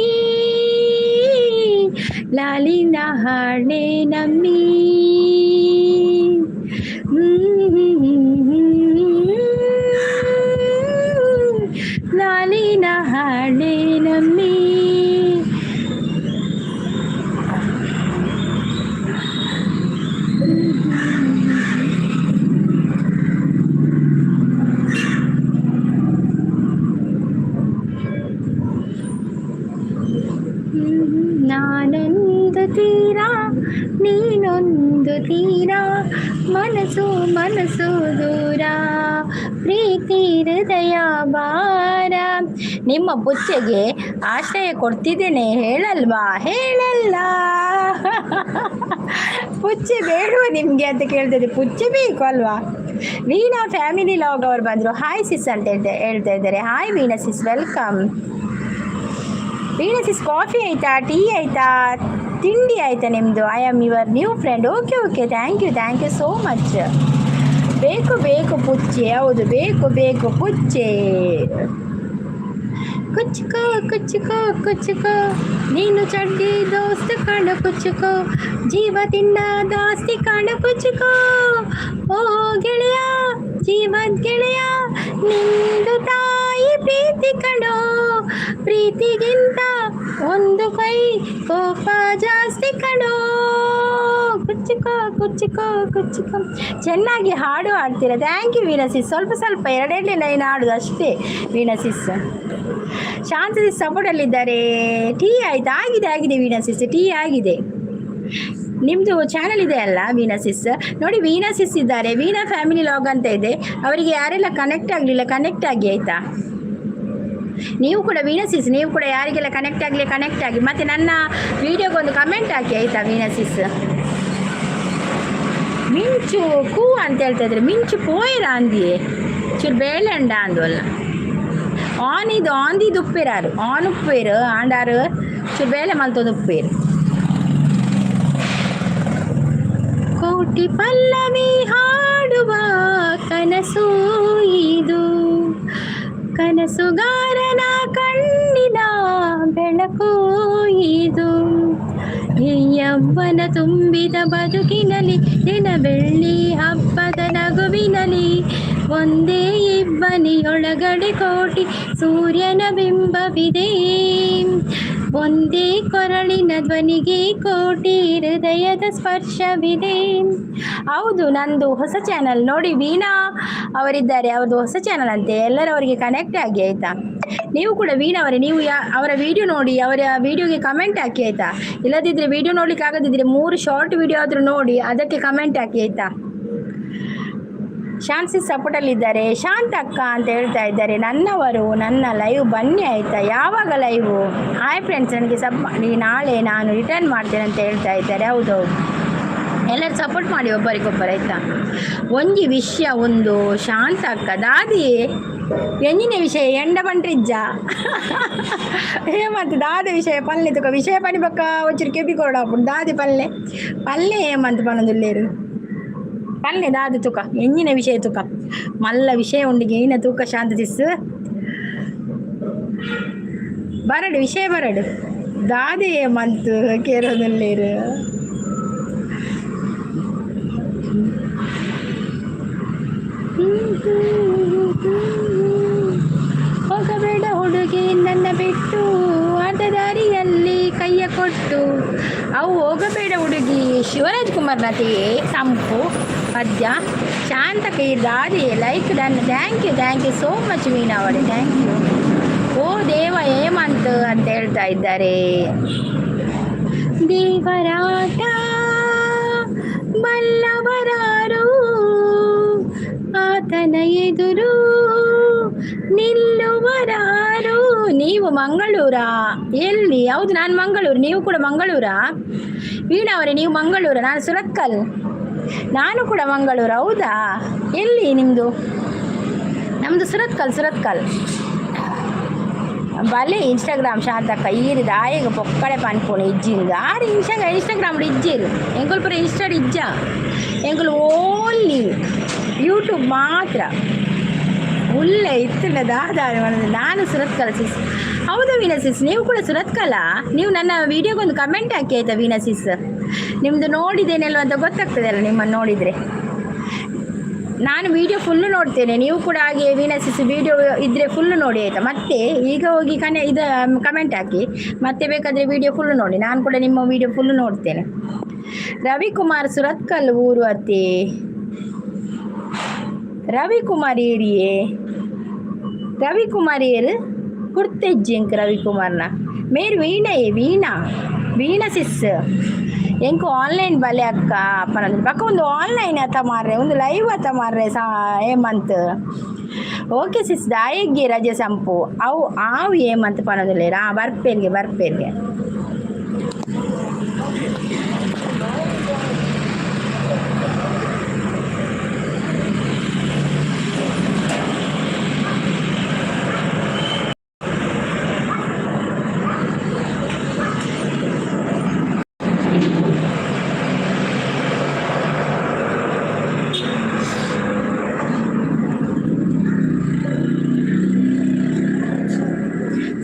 ಲಾಲಿನ ಹಾಳೆ ನಮ್ಮಿ. ಲಾಲಿನ ಹಾಳೆ ನಮ್ಮಿ. ನಾನೊಂದು ತೀರ, ನೀನೊಂದು ತೀರ, ಮನಸ್ಸು ಮನಸ್ಸು ದೂರ, ಪ್ರೀತಿ ಹೃದಯ ಭಾರ. ನಿಮ್ಮ ಪುಚ್ಚೆಗೆ ಆಶ್ರಯ ಕೊಡ್ತಿದ್ದೇನೆ, ಹೇಳಲ್ವಾ? ಹೇಳಲ್ಲ. ಪುಚ್ಚೆ ಬೇಡವಾ ನಿಮಗೆ ಅಂತ ಕೇಳ್ತಿದ್ದೆ. ಪುಚ್ಚೆ ಬೇಕು ಅಲ್ವಾ? ವೀಣಾ ಫ್ಯಾಮಿಲಿ ಲಾಗ್ ಅವ್ರು ಬಂದರು. ಹಾಯ್ ಸಿಸ್ ಅಂತ ಹೇಳ್ತಾ ಹೇಳ್ತಾ ಇದ್ದಾರೆ. ಹಾಯ್ ವೀಣಾ ಸಿಸ್, welcome. Veena ಸಿಸ್, ಕಾಫಿ ಆಯಿತಾ? ಟೀ ಆಯಿತಾ? ತಿಂಡಿ ಆಯಿತಾ ನಿಮ್ಮದು? I am your new friend. Okay okay, thank you, thank you so much. ಬೇಕು ಬೇಕು ಪುಚ್ಚೆ. ಹೌದು, ಬೇಕು ಬೇಕು ಪುಚ್ಚೆ. ಕುಚ್ಕೋ ಕುಚ್ಕೋ ಕುಚ್ಕೋ, ನೀನು ಚಡ್ಡಿ ದೋಸ್ತ ಕಾಣ ಕುಚ್ಕೋ, ಜೀವ ತಿನ್ನ ದಾಸ್ತಿ ಕಾಣ ಕುಚ್ಕೋ. ಓ ಗೆಳೆಯ, ಜೀವದ ಗೆಳೆಯ, ನಿಂದು ತಾಯಿ ಪ್ರೀತಿ ಕಣೋ. ಪ್ರೀತಿಗಿಂತ ಒಂದು ಕೈ ಕೋಪ ಜಾಸ್ತಿ ಕಣೋ. ಕುಚ್ಕೋ ಕುಚ್ಕೋ ಕುಚ್ಕೋ. ಚೆನ್ನಾಗಿ ಹಾಡು ಹಾಡ್ತೀರ. Thank you ವೀಣಸಿಸ್. ಸ್ವಲ್ಪ ಸ್ವಲ್ಪ ಎರಡೆರಡೇ ಲೈನ್ ಹಾಡುದು ಅಷ್ಟೇ. ವೀಣಸಿಸ್, ಶಾಂತ ಸಪೋರ್ಟಲ್ಲಿದ್ದಾರೆ. ಟೀ ಆಯ್ತಾ? ಆಗಿದೆ, ಆಗಿದೆ ವೀಣಸಿಸ್, ಟೀ ಆಗಿದೆ. ನಿಮ್ಮದು ಚಾನಲ್ ಇದೆ ಅಲ್ಲ ವೀಣಾಸಿಸ್? ನೋಡಿ, ವೀಣಾಸಿಸ್ ಇದ್ದಾರೆ. ವೀಣಾ ಫ್ಯಾಮಿಲಿ ಲಾಗ್ ಅಂತ ಇದೆ. ಅವರಿಗೆ ಯಾರೆಲ್ಲ ಕನೆಕ್ಟ್ ಆಗಲಿಲ್ಲ, ಕನೆಕ್ಟ್ ಆಗಿ, ಆಯಿತಾ? ನೀವು ಕೂಡ ವೀಣಸಿಸ್, ನೀವು ಕೂಡ ಯಾರಿಗೆಲ್ಲ ಕನೆಕ್ಟ್ ಆಗಲಿ ಕನೆಕ್ಟ್ ಆಗಿ. ಮತ್ತು ನನ್ನ ವೀಡಿಯೋಗೊಂದು ಕಮೆಂಟ್ ಹಾಕಿ, ಆಯಿತಾ ವೀಣಸಿಸ್? ಮಿಂಚು ಕೂ ಅಂತ ಹೇಳ್ತಾ ಇದ್ದಾರೆ. ಮಿಂಚು ಪೋಯರ ಅಂದಿಯೇ ಚೂರು ಬೇಳೆಂಡ ಅಂದವಲ್ಲ. ಆನ್ ಇದು ಆಂದಿದ್ದು ಉಪ್ಪೇರಾರು, ಆನ್ ಉಪ್ಪೇರು ಆಂಡಾರು ಚೂರು ಬೇಳೆ ಮಲ್ತೊಂದು ಉಪ್ಪೇರು. ಕೋಟಿ ಪಲ್ಲವಿ ಹಾಡುವ ಕನಸು ಇದು, ಕನಸುಗಾರನ ಕಣ್ಣಿನ ಬೆಳಕು ಇದು. ಈ ಯೌವನ ತುಂಬಿದ ಬದುಕಿನಲ್ಲಿ, ದಿನ ಬೆಳ್ಳಿ ಹಬ್ಬದ ನಗುವಿನಲ್ಲಿ, ಒಂದೇ ಇಬ್ಬನಿಯೊಳಗಡೆ ಕೋಟಿ ಸೂರ್ಯನ ಬಿಂಬವಿದೆ. ಒಂದೇ ಕೊರಳಿನ ಧ್ವನಿಗೆ ಕೋಟಿ ಹೃದಯದ ಸ್ಪರ್ಶವಿದೆ. ಹೌದು, ನಂದು ಹೊಸ ಚಾನಲ್. ನೋಡಿ, ವೀಣಾ ಅವರಿದ್ದಾರೆ. ಅವ್ರದ್ದು ಹೊಸ ಚಾನಲ್ ಅಂತೆ. ಎಲ್ಲರೂ ಅವರಿಗೆ ಕನೆಕ್ಟ್ ಆಗಿ, ಆಯಿತಾ? ನೀವು ಕೂಡ ವೀಣಾ ಅವರೇ, ನೀವು ಅವರ ವಿಡಿಯೋ ನೋಡಿ, ಅವರ ವಿಡಿಯೋಗೆ ಕಮೆಂಟ್ ಹಾಕಿ, ಆಯಿತಾ? ಇಲ್ಲದಿದ್ದರೆ, ವಿಡಿಯೋ ನೋಡ್ಲಿಕ್ಕೆ ಆಗದಿದ್ದರೆ ಮೂರು ಶಾರ್ಟ್ ವಿಡಿಯೋ ಆದರೂ ನೋಡಿ, ಅದಕ್ಕೆ ಕಮೆಂಟ್ ಹಾಕಿ, ಆಯಿತಾ? ಶಾಂತಿ ಸಪೋರ್ಟಲ್ಲಿದ್ದಾರೆ. ಶಾಂತ ಅಕ್ಕ ಅಂತ ಹೇಳ್ತಾ ಇದ್ದಾರೆ. ನನ್ನವರು ನನ್ನ ಲೈವ್ ಬನ್ನಿ, ಆಯಿತಾ? ಯಾವಾಗ ಲೈವು? ಹಾಯ್ ಫ್ರೆಂಡ್ಸ್, ನನಗೆ ಸಬ್ ಮಾಡಿ, ನಾಳೆ ನಾನು ರಿಟರ್ನ್ ಮಾಡ್ತೇನೆ ಅಂತ ಹೇಳ್ತಾ ಇದ್ದಾರೆ. ಹೌದೌದು, ಎಲ್ಲರೂ ಸಪೋರ್ಟ್ ಮಾಡಿ ಒಬ್ಬರಿಗೊಬ್ಬರು, ಆಯಿತಾ? ಒಂಜಿ ವಿಷಯ ಒಂದು ಶಾಂತ ಅಕ್ಕ. ದಾದಿ ಎಂಜಿನ ವಿಷಯ ಎಂಡ ಬಂಟ್ರಿಜ್ಜ ಹೇಮಂತ್, ದಾದ ವಿಷಯ ಪಲ್ಲೆ ತುಕ ವಿಷಯ ಪನಿ ಬಕ್ಕ ಒಂಚೂರು ಕೆಬಿ ಕೊರಡಾಪುಂಡು. ದಾದಿ ಪಲ್ಲೆ ಪಲ್ಲೆ ಹೇಮಂತ್ ಪನೊಂದುಲ್ಲೇರು. ಪಲ್ಲೆ ದಾದ ತೂಕ, ಎಂಜಿನ ವಿಷಯ ತೂಕ, ಮಲ್ಲ ವಿಷಯ ಉಂಡಿಗೆ ಏನ ತೂಕ. ಶಾಂತ ಸಿಸ್ ಬರಡು, ವಿಷಯ ಬರಡು. ದಾದೆ ಮಂತ್ ಕೇರೋದಲ್ಲೇರು? ಹೋಗಬೇಡ ಹುಡುಗಿ ನನ್ನ ಬಿಟ್ಟು, ಅರ್ಧ ದಾರಿಯಲ್ಲಿ ಕೈಯ ಕೊಟ್ಟು. ಅವು ಹೋಗಬೇಡ ಹುಡುಗಿ ಶಿವರಾಜ್ ಕುಮಾರ್ ನಟಿಯೇ ಸಂಪು ಪದ್ಯ. ಶಾಂತ ಕೈ ದಾದಿ. Like done, thank you, thank you so much Veena ಅವರೇ, thank you. ಓ ದೇವ ಹೇಮಂತ್ ಅಂತ ಹೇಳ್ತಾ ಇದ್ದಾರೆ. ದೇವರಾಟ ಬಲ್ಲವರಾರು, ಆತನ ಎದುರು ನಿಲ್ಲುವರಾರು? ನೀವು ಮಂಗಳೂರಾ? ಎಲ್ಲಿ? ಹೌದು, ನಾನು ಮಂಗಳೂರು. ನೀವು ಕೂಡ ಮಂಗಳೂರಾ ವೀಣಾ ಅವರೇ? ನೀವು ಮಂಗಳೂರಾ? ನಾನು ಸುರತ್ಕಲ್. ನಾನು ಕೂಡ ಮಂಗಳೂರು. ಹೌದಾ? ಎಲ್ಲಿ ನಿಮ್ಮದು? ನಮ್ಮದು ಸುರತ್ಕಲ್, ಸುರತ್ಕಲ್. ಬಲೆ ಇನ್ಸ್ಟಾಗ್ರಾಮ್ ಶಾಂತಕ್ಕ, ಈರಿದ ಆಯಗ ಪೊಕ್ಕಡೆ ಪನ್ಪುಣೆ ಇಜ್ಜಿಂದ. ಆರು ಇನ್ಸ್ಟಾಗ್ರಾಮ್ ಇಜ್ಜಿರು. ಎಂಕುಲು ಪೂರ ಇನ್ಸ್ಟಾಡ್ ಇಜ್ಜ. ಎಂಕುಲು ಓನ್ಲಿ ಯೂಟ್ಯೂಬ್ ಮಾತ್ರ. ಉಲ್ಲೆ ಇತ್ತಿಲ್ಲ ದಾದ. ನಾನು ಸುರತ್ಕಲ್ ಸಿಸ್. ಹೌದಾ ವೀಣಾ ಸಿಸ್? ನೀವು ಕೂಡ ಸುರತ್ಕಲ? ನೀವು ನನ್ನ ವಿಡಿಯೋಗೊಂದು ಕಮೆಂಟ್ ಹಾಕಿ ಆಯಿತಾ ವೀಣಾ ಸಿಸ್? ನಿಮ್ಮದು ನೋಡಿದ್ದೇನೆಲ್ವ ಅಂತ ಗೊತ್ತಾಗ್ತದಲ್ಲ ನಿಮ್ಮನ್ನು ನೋಡಿದರೆ. ನಾನು ವಿಡಿಯೋ ಫುಲ್ಲು ನೋಡ್ತೇನೆ. ನೀವು ಕೂಡ ಹಾಗೆ ವೀಣಾ ಸಿಸ್ ವಿಡಿಯೋ ಇದ್ದರೆ ಫುಲ್ಲು ನೋಡಿ ಆಯಿತಾ? ಮತ್ತೆ ಈಗ ಹೋಗಿ ಕನೆ ಇದು ಕಮೆಂಟ್ ಹಾಕಿ. ಮತ್ತೆ ಬೇಕಾದರೆ ವಿಡಿಯೋ ಫುಲ್ಲು ನೋಡಿ. ನಾನು ಕೂಡ ನಿಮ್ಮ ವಿಡಿಯೋ ಫುಲ್ಲು ನೋಡ್ತೇನೆ. ರವಿಕುಮಾರ್ ಸುರತ್ಕಲ್ ಊರು ಅತ್ತೆ. ರವಿಕುಮಾರ್ ಏರಿಯೇ? ರವಿಕುಮಾರ್ ಏರು ಕುರ್ತೆಜ್ಜಿ ಎಂಕ್ ರವಿಕುಮಾರ್ನ. ಮೇರು ವೀಣೆ, ವೀಣಾ, ವೀಣಾ ಸಿಸ್. ಎಂಕು ಆನ್ಲೈನ್ ಬಲೆ ಅಕ್ಕ ಅಪ್ಪನ ಪಕ್ಕ. ಒಂದು ಆನ್ಲೈನ್ ಅತ್ತ ಮಾರ್ರೆ, ಒಂದು ಲೈವ್ ಅತ್ತ ಮಾರ್ರೆ ಸಾ ಹೇಮಂತ್. ಓಕೆ ಸಿಸ್, ದಾಯಗ್ಗೆ ರಜೆ ಸಂಪು ಅವು ಆವು ಹೇಮಂತ್ ಪನೊಂದುಲ್ಲೇರಾ? ಬರ್ಪೇರ್ಗೆ, ಬರ್ಪೇರ್ಗೆ.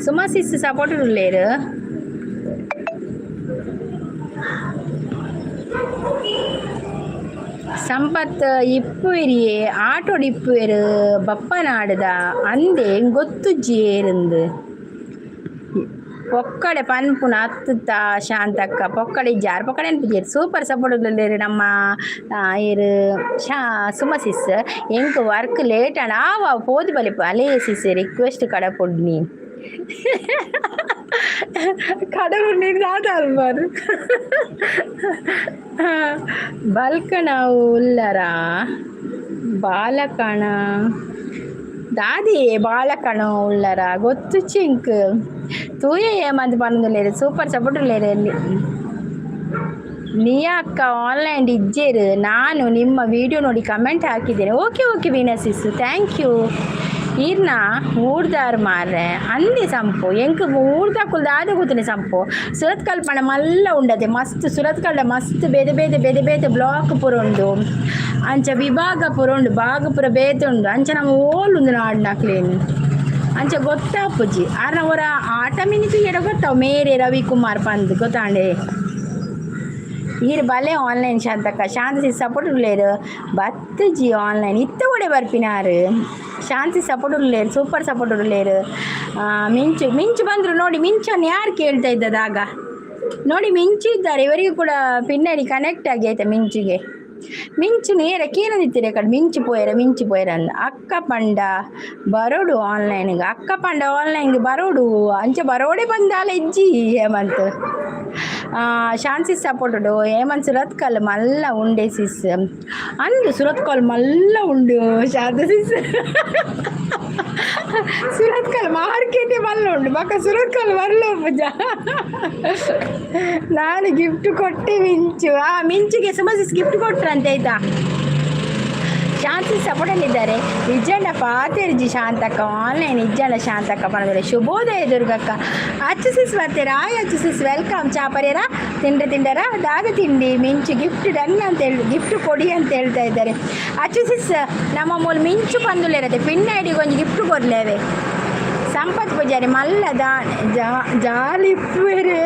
ಸುಮಾ ಸಿಸ್ ಸಪೋರ್ಟ್ ಉಲ್ಲೇರು. ಸಂಪತ್ ಇಪ್ಪುವೆರಿಯೇ? ಆಟೋಡು ಇಪ್ಪುವೆರು ಬಪ್ಪನಾಡುದ ಅಂದೆ ಗೊತ್ತುಜ್ಜಿ ಏರಿಂದು. ಪೊಕ್ಕಡೆ ಪನ್ಪುನ ಅತ್ತುತ್ತ ಶಾಂತಕ್ಕ. ಪೊಕ್ಕಡೆ ಇಜ್ಜಾರ್, ಪೊಕ್ಕಡೆ ಅನ್ಪುಜೆರ್. ಸೂಪರ್ ಸಪೋರ್ಟ್ ಉಲ್ಲೇರು ನಮ್ಮ ಏರು ಶಾ ಸುಮ ಸಿಸ್. ಎಂಕ್ ವರ್ಕ್ ಲೇಟ್ ಆಂಡ ಆವ ಪೋದು ಬಲಿಪು. ಅಲೇ ಸಿಸ್, ರಿಕ್ವೆಸ್ಟ್ ಕಡಪುಡ್ನಿ. ಕಡಪುಡ್ನಿ ದಾದ ಅಲ್ಬಾರ್. ಬಲ್ಕಣ ಉಲ್ಲರ ಬಾಲಕಣ ದಾದಿ ಬಾಲಕಣ ಉಲ್ಲರ ಗೊತ್ತು ಚಿಂಕ್ ತೂಯ ಏಮಂತ ಪನೊಂದುಲ್ಲೆರ್. ಸೂಪರ್ ಸಪೋರ್ಟ್ ಉಲ್ಲೆರ್. ನಿಯಾ ಅಕ್ಕ ಆನ್ಲೈನ್ ಇಜ್ಜೇರು. ನಾನು ನಿಮ್ಮ ವಿಡಿಯೋ ನೋಡಿ ಕಮೆಂಟ್ ಹಾಕಿದ್ದೇನೆ. Okay okay Veena sis, thank you. ಈರ್ನ ಊರ್ದಾರ್ ಮಾರ್ರೆ ಅಂದೆ ಸಂಪು. ಎಂಕ್ ಊರ್ದಕುಲು ದಾದ ಗೊತ್ತುಂಡೆ ಸಂಪು? ಸುರತ್ಕಲ್ ಪಂಡ ಮಲ್ಲ ಉಂಡತೆ ಮಸ್ತ್. ಸುರತ್ಕಲ್ಡ ಮಸ್ತ್ ಬೇತೆ ಬೇತೆ ಬೇತೆ ಬೇತೆ ಬ್ಲಾಕ್ ಪೂರ ಉಂಡು. ಅಂಚ ವಿಭಾಗ ಪೂರ ಉಂಡು, ಭಾಗ ಪೂರ ಬೇತೆ ಉಂಡು. ಅಂಚ ನಮ್ಮ ಓಲುಂದು ನಾಡ್ನಕ್ಲೇನ್ ಅಂಚ ಗೊತ್ತಾಪುಜಿ. ಆರ್ನ ಒರ ಆಟ ಮಿನಿ ತೂಯೆಡ ಗೊತ್ತಾವು ಮೇರೆ ರವಿಕುಮಾರ್ ಪಂದ್ ಗೊತ್ತಾಂಡೆ. ಈರ್ ಬಲೆ ಆನ್ಲೈನ್ ಶಾಂತಕ್ಕ. ಶಾಂತಿ ಸಪೋರ್ಟ್ ಉಲ್ಲೇರು. ಬತ್ತುಜಿ ಆನ್ಲೈನ್ ಇತ್ತ ಕೂಡ ಬರ್ಪಿನಾರು. ಶಾಂತಿ ಸಪೋರ್ಟ್ ಉಲ್ಲೇರು, ಸೂಪರ್ ಸಪೋರ್ಟ್ ಉಲ್ಲೇರು. ಮಿಂಚು, ಮಿಂಚು ಬಂದರು ನೋಡಿ. ಮಿಂಚನ್ನು ಯಾರು ಕೇಳ್ತಾ ಇದ್ದದಾಗ ನೋಡಿ, ಮಿಂಚು ಇದ್ದಾರೆ. ಇವರಿಗೂ ಕೂಡ ಪಿನ್ನಡಿ ಕನೆಕ್ಟ್ ಆಗಿ ಆಯ್ತಾ ಮಿಂಚಿಗೆ. ಮಿಂಚು ನೇರ ಕೇನದಿತ್ತೀರ ಕಡೆ. ಮಿಂಚು ಪೋಯರ, ಮಿಂಚು ಪೋಯರ ಅಂದ್. ಅಕ್ಕ ಪಂಡ ಬರೋಡು ಆನ್ಲೈನ್ಗೆ. ಅಕ್ಕ ಪಂಡ ಆನ್ಲೈನ್ಗೆ ಬರೋಡು. ಅಂಚ ಬರೋಡೆ ಬಂದಾಲ ಇಜ್ಜಿ ಹೇಮಂತ್. ಶಾನ್ಸಿ ಸಪೋರ್ಟುಡು ಹೇಮಂತ್. ಸುರತ್ಕಲ್ ಮಲ್ಲ ಉಂಡೆ ಸಿಸ್ ಅಂದು. ಸುರತ್ಕಲ್ ಮಲ್ಲ ಉಂಡು ಶಾಂತ ಸಿಸ್. ಸುರತ್ಕಲ್ ಮಾರ್ಕೆಟೇ ಮಲ್ಲ ಉಂಡು. ಬೊಕ ಸುರತ್ಕಲ್ ಮಲ್ಲ ಪೂಜ. ನಾನು ಗಿಫ್ಟ್ ಕೊಟ್ಟೆ ಮಿಂಚು. ಆ ಮಿಂಚಿಗೆ ಸುಮಸಿಸ್ ಗಿಫ್ಟ್ ಕೊಟ್ರಂತೆ ಆಯ್ತಾ. ಶಾಂತಿ ಸಪೋರ್ಟಲ್ಲಿದ್ದಾರೆ. ಇಜ್ಜಂಡ ಪಾತೆರ್ಜಿ ಶಾಂತಕ್ಕ, ಆನ್ಲೈನ್ ಇಜ್ಜಂಡ ಶಾಂತಕ್ಕ ಪನೋದಿಲ್ಲ. ಶುಭೋದಯ ದುರ್ಗಕ್ಕ. ಅಚ್ಚು ಸಿಸ್ ಬರ್ತೀರಾ? ಆಯ್ ಅಚ್ಚು ಸಿಸ್, welcome. ಚಾಪರೇರ ತಿಂಡ್ರೆ? ತಿಂಡರ? ದಾದ ತಿಂಡಿ? ಮಿಂಚು ಗಿಫ್ಟ್ ಡನ್ ಅಂತ ಹೇಳಿ, ಗಿಫ್ಟ್ ಕೊಡಿ ಅಂತ ಹೇಳ್ತಾ ಇದ್ದಾರೆ ಅಚ್ಚು ಸಿಸ್. ನಮ್ಮ ಮೂಲ ಮಿಂಚು ಪಂದುಲಿರತ್ತೆ ಪಿನ್ ಐಡಿಗೆ ಒಂಜಿ ಗಿಫ್ಟ್ ಕೊರ್ಲೇವೆ. ಸಂಪತ್ ಪೂಜಾರಿ ಮಲ್ಲ ದಾ ಜಾಲಿ ಇಪ್ಪುವೆರೆ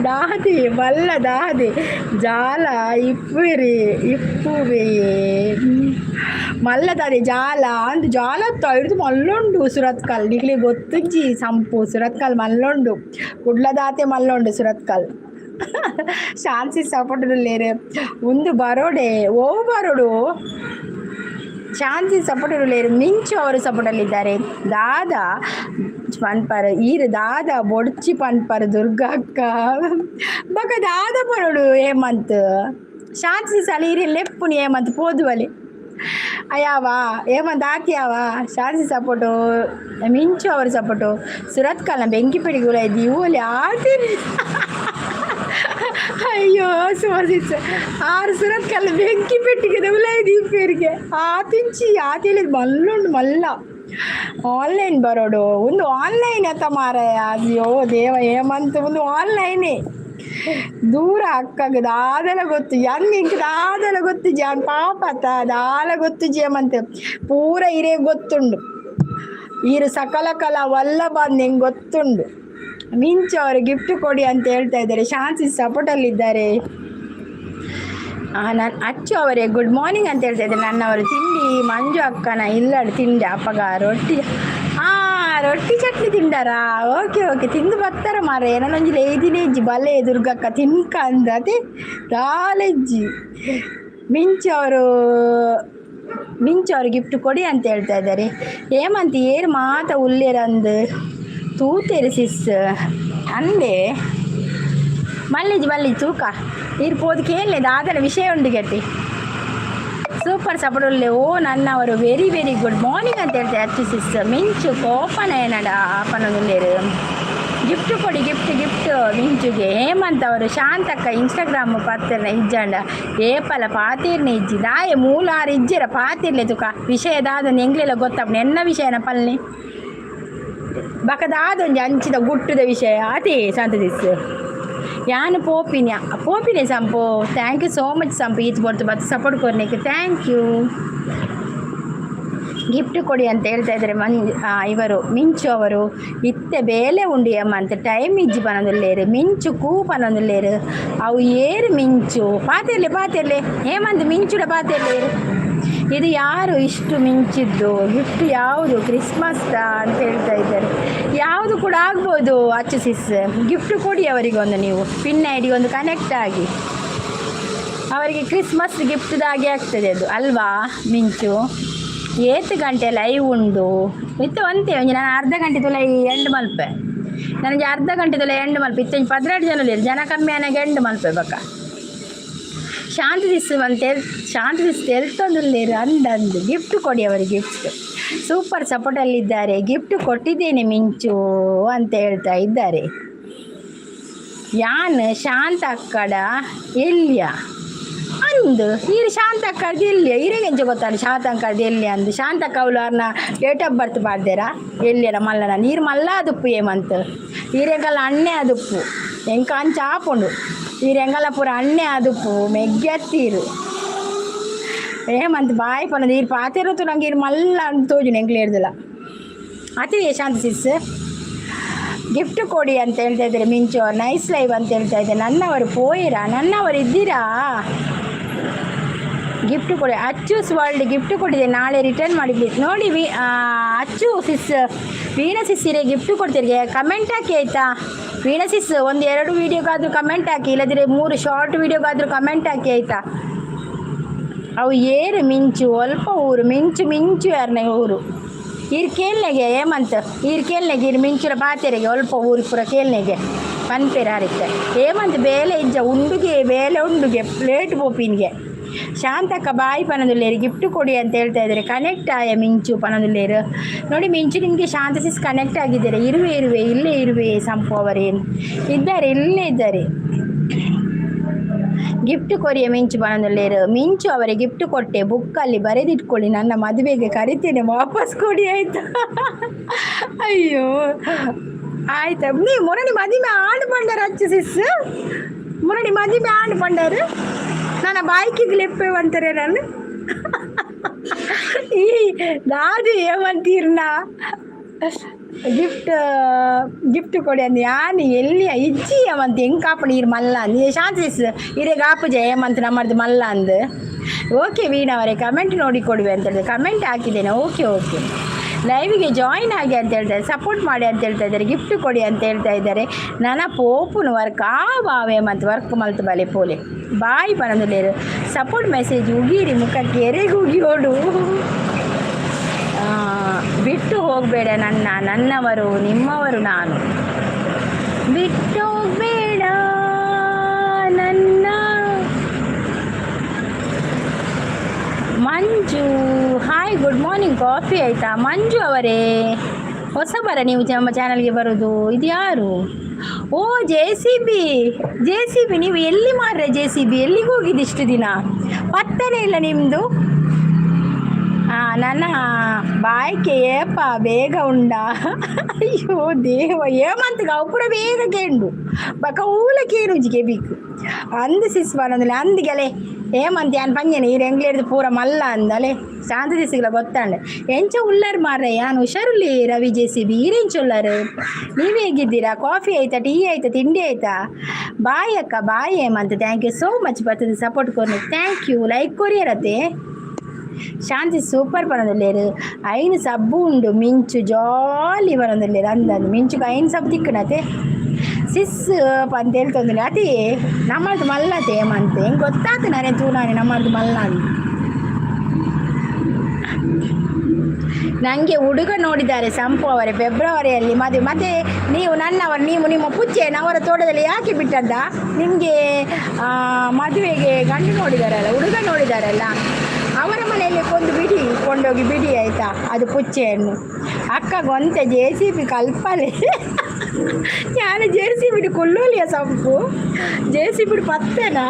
ದಾದಿ ಮಲ್ಲ ದಾದಿ ಜಾಲ ಇಪ್ಪುವೆರೆ ಇಪ್ಪುವೆಯೇ ಮಲ್ಲ ದಾದಿ ಜಾಲ ಅಂದು ಜಾಲ ಹಿಡಿದು ಮಲ್ಲುಂಡು. ಸುರತ್ಕಲ್ ನಿಕ್ಲೆ ಗೊತ್ತುಜ್ಜಿ ಸಂಪು. ಸುರತ್ಕಲ್ ಮಲ್ಲುಂಡು, ಕುಡ್ಲದಾತೆ ಮಲ್ಲುಂಡು ಸುರತ್ಕಲ್. ಶಾನ್ಸಿ ಸಪೋರ್ಟ್ ಲೇರು ಒಂದು ಬರೋಡೆ ಓ ಬರೋಡು. ಶಾಂತಿ ಸಪೋರ್ಟ್ ಲೇರು. ಮಿಂಚು ಅವರು ಸಪೋರ್ಟಲ್ಲಿದ್ದಾರೆ. ದಾದಾ ಪನ್ಪರ್ ಈರು ದಾದ ಬೊಡ್ಚಿ ಪನ್ಪರ್ ದುರ್ಗಕ್ಕ. ಬೊಕ ದಾದ ಪನೊಡು ಹೇಮಂತ್? ಶಾಂತಿ ಸಲ ಈರೆ ಲೆಪ್ಪುನಿ ಹೇಮಂತ್ ಪೋದುವಲಿ ಅಯ್ಯಾವ ಹೇಮಂತ್ ಆತಿಯಾವ. ಶಾಂತಿ ಸಪೋರ್ಟು, ಮಿಂಚು ಅವರು ಸಪೋರ್ಟು. ಸುರತ್ಕಲ್ನ ಬೆಂಕಿ ಪಿಡಿಗುಲ ಇವ್ವಲಿ ಆತಿರಿ. ಅಯ್ಯೋ ಸುಮಸಿಸ್ ಆರು ಸುರತ್ಕಲ್ ಬೆಂಕಿ ಪೆಟ್ಟಿಗೆ ಉಲಾಯಿ ದೀಪೇರಿಗೆ ಆತಿಂಚಿ ಆತಿಲಿ ಮಲ್ಲುಂಡು ಮಲ್ಲ. ಆನ್ಲೈನ್ ಬರೋಡು ಒಂದು ಆನ್ಲೈನ್ ಅತ್ತ ಮಾರಾಯ. ಅಯ್ಯೋ ದೇವ ಹೇಮಂತ್, ಒಂದು ಆನ್ಲೈನೇ ದೂರ ಅಕ್ಕಗ್ ದಾದಲ ಗೊತ್ತು ಯಂಗ್ ಇಂಕ್ ದಾದಲ ಗೊತ್ತು ಜಾನ್ ಪಾಪತ ದಾಲ ಗೊತ್ತು ಜೇಮಂತ್ ಪೂರ ಇರೇ ಗೊತ್ತುಂಡು. ಈರು ಸಕಲ ಕಲಾ ವಲ್ಲಭ ನಿಂಗೆ ಗೊತ್ತುಂಡು. ಮಿಂಚು ಅವರು ಗಿಫ್ಟ್ ಕೊಡಿ ಅಂತ ಹೇಳ್ತಾ ಇದ್ದಾರೆ. ಶಾಂತಿ ಸಪೋರ್ಟಲ್ಲಿದ್ದಾರೆ. ನಾನು ಅಚ್ಚು ಅವರೇ ಗುಡ್ ಮಾರ್ನಿಂಗ್ ಅಂತ ಹೇಳ್ತಾ ಇದ್ದಾರೆ. ನನ್ನವರು ತಿಂಡಿ ಮಂಜು ಅಕ್ಕನ ಇಲ್ಲಡು ತಿಂಡಿ ಅಪ್ಪಗ ರೊಟ್ಟಿ. ರೊಟ್ಟಿ ಚಟ್ನಿ ತಿಂಡಾರಾ? ಓಕೆ ಓಕೆ, ತಿಂದು ಬರ್ತಾರ ಮಾರ್ರೆ. ಏನೊಂಜಿ ಲೇದಿನೇ ಇಜ್ಜಿ. ಬಲೆ ದುರ್ಗಕ್ಕ ತಿನ್ಕ ಅಂದ ಅದೇ ದಾಲೆಜ್ಜಿ. ಮಿಂಚು ಅವರು, ಮಿಂಚು ಅವರು ಗಿಫ್ಟ್ ಕೊಡಿ ಅಂತ ಹೇಳ್ತಾ ಇದ್ದಾರೆ. ಹೇಮಂತ್ ಏರು ಮಾತ ಉಲ್ಲೇರಂದು ತೂತೇರು ಸಿಸ್ ಅಂದೆ. ಮಲ್ಲಿಜ್ ಮಲ್ಲಿಜ್ ತೂಕ ಈರ್ ಪೋದು ಕೇಳಲೆ ದಾದನ ವಿಷಯ ಉಂಡು ಗಟ್ಟಿ. Super support ಉಲ್ಲೆ. ಓ ನನ್ನವರು ವೆರಿ ವೆರಿ ಗುಡ್ ಮಾರ್ನಿಂಗ್ ಅಂತ ಹೇಳ್ತಾರೆ ಅಚ್ಚು ಸಿಸ್. ಮಿಂಚು ಕೋಪನ ಏನಡ ಪನೊಂದುಲ್ಲೇರು. ಗಿಫ್ಟ್ ಕೊಡಿ, ಗಿಫ್ಟ್ ಗಿಫ್ಟ್ ಮಿಂಚುಗೆ. ಹೇಮಂತ್ ಅವರು ಶಾಂತಕ್ಕ ಇನ್ಸ್ಟಾಗ್ರಾಮ್ ಪತ್ತಿರ್ನ ಇಜ್ಜಂಡ ಏಪಲ ಪಾತಿರ್ನ ಇಜ್ಜಿ ದಾಯ ಮೂಲಾರು ಇಜ್ಜಿರ ಪಾತಿರ್ಲೆ ತುಕ ವಿಷಯ ದಾದ ಎಂಗ್ಲೆಲ್ಲ ಗೊತ್ತಪ್ಪ ಎನ್ನ ವಿಷಯನ ಪಲ್ನಿ ಬಕದಾದೊಂಜಿ ಅಂಚಿದ ಗುಟ್ಟುದ ವಿಷಯ ಅದೇ. ಶಾಂತ ಸಿಸ್ ಯಾನು ಪೋಪಿನಿ ಪೋಪಿನಿ ಸಂಪು. Thank you so much ಸಂಪು. ಈತ್ ಬೊರ್ತು ಬತ್ತು ಸಪೋರ್ಟ್ ಕೊರ್ನಿಕ್ಕೆ thank you. Gift ಕೊಡಿ ಅಂತ ಹೇಳ್ತಾ ಇದ್ದಾರೆ ಇವರು ಮಿಂಚು ಅವರು. ಇತ್ತೆ ಬೇಲೆ ಉಂಡು ಅಂತ ಟೈಮ್ ಇಜ್ಜಿ ಪನೊಂದುಲ್ಲೇರು. ಮಿಂಚು ಕೂ ಪನೊಂದುಲ್ಲೇರು. ಅವು ಏರು ಮಿಂಚು ಪಾತಿರ್ಲೆ ಪಾತಿರ್ಲೆ ಹೇಮಂತ್ ಮಿಂಚುಡ ಪಾತಿರ್ಲೇರು. ಇದು ಯಾರು ಇಷ್ಟು ಮಿಂಚಿದ್ದು? ಗಿಫ್ಟ್ ಯಾವುದು? ಕ್ರಿಸ್ಮಸ್ ಅಂತ ಹೇಳ್ತಾ ಇದ್ದಾರೆ. ಯಾವುದು ಕೂಡ ಆಗ್ಬೋದು. ಅಚ್ಚು ಸಿಸ್ ಗಿಫ್ಟ್ ಕೊಡಿ ಅವರಿಗೊಂದು. ನೀವು ಪಿನ್ ಐಡಿಗೆ ಒಂದು ಕನೆಕ್ಟ್ ಆಗಿ ಅವರಿಗೆ ಕ್ರಿಸ್ಮಸ್ ಗಿಫ್ಟ್ದಾಗೆ ಆಗ್ತದೆ ಅದು ಅಲ್ವಾ ಮಿಂಚು? ಏತ್ ಗಂಟೆ ಲೈವ್ ಉಂಡು? ಇತ್ತು ಒಂತೆ ಒಂಜಿ ನಾನು ಅರ್ಧ ಗಂಟೆ ತುಲ ಎಂಡ್ ಮಲ್ಪೆ. ನನಗೆ ಅರ್ಧ ಗಂಟೆ ತುಲ ಎಂಡ್ ಮಲ್ಪೆ. ಇತ್ತೊಂಜಿ 12 ಜನ ಉಲ್ಲೆರ್. ಜನ ಕಮ್ಮಿ ಆನಾಗ ಎಂಡ್ ಮಲ್ಪೆ. ಬಕ್ಕ ಶಾಂತಿ ದಿಸ್ ಅಂತ ಶಾಂತಿ ದಿಸ್ ತೆಲ್ತೊಂದುಲ್ಲೇರು. ಅಂದಂದು ಗಿಫ್ಟ್ ಕೊಡಿ ಅವರಿಗೆ ಗಿಫ್ಟ್. ಸೂಪರ್ ಸಪೋರ್ಟಲ್ಲಿದ್ದಾರೆ. ಗಿಫ್ಟ್ ಕೊಟ್ಟಿದ್ದೇನೆ ಮಿಂಚು ಅಂತ ಹೇಳ್ತಾ ಇದ್ದಾರೆ. ಯಾನ್ ಶಾಂತ ಅಕ್ಕಡ ಎಲ್ಲಿಯ ಅಂದು ಈರು ಶಾಂತ ಅಕ್ಕಡ್ದು ಎಲ್ಲಿಯ ಈರೆಗೆಂಚ ಗೊತ್ತಾಡ ಶಾಂತ ಅಕ್ಕಡ್ದು ಎಲ್ಲಿ ಅಂದು. ಶಾಂತಕ್ಕ ಅವಳು ಅರ್ನ ಡೇಟ್ ಆಫ್ ಬರ್ತ್ ಪಾಡ್ದೇರಾ ಎಲ್ಲಿಯರ ಮಲ್ಲನ ನೀರು ಮಲ್ಲ ಅದುಪ್ಪು ಏಮಂತ ಈರೆಂಗಲ ಅಣ್ಣೆ ಅದುಪ್ಪು ಎಂಕ ಅಂಚ ಆಪುಂಡು. ಈರೆಂಗಲ ಪೂರ ಅಣ್ಣೆ ಅದುಪ್ಪು ಮೆಗ್ಗತ್ತೀರು. ಏಮಂತ ಬಾಯ್ ಪನದು ಈರು ಪಾತಿರುತ್ತು ನಂಗೆ ಈರು ಮಲ್ಲ ಅಂತ ತೋಜುನು ಎಂಕ್ಲೆ ಹಿಡ್ದಿಲ್ಲ. ಅತಿ ಶಾಂತ ಸಿಸ್ ಗಿಫ್ಟ್ ಕೊಡಿ ಅಂತ ಹೇಳ್ತಾ ಇದ್ದಾರೆ ಮಿಂಚು. ನೈಸ್ ಲೈವ್ ಅಂತ ಹೇಳ್ತಾ ಇದ್ದಾರೆ. ನನ್ನವರು ಪೋಯಿರಾ? ನನ್ನವರು ಇದ್ದೀರಾ? ಗಿಫ್ಟ್ ಕೊಡಿ. ಅಚ್ಚೂಸ್ ವರ್ಲ್ಡ್ ಗಿಫ್ಟ್ ಕೊಟ್ಟಿದೆ, ನಾಳೆ ರಿಟರ್ನ್ ಮಾಡಿ ಪ್ಲೀಸ್. ನೋಡಿ ವಿ ಅಚ್ಚು ಸಿಸ್, ವೀಣಾ ಸಿಸ್ಸಿರೆ ಗಿಫ್ಟ್ ಕೊಡ್ತೀರಿ. ಕಮೆಂಟ್ ಹಾಕಿ ಆಯಿತಾ ವೀಣಾ ಸಿಸ್? ಒಂದು ಎರಡು ವೀಡಿಯೋಗಾದರೂ ಕಮೆಂಟ್ ಹಾಕಿ, ಇಲ್ಲದಿದ್ರೆ ಮೂರು ಶಾರ್ಟ್ ವೀಡಿಯೋಗಾದರೂ ಕಮೆಂಟ್ ಹಾಕಿ ಆಯಿತಾ? ಅವು ಏರು ಮಿಂಚು ಅಲ್ಪ ಊರು ಮಿಂಚು ಮಿಂಚು ಯಾರನ್ನ ಊರು ಈರ್ ಕೇಳ್ನೆಗೆ ಏಮಂತ ಈರ್ ಕೇಳ್ನೆಗೆ ಈರ್ ಮಿಂಚುರ ಪಾತೆರೆಗೆ ಅಲ್ಪ ಊರು ಪೂರ ಕೇಳ್ನೆಗೆ ಪನ್ಪೇರು ಹರಿತ್ತೆ. ಹೇಮಂತ್ ಬೇಲೆ ಇಜ್ಜ ಉಂಡುಗೆ ಬೇಲೆ ಉಂಡುಗೆ ಪ್ಲೇಟ್ ಪೋಪಿನ್ಗೆ. ಶಾಂತಕ್ಕ ಬಾಯಿ ಪನದುಲ್ಲೇರು. ಗಿಫ್ಟ್ ಕೊಡಿ ಅಂತ ಹೇಳ್ತಾ ಇದ್ದಾರೆ. ಕನೆಕ್ಟ್ ಆಯ ಮಿಂಚು ಪನದುಲ್ಲೇರು. ನೋಡಿ ಮಿಂಚು, ನಿಮಗೆ ಶಾಂತ ಸಿಸ್ ಕನೆಕ್ಟ್ ಆಗಿದ್ದಾರೆ. ಇರುವೆ ಇರುವೆ ಇಲ್ಲೇ ಇರುವೆ. ಸಂಪು ಅವರೇನು ಇದ್ದಾರೆ, ಇಲ್ಲೇ ಇದ್ದಾರೆ. ಗಿಫ್ಟ್ ಕೊರಿಯ ಮಿಂಚು ಪನೊಂದುಲ್ಲೆರ್. ಮಿಂಚು ಅವರೇ, ಗಿಫ್ಟ್ ಕೊಟ್ಟೆ, ಬುಕ್ಕಲ್ಲಿ ಬರೆದಿಟ್ಕೊಳ್ಳಿ. ನನ್ನ ಮದುವೆಗೆ ಕರಿತೇನೆ, ವಾಪಸ್ ಕೊಡಿ, ಆಯ್ತಾ? ಅಯ್ಯೋ, ಆಯ್ತಾ? ನೀವು ಮೊರನಿ ಮದಿಮೆ ಆಂಡ್ ಪಂಡರ್ ಅಚ್ಚು ಸಿಸ್. ಮೊರನಿ ಮದಿಮೆ ಆಂಡ್ ಪಂಡರ್ ನನ್ನ ಬಾಯ್ಕಿಗೆ ಲೆಪ್ಪೆ ಅಂತಾರೆ. ನಾನು ಈ ದಾದಿ ಏಮಂತೀರ್ನ? ಗಿಫ್ಟ್ ಗಿಫ್ಟ್ ಕೊಡಿ ಅಂದ್ ಯಾನ್ ಎಲ್ಲಿ ಇಜ್ಜಿ ಅವಂತ. ಹೆಂಗ್ ಕಾಪುಂಡು ಈರ್ ಮಲ್ಲ ಅಂದ್. ಶಾಂತಿ ಸಿಸ್, ಇರೆಗ್ ಆಪುಜ ಏಮಂತ ನಮ್ಮದು ಮಲ್ಲ ಅಂದ್. ಓಕೆ ವೀಣಾ ಅವರೇ, ಕಮೆಂಟ್ ನೋಡಿ ಕೊಡುವೆ ಅಂತ ಹೇಳಿದೆ, ಕಮೆಂಟ್ ಹಾಕಿದ್ದೇನೆ. ಓಕೆ ಓಕೆ ಲೈವ್ಗೆ ಜಾಯಿನ್ ಆಗಿ ಅಂತ ಹೇಳ್ತಾರೆ, ಸಪೋರ್ಟ್ ಮಾಡಿ ಅಂತ ಹೇಳ್ತಾ ಇದ್ದಾರೆ, ಗಿಫ್ಟ್ ಕೊಡಿ ಅಂತ ಹೇಳ್ತಾ ಇದ್ದಾರೆ. ನನ್ನ ಪೋಪುನು ವರ್ಕ್ ಆ ಬಾವೆ ಮತ್ತು ವರ್ಕ್ ಮಲ್ತು ಬಲೆ ಪೋಲೆ ಬಾಯ್ ಪನೊಂದುಲ್ಲೆರ್. ಸಪೋರ್ಟ್ ಮೆಸೇಜ್ ಉಗೀರಿ ಮುಖಕ್ಕೆ, ಎರೆಗೆ ಉಗಿಯೋಡು. ಬಿಟ್ಟು ಹೋಗಬೇಡ ನನ್ನ, ನನ್ನವರು ನಿಮ್ಮವರು ನಾನು. ಬಿಟ್ಟು ಹೋಗಬೇಡ ನನ್ನ. ಮಂಜು, ಹಾಯ್, ಗುಡ್ ಮಾರ್ನಿಂಗ್. ಕಾಫಿ ಆಯಿತಾ ಮಂಜು ಅವರೇ? ಹೊಸಬರ ನೀವು ನಮ್ಮ ಚಾನಲ್ಗೆ ಬರೋದು? ಇದು ಯಾರು? ಓ, J C B, J C B. ನೀವು ಎಲ್ಲಿ ಮಾರ್ರೆ? ಜೆ ಸಿ ಬಿ ಎಲ್ಲಿಗೆ ಹೋಗಿದ್ದು ಇಷ್ಟು ದಿನ? ಪತ್ತನೇ ಇಲ್ಲ ನಿಮ್ಮದು. ಹಾಂ, ನನ್ನ ಬಾಯ್ಕೆ ಏಪ ಬೇಗ ಉಂಡ. ಅಯ್ಯೋ ದೇವ, ಏಮಂತ ಅವು ಪೂರ ಬೇಗ ಕೇಂಡು ಬಕ ಊಲ ಕೇನುಜಿಗೆ ಬೇಕು ಅಂದ್ ಸಿಸ್ ಪನೊಂದುಲ್ಲೆ. ಅಂದ್ ಗೆಲೆ ಏಮಂತ ಯಾನ್ ಪಂಜೆನೆ ಈರ್ ಎಂಗ್ಲೇರ್ದು ಪೂರ ಮಲ್ಲ ಅಂದಲೆ. ಶಾಂತ ಸಿಸ್ಗ್ಲ ಗೊತ್ತಾಂಡ್. ಎಂಚ ಉಲ್ಲರ್ ಮಾರ್ರೆ? ಯಾನ್ ಹುಷಾರುಲ್ಲಿ ರವಿ ಜೆ ಸಿ ಬಿ. ಈರೆಂಚ ಉಲ್ಲರ್? ನೀವು ಹೇಗಿದ್ದೀರಾ? ಕಾಫಿ ಆಯ್ತಾ? ಟೀ ಆಯ್ತಾ? ತಿಂಡಿ ಆಯ್ತಾ? ಬಾಯ್ ಅಕ್ಕ, bye Hemanth. Thank you so much ಬರ್ತದೆ ಸಪೋರ್ಟ್ ಕೊರ್ನೆ. Thank you. Like ಕೊರಿಯರತ್ತೆ. Shanti super ಪನೊಂದುಲ್ಲೆರ್. ಐನ್ ಸಬ್ಬು ಉಂಡು ಮಿಂಚು ಜಾಲಿ ಪನೊಂದುಲ್ಲೆರ್. ಅಂದಂದು ಮಿಂಚುಗೆ ಐನ್ ಸಬ್ ತಿಕ್ಕುನತೆ ಸಿಸ್ ಪಂತ ಹೇಳ್ತೊಂದುಲ್ಲೆ. ಅದೇ ನಮ್ಮದು ಮಲ್ಲತೆ ಏಮಂತೆ ಹೆಂಗೆ ಗೊತ್ತಾತು ನಾನೇ ತೂನಾನೆ ನಮ್ಮದು ಮಲ್ಲ ಅಂತ. ನನಗೆ ಹುಡುಗ ನೋಡಿದ್ದಾರೆ ಸಂಪು ಅವರೇ, ಫೆಬ್ರವರಿಯಲ್ಲಿ ಮದುವೆ. ಮತ್ತೆ ನೀವು ನನ್ನವರು, ನೀವು ನಿಮ್ಮ ಪುಚ್ಚೆಯನ್ನು ಅವರ ತೋಟದಲ್ಲಿ ಯಾಕೆ ಬಿಟ್ಟದ್ದ? ನಿಮಗೆ ಮದುವೆಗೆ ಗಂಡು ನೋಡಿದಾರಲ್ಲ, ಹುಡುಗ ನೋಡಿದಾರಲ್ಲ, ಅವರ ಮನೆಯಲ್ಲಿ ಕೊಂಡು ಬಿಡಿ, ಕೊಂಡೋಗಿ ಬಿಡಿ, ಆಯಿತಾ? ಅದು ಪುಚ್ಚೆಯನ್ನು. ಅಕ್ಕ ಗೊಂತೆ ಜೆ ಸಿ ಬಿ ಕಲ್ಪಲೆ. ಯಾನು ಜೆ ಸಿ ಬಿಡಿ ಕುಲ್ಲೋಲಿಯ ಸಂಪು? ಜೆ ಸಿ ಬಿಡಿ ಪತ್ತೆನಾ?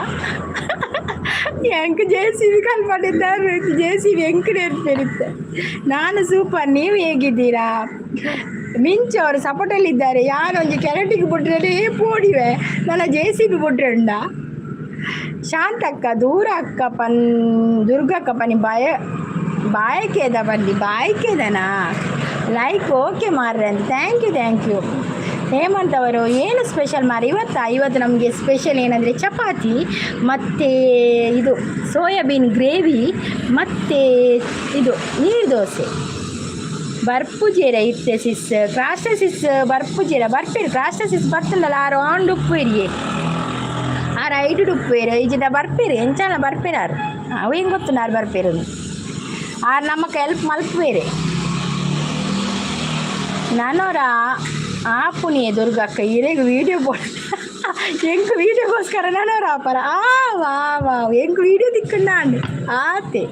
ಎಂಕ್ ಜೆ ಸಿ ಬಿ ಕಲ್ಪಟ್ಟಿದ್ದಾರೆ. ಜೆ ಸಿ ಬಿ ಎಂಕ್ ನೇರ್ಪೆರಿತ್ತೆ. ನಾನು ಸೂಪರ್, ನೀವು ಹೇಗಿದ್ದೀರಾ? ಮಿಂಚು ಅವರು ಸಪೋರ್ಟಲ್ಲಿದ್ದಾರೆ. ಯಾರೊಂಜಿ ಕೆರಟಿಗೆ ಬಿಟ್ರೆ ಪೋಡಿವೆ. ನನ್ನ ಜೆ ಸಿ ಬಿ ಬಿಟ್ರೆ ಉಂಡ. ಶಾಂತಕ್ಕ ದೂರ ಅಕ್ಕ ಪನ್ ದುರ್ಗಕ್ಕ ಪನಿ ಬಾಯ ಬಾಯಕೇದ ಬನ್ನಿ ಬಾಯ್ಕೇದನಾ. ಲೈಕ್ ಓಕೆ ಮಾರ್ರೆ ಅಂತ. Thank you, thank you Hemant ಅವರು. ಏನು ಸ್ಪೆಷಲ್ ಮಾರಿ ಇವತ್ತಾ? ಇವತ್ತು ನಮಗೆ ಸ್ಪೆಷಲ್ ಏನಂದರೆ ಚಪಾತಿ ಮತ್ತು ಇದು ಸೋಯಾಬೀನ್ ಗ್ರೇವಿ ಮತ್ತು ಇದು ನೀರು ದೋಸೆ. ಬರ್ಪುಜೀರ ಇತ್ತೆ ಸಿಸ್ ಕ್ರಾಸ್ಟ ಸಿಸ್ ಬರ್ಪುಜೀರ ಬರ್ಪೇರು. ಕ್ರಾಸ್ಟ ಸಿಸ್ ಬರ್ತದಲ್ಲ, ಆರು ಆಂಡ್ ಉಪ್ಪುವೆರಿಯೇ. ಆರು ಐಡು ಉಪ್ಪುವೇರು ಈಜಿಡ ಬರ್ಪೇರು. ಎಂಚಾನ ಬರ್ಪೇರು ಆರು. ಅವು ಹೆಂಗೆ ಗೊತ್ತು ಆರು ಬರ್ಪೇರು? ಆರು ನಮ್ಮಕ್ಕೆ ಹೆಲ್ಪ್ ಮಲ್ಪುವೇರೆ. ನಾನೋರ ಆಪುನಿಯೇ ದುರ್ಗಕ್ಕ. ಇರೆಗ್ ವೀಡಿಯೋ ಪೋ ಎಂಕ್ ವೀಡಿಯೋಗೋಸ್ಕರ ನನೋರ ಆಪರ. ಆ ವಾ ವಾ, ಎಂಕ್ ವೀಡಿಯೋ ತಿಕ್ಕಂಡ ಆತೆ.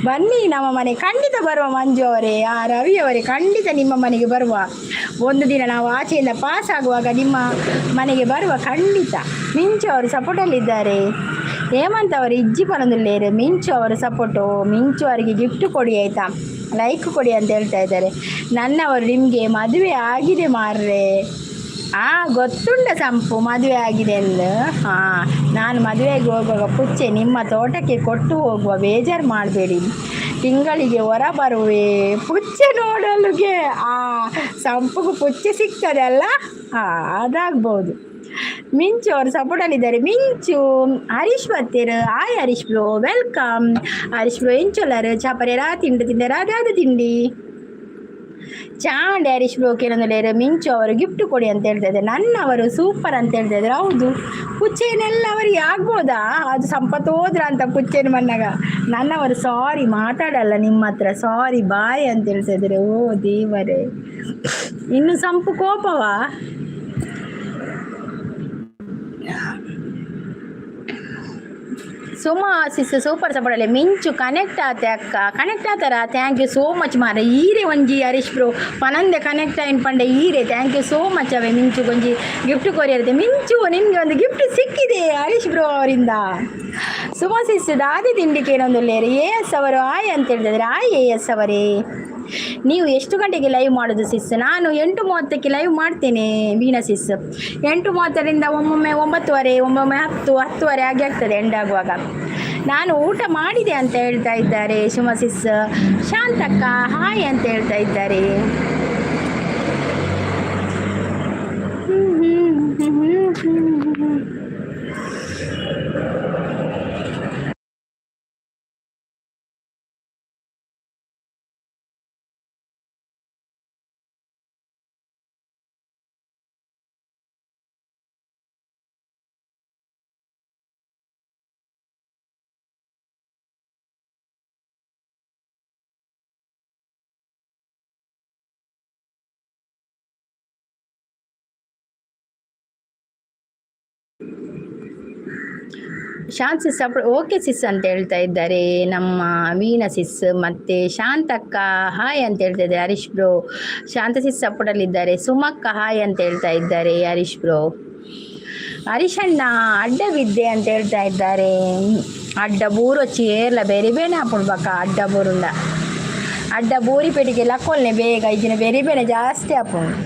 ಬನ್ನಿ ನಮ್ಮ ಮನೆ. ಖಂಡಿತ ಬರುವ ಮಂಜು ಅವರೇ, ಆ ರವಿ ಅವರೇ, ಖಂಡಿತ ನಿಮ್ಮ ಮನೆಗೆ ಬರುವ. ಒಂದು ದಿನ ನಾವು ಆಚೆಯಿಂದ ಪಾಸ್ ಆಗುವಾಗ ನಿಮ್ಮ ಮನೆಗೆ ಬರುವ ಖಂಡಿತ. ಮಿಂಚು ಅವರು ಸಪೋರ್ಟಲ್ಲಿದ್ದಾರೆ. ಹೇಮಂತ್ ಅವರು ಇಜ್ಜಿ ಪನೊಂದುಲ್ಲೆರ್. ಮಿಂಚು ಅವರು ಸಪೋರ್ಟು. ಮಿಂಚು ಅವರಿಗೆ ಗಿಫ್ಟ್ ಕೊಡಿ, ಆಯಿತಾ? ಲೈಕ್ ಕೊಡಿ ಅಂತ ಹೇಳ್ತಾ ಇದ್ದಾರೆ. ನನ್ನವರು ನಿಮಗೆ ಮದುವೆ ಆಗಿದೆ ಮಾರ್ರೆ. ಆ ಗೊತ್ತುಂಡ ಸಂಪು ಮದುವೆ ಆಗಿದೆ ಎಂದು. ಹಾಂ, ನಾನು ಮದುವೆಗೆ ಹೋಗುವಾಗ ಪುಚ್ಚೆ ನಿಮ್ಮ ತೋಟಕ್ಕೆ ಕೊಟ್ಟು ಹೋಗುವ, ಬೇಜಾರು ಮಾಡಬೇಡಿ. ತಿಂಗಳಿಗೆ ಹೊರ ಬರುವೆ ಪುಚ್ಚೆ ನೋಡಲುಗೆ. ಆ ಸಂಪುಗೂ ಪುಚ್ಚೆ ಸಿಗ್ತದೆ ಅಲ್ಲ? ಹಾಂ, ಅದಾಗ್ಬೋದು. ಮಿಂಚು ಅವರು ಸಪೋರ್ಟಲ್ಲಿದ್ದಾರೆ. ಮಿಂಚು ಹರೀಶ್ ಬತ್ತೆರ್. Hi Harish bro, welcome Harish bro. ಎಂಚೊಲ್ಲರ್? ಚಾಪರೇರಾ? ತಿಂಡಿ ತಿಂದರಾ? ಅದಾದ ತಿಂಡಿ ಚಾಂಡ್. ಹರೀಶ್ ಬ್ರೋ ಕೇಳಂದಲೇರು. ಮಿಂಚು ಅವರು ಗಿಫ್ಟ್ ಕೊಡಿ ಅಂತ ಹೇಳ್ತಾ ಇದ್ದಾರೆ. ನನ್ನವರು ಸೂಪರ್ ಅಂತ ಹೇಳ್ತಾ ಇದ್ದಾರೆ. ಹೌದು, ಪುಚ್ಚೇನೆಲ್ಲ ಅವರಿಗೆ ಆಗ್ಬೋದಾ? ಅದು ಸಂಪತ್ತು ಹೋದ್ರ ಅಂತ ಪುಚ್ಚೇನು ಮನ್ನಾಗ. ನನ್ನವರು ಸಾರಿ, ಮಾತಾಡಲ್ಲ ನಿಮ್ಮ ಹತ್ರ, ಸಾರಿ, ಬಾಯ್ ಅಂತ ಹೇಳ್ತಾ ಇದ್ದಾರೆ. ಓ ದೇವರೇ, ಇನ್ನು ಸಂಪು ಕೋಪವಾ? ಸುಮಾ ಸಿಸ್ ಸೂಪರ್ ಸಪೋರ್ಟಲ್ಲಿ. ಮಿಂಚು ಕನೆಕ್ಟ್ ಆತೆ ಅಕ್ಕ. ಕನೆಕ್ಟ್ ಆತಾರ? Thank you so much ಮಾರ. ಈರೆ ಒಂಜಿ ಹರೀಶ್ ಬ್ರೋ ಪನಂದೆ ಕನೆಕ್ಟ್ ಆಯಿನ್ ಪಂಡೆ ಈರೆ. Thank you so much. ಅವೆ ಮಿಂಚು ಒಂಜಿ ಗಿಫ್ಟ್ ಕೊರಿಯರ್ದೆ. ಮಿಂಚು, ನಿಮಗೆ ಒಂದು ಗಿಫ್ಟ್ ಸಿಕ್ಕಿದೆ ಹರೀಶ್ ಬ್ರೋ ಅವರಿಂದ. ಸುಮಾ ಸಿಸ್ ದಾದಿ ತಿಂಡಿಕೆ ಏನೊಂದು. ಎ ಎಸ್ ಅವರು ಆಯ್ ಅಂತ ಹೇಳ್ತಿದ್ದಾರೆ. ಆಯ್ ಎ ಎಸ್ ಅವರೇ. ನೀವು ಎಷ್ಟು ಗಂಟೆಗೆ ಲೈವ್ ಮಾಡೋದು ಸಿಸ್? ನಾನು 8:30ಕ್ಕೆ ಲೈವ್ ಮಾಡ್ತೇನೆ ವೀಣಾ ಸಿಸ್. 8:30ರಿಂದ ಒಮ್ಮೊಮ್ಮೆ 9:30, ಒಮ್ಮೊಮ್ಮೆ 10, 10:30 ಆಗಿ ಆಗ್ತದೆ ಎಂಡ್ ಆಗುವಾಗ. ನಾನು ಊಟ ಮಾಡಿದೆ ಅಂತ ಹೇಳ್ತಾ ಇದ್ದಾರೆ ಸುಮಾ ಸಿಸ್. ಶಾಂತಕ್ಕ ಹಾಯ್ ಅಂತ ಹೇಳ್ತಾ ಇದ್ದಾರೆ. ಶಾಂತ್ ಸಿಸ್ ಓಕೆ ಸಿಸ್ ಅಂತ ಹೇಳ್ತಾ ಇದ್ದಾರೆ ನಮ್ಮ ವೀಣಾ ಸಿಸ್. ಮತ್ತು ಶಾಂತಕ್ಕ ಹಾಯ್ ಅಂತ ಹೇಳ್ತಾ ಇದ್ದಾರೆ ಹರೀಶ್ ಬ್ರೋ. ಶಾಂತ ಸಿಸ್ ಸಪೋರ್ಟಲ್ಲಿದ್ದಾರೆ. ಸುಮಕ್ಕ ಹಾಯ್ ಅಂತ ಹೇಳ್ತಾ ಇದ್ದಾರೆ ಹರೀಶ್ ಬ್ರೋ. ಹರೀಶ್ ಅಣ್ಣ ಅಡ್ಡ ಬಿದ್ದೆ ಅಂತ ಹೇಳ್ತಾ ಇದ್ದಾರೆ. ಅಡ್ಡ ಬೂರೊಚ್ಚಿ ಏರ್ಲ ಬೇರೆ ಬೇನೆ ಹಾಪುಡ್ಬಕ್ಕ. ಅಡ್ಡ ಬೂರುಂಡ ಅಡ್ಡ ಬೂರಿ ಪೆಟ್ಟಿಗೆ ಲಕ್ಕೊಲ್ನೆ ಬೇಗ ಇಜ್ಜಿನ ಬೇರೆ ಬೇನೆ ಜಾಸ್ತಿ ಆಪುಂಡು.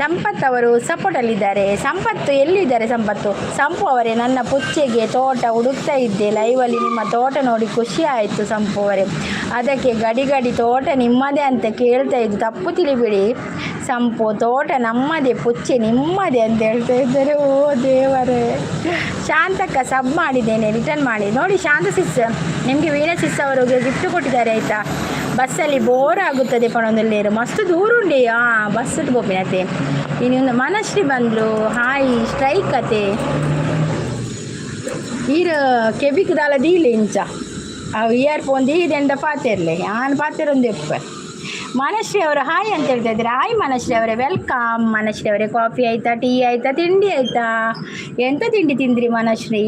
ಸಂಪತ್ ಅವರು ಸಪೋರ್ಟಲ್ಲಿದ್ದಾರೆ. ಸಂಪತ್ತು ಎಲ್ಲಿದ್ದಾರೆ? ಸಂಪತ್ತು ಸಂಪು ಅವರೇ, ನನ್ನ ಪುಚ್ಚೆಗೆ ತೋಟ ಹುಡುಕ್ತಾ ಇದ್ದೆ. ಲೈವಲ್ಲಿ ನಿಮ್ಮ ತೋಟ ನೋಡಿ ಖುಷಿ ಆಯಿತು ಸಂಪು ಅವರೇ. ಅದಕ್ಕೆ ಗಡಿ ಗಡಿ ತೋಟ ನಿಮ್ಮದೇ ಅಂತ ಕೇಳ್ತಾ ಇದ್ದು. ತಪ್ಪು ತಿಳಿಬಿಡಿ ಸಂಪು, ತೋಟ ನಮ್ಮದೇ, ಪುಚ್ಚೆ ನಿಮ್ಮದೇ ಅಂತ ಹೇಳ್ತಾ ಇದ್ದಾರೆ. ಓ ದೇವರೇ. ಶಾಂತಕ್ಕ ಸಬ್ ಮಾಡಿದ್ದೇನೆ, ರಿಟರ್ನ್ ಮಾಡಿ. ನೋಡಿ ಶಾಂತ ಸಿಸ್, ನಿಮಗೆ ವೀಣಾ ಸಿಸ್ ಅವರು ಗಿಫ್ಟ್ ಕೊಟ್ಟಿದ್ದಾರೆ, ಆಯಿತಾ? ಬಸ್ಸಲ್ಲಿ ಬೋರ್ ಆಗುತ್ತದೆ ಪಣೊಂದುಲ್ಲೇರು. ಮಸ್ತ್ ದೂರ ಉಂಡೆ. ಹಾಂ, ಬಸ್ ಪೋಪಿನತೆ. ಇನ್ನು ಮನಶ್ರೀ ಬಂದರು. ಹಾಯ್. ಸ್ಟ್ರೈಕ್ ಅತೆ ಈರ್ ಕೆಬಿಕ್ ದಾಲ ದೀಲೆ ಇಂಚ ಅವು ಇಯರ್ ಫೋನ್ ದೀದೆಂಡ ಪಾತೆರ್ಲೆ ಯಾನ್ ಪಾತೆರೊಂದು ಎಪ್ಪ. ಮನಶ್ರೀ ಅವರು ಹಾಯ್ ಅಂತ ಹೇಳ್ತಾ ಇದ್ದಾರೆ. ಹಾಯ್ ಮನಶ್ರೀ ಅವರೇ, welcome. Manashree ಅವರೇ, ಕಾಫಿ ಆಯ್ತಾ? ಟೀ ಆಯ್ತಾ? ತಿಂಡಿ ಆಯ್ತಾ? ಎಂತ ತಿಂಡಿ ತಿಂದ್ರಿ ಮನಶ್ರೀ?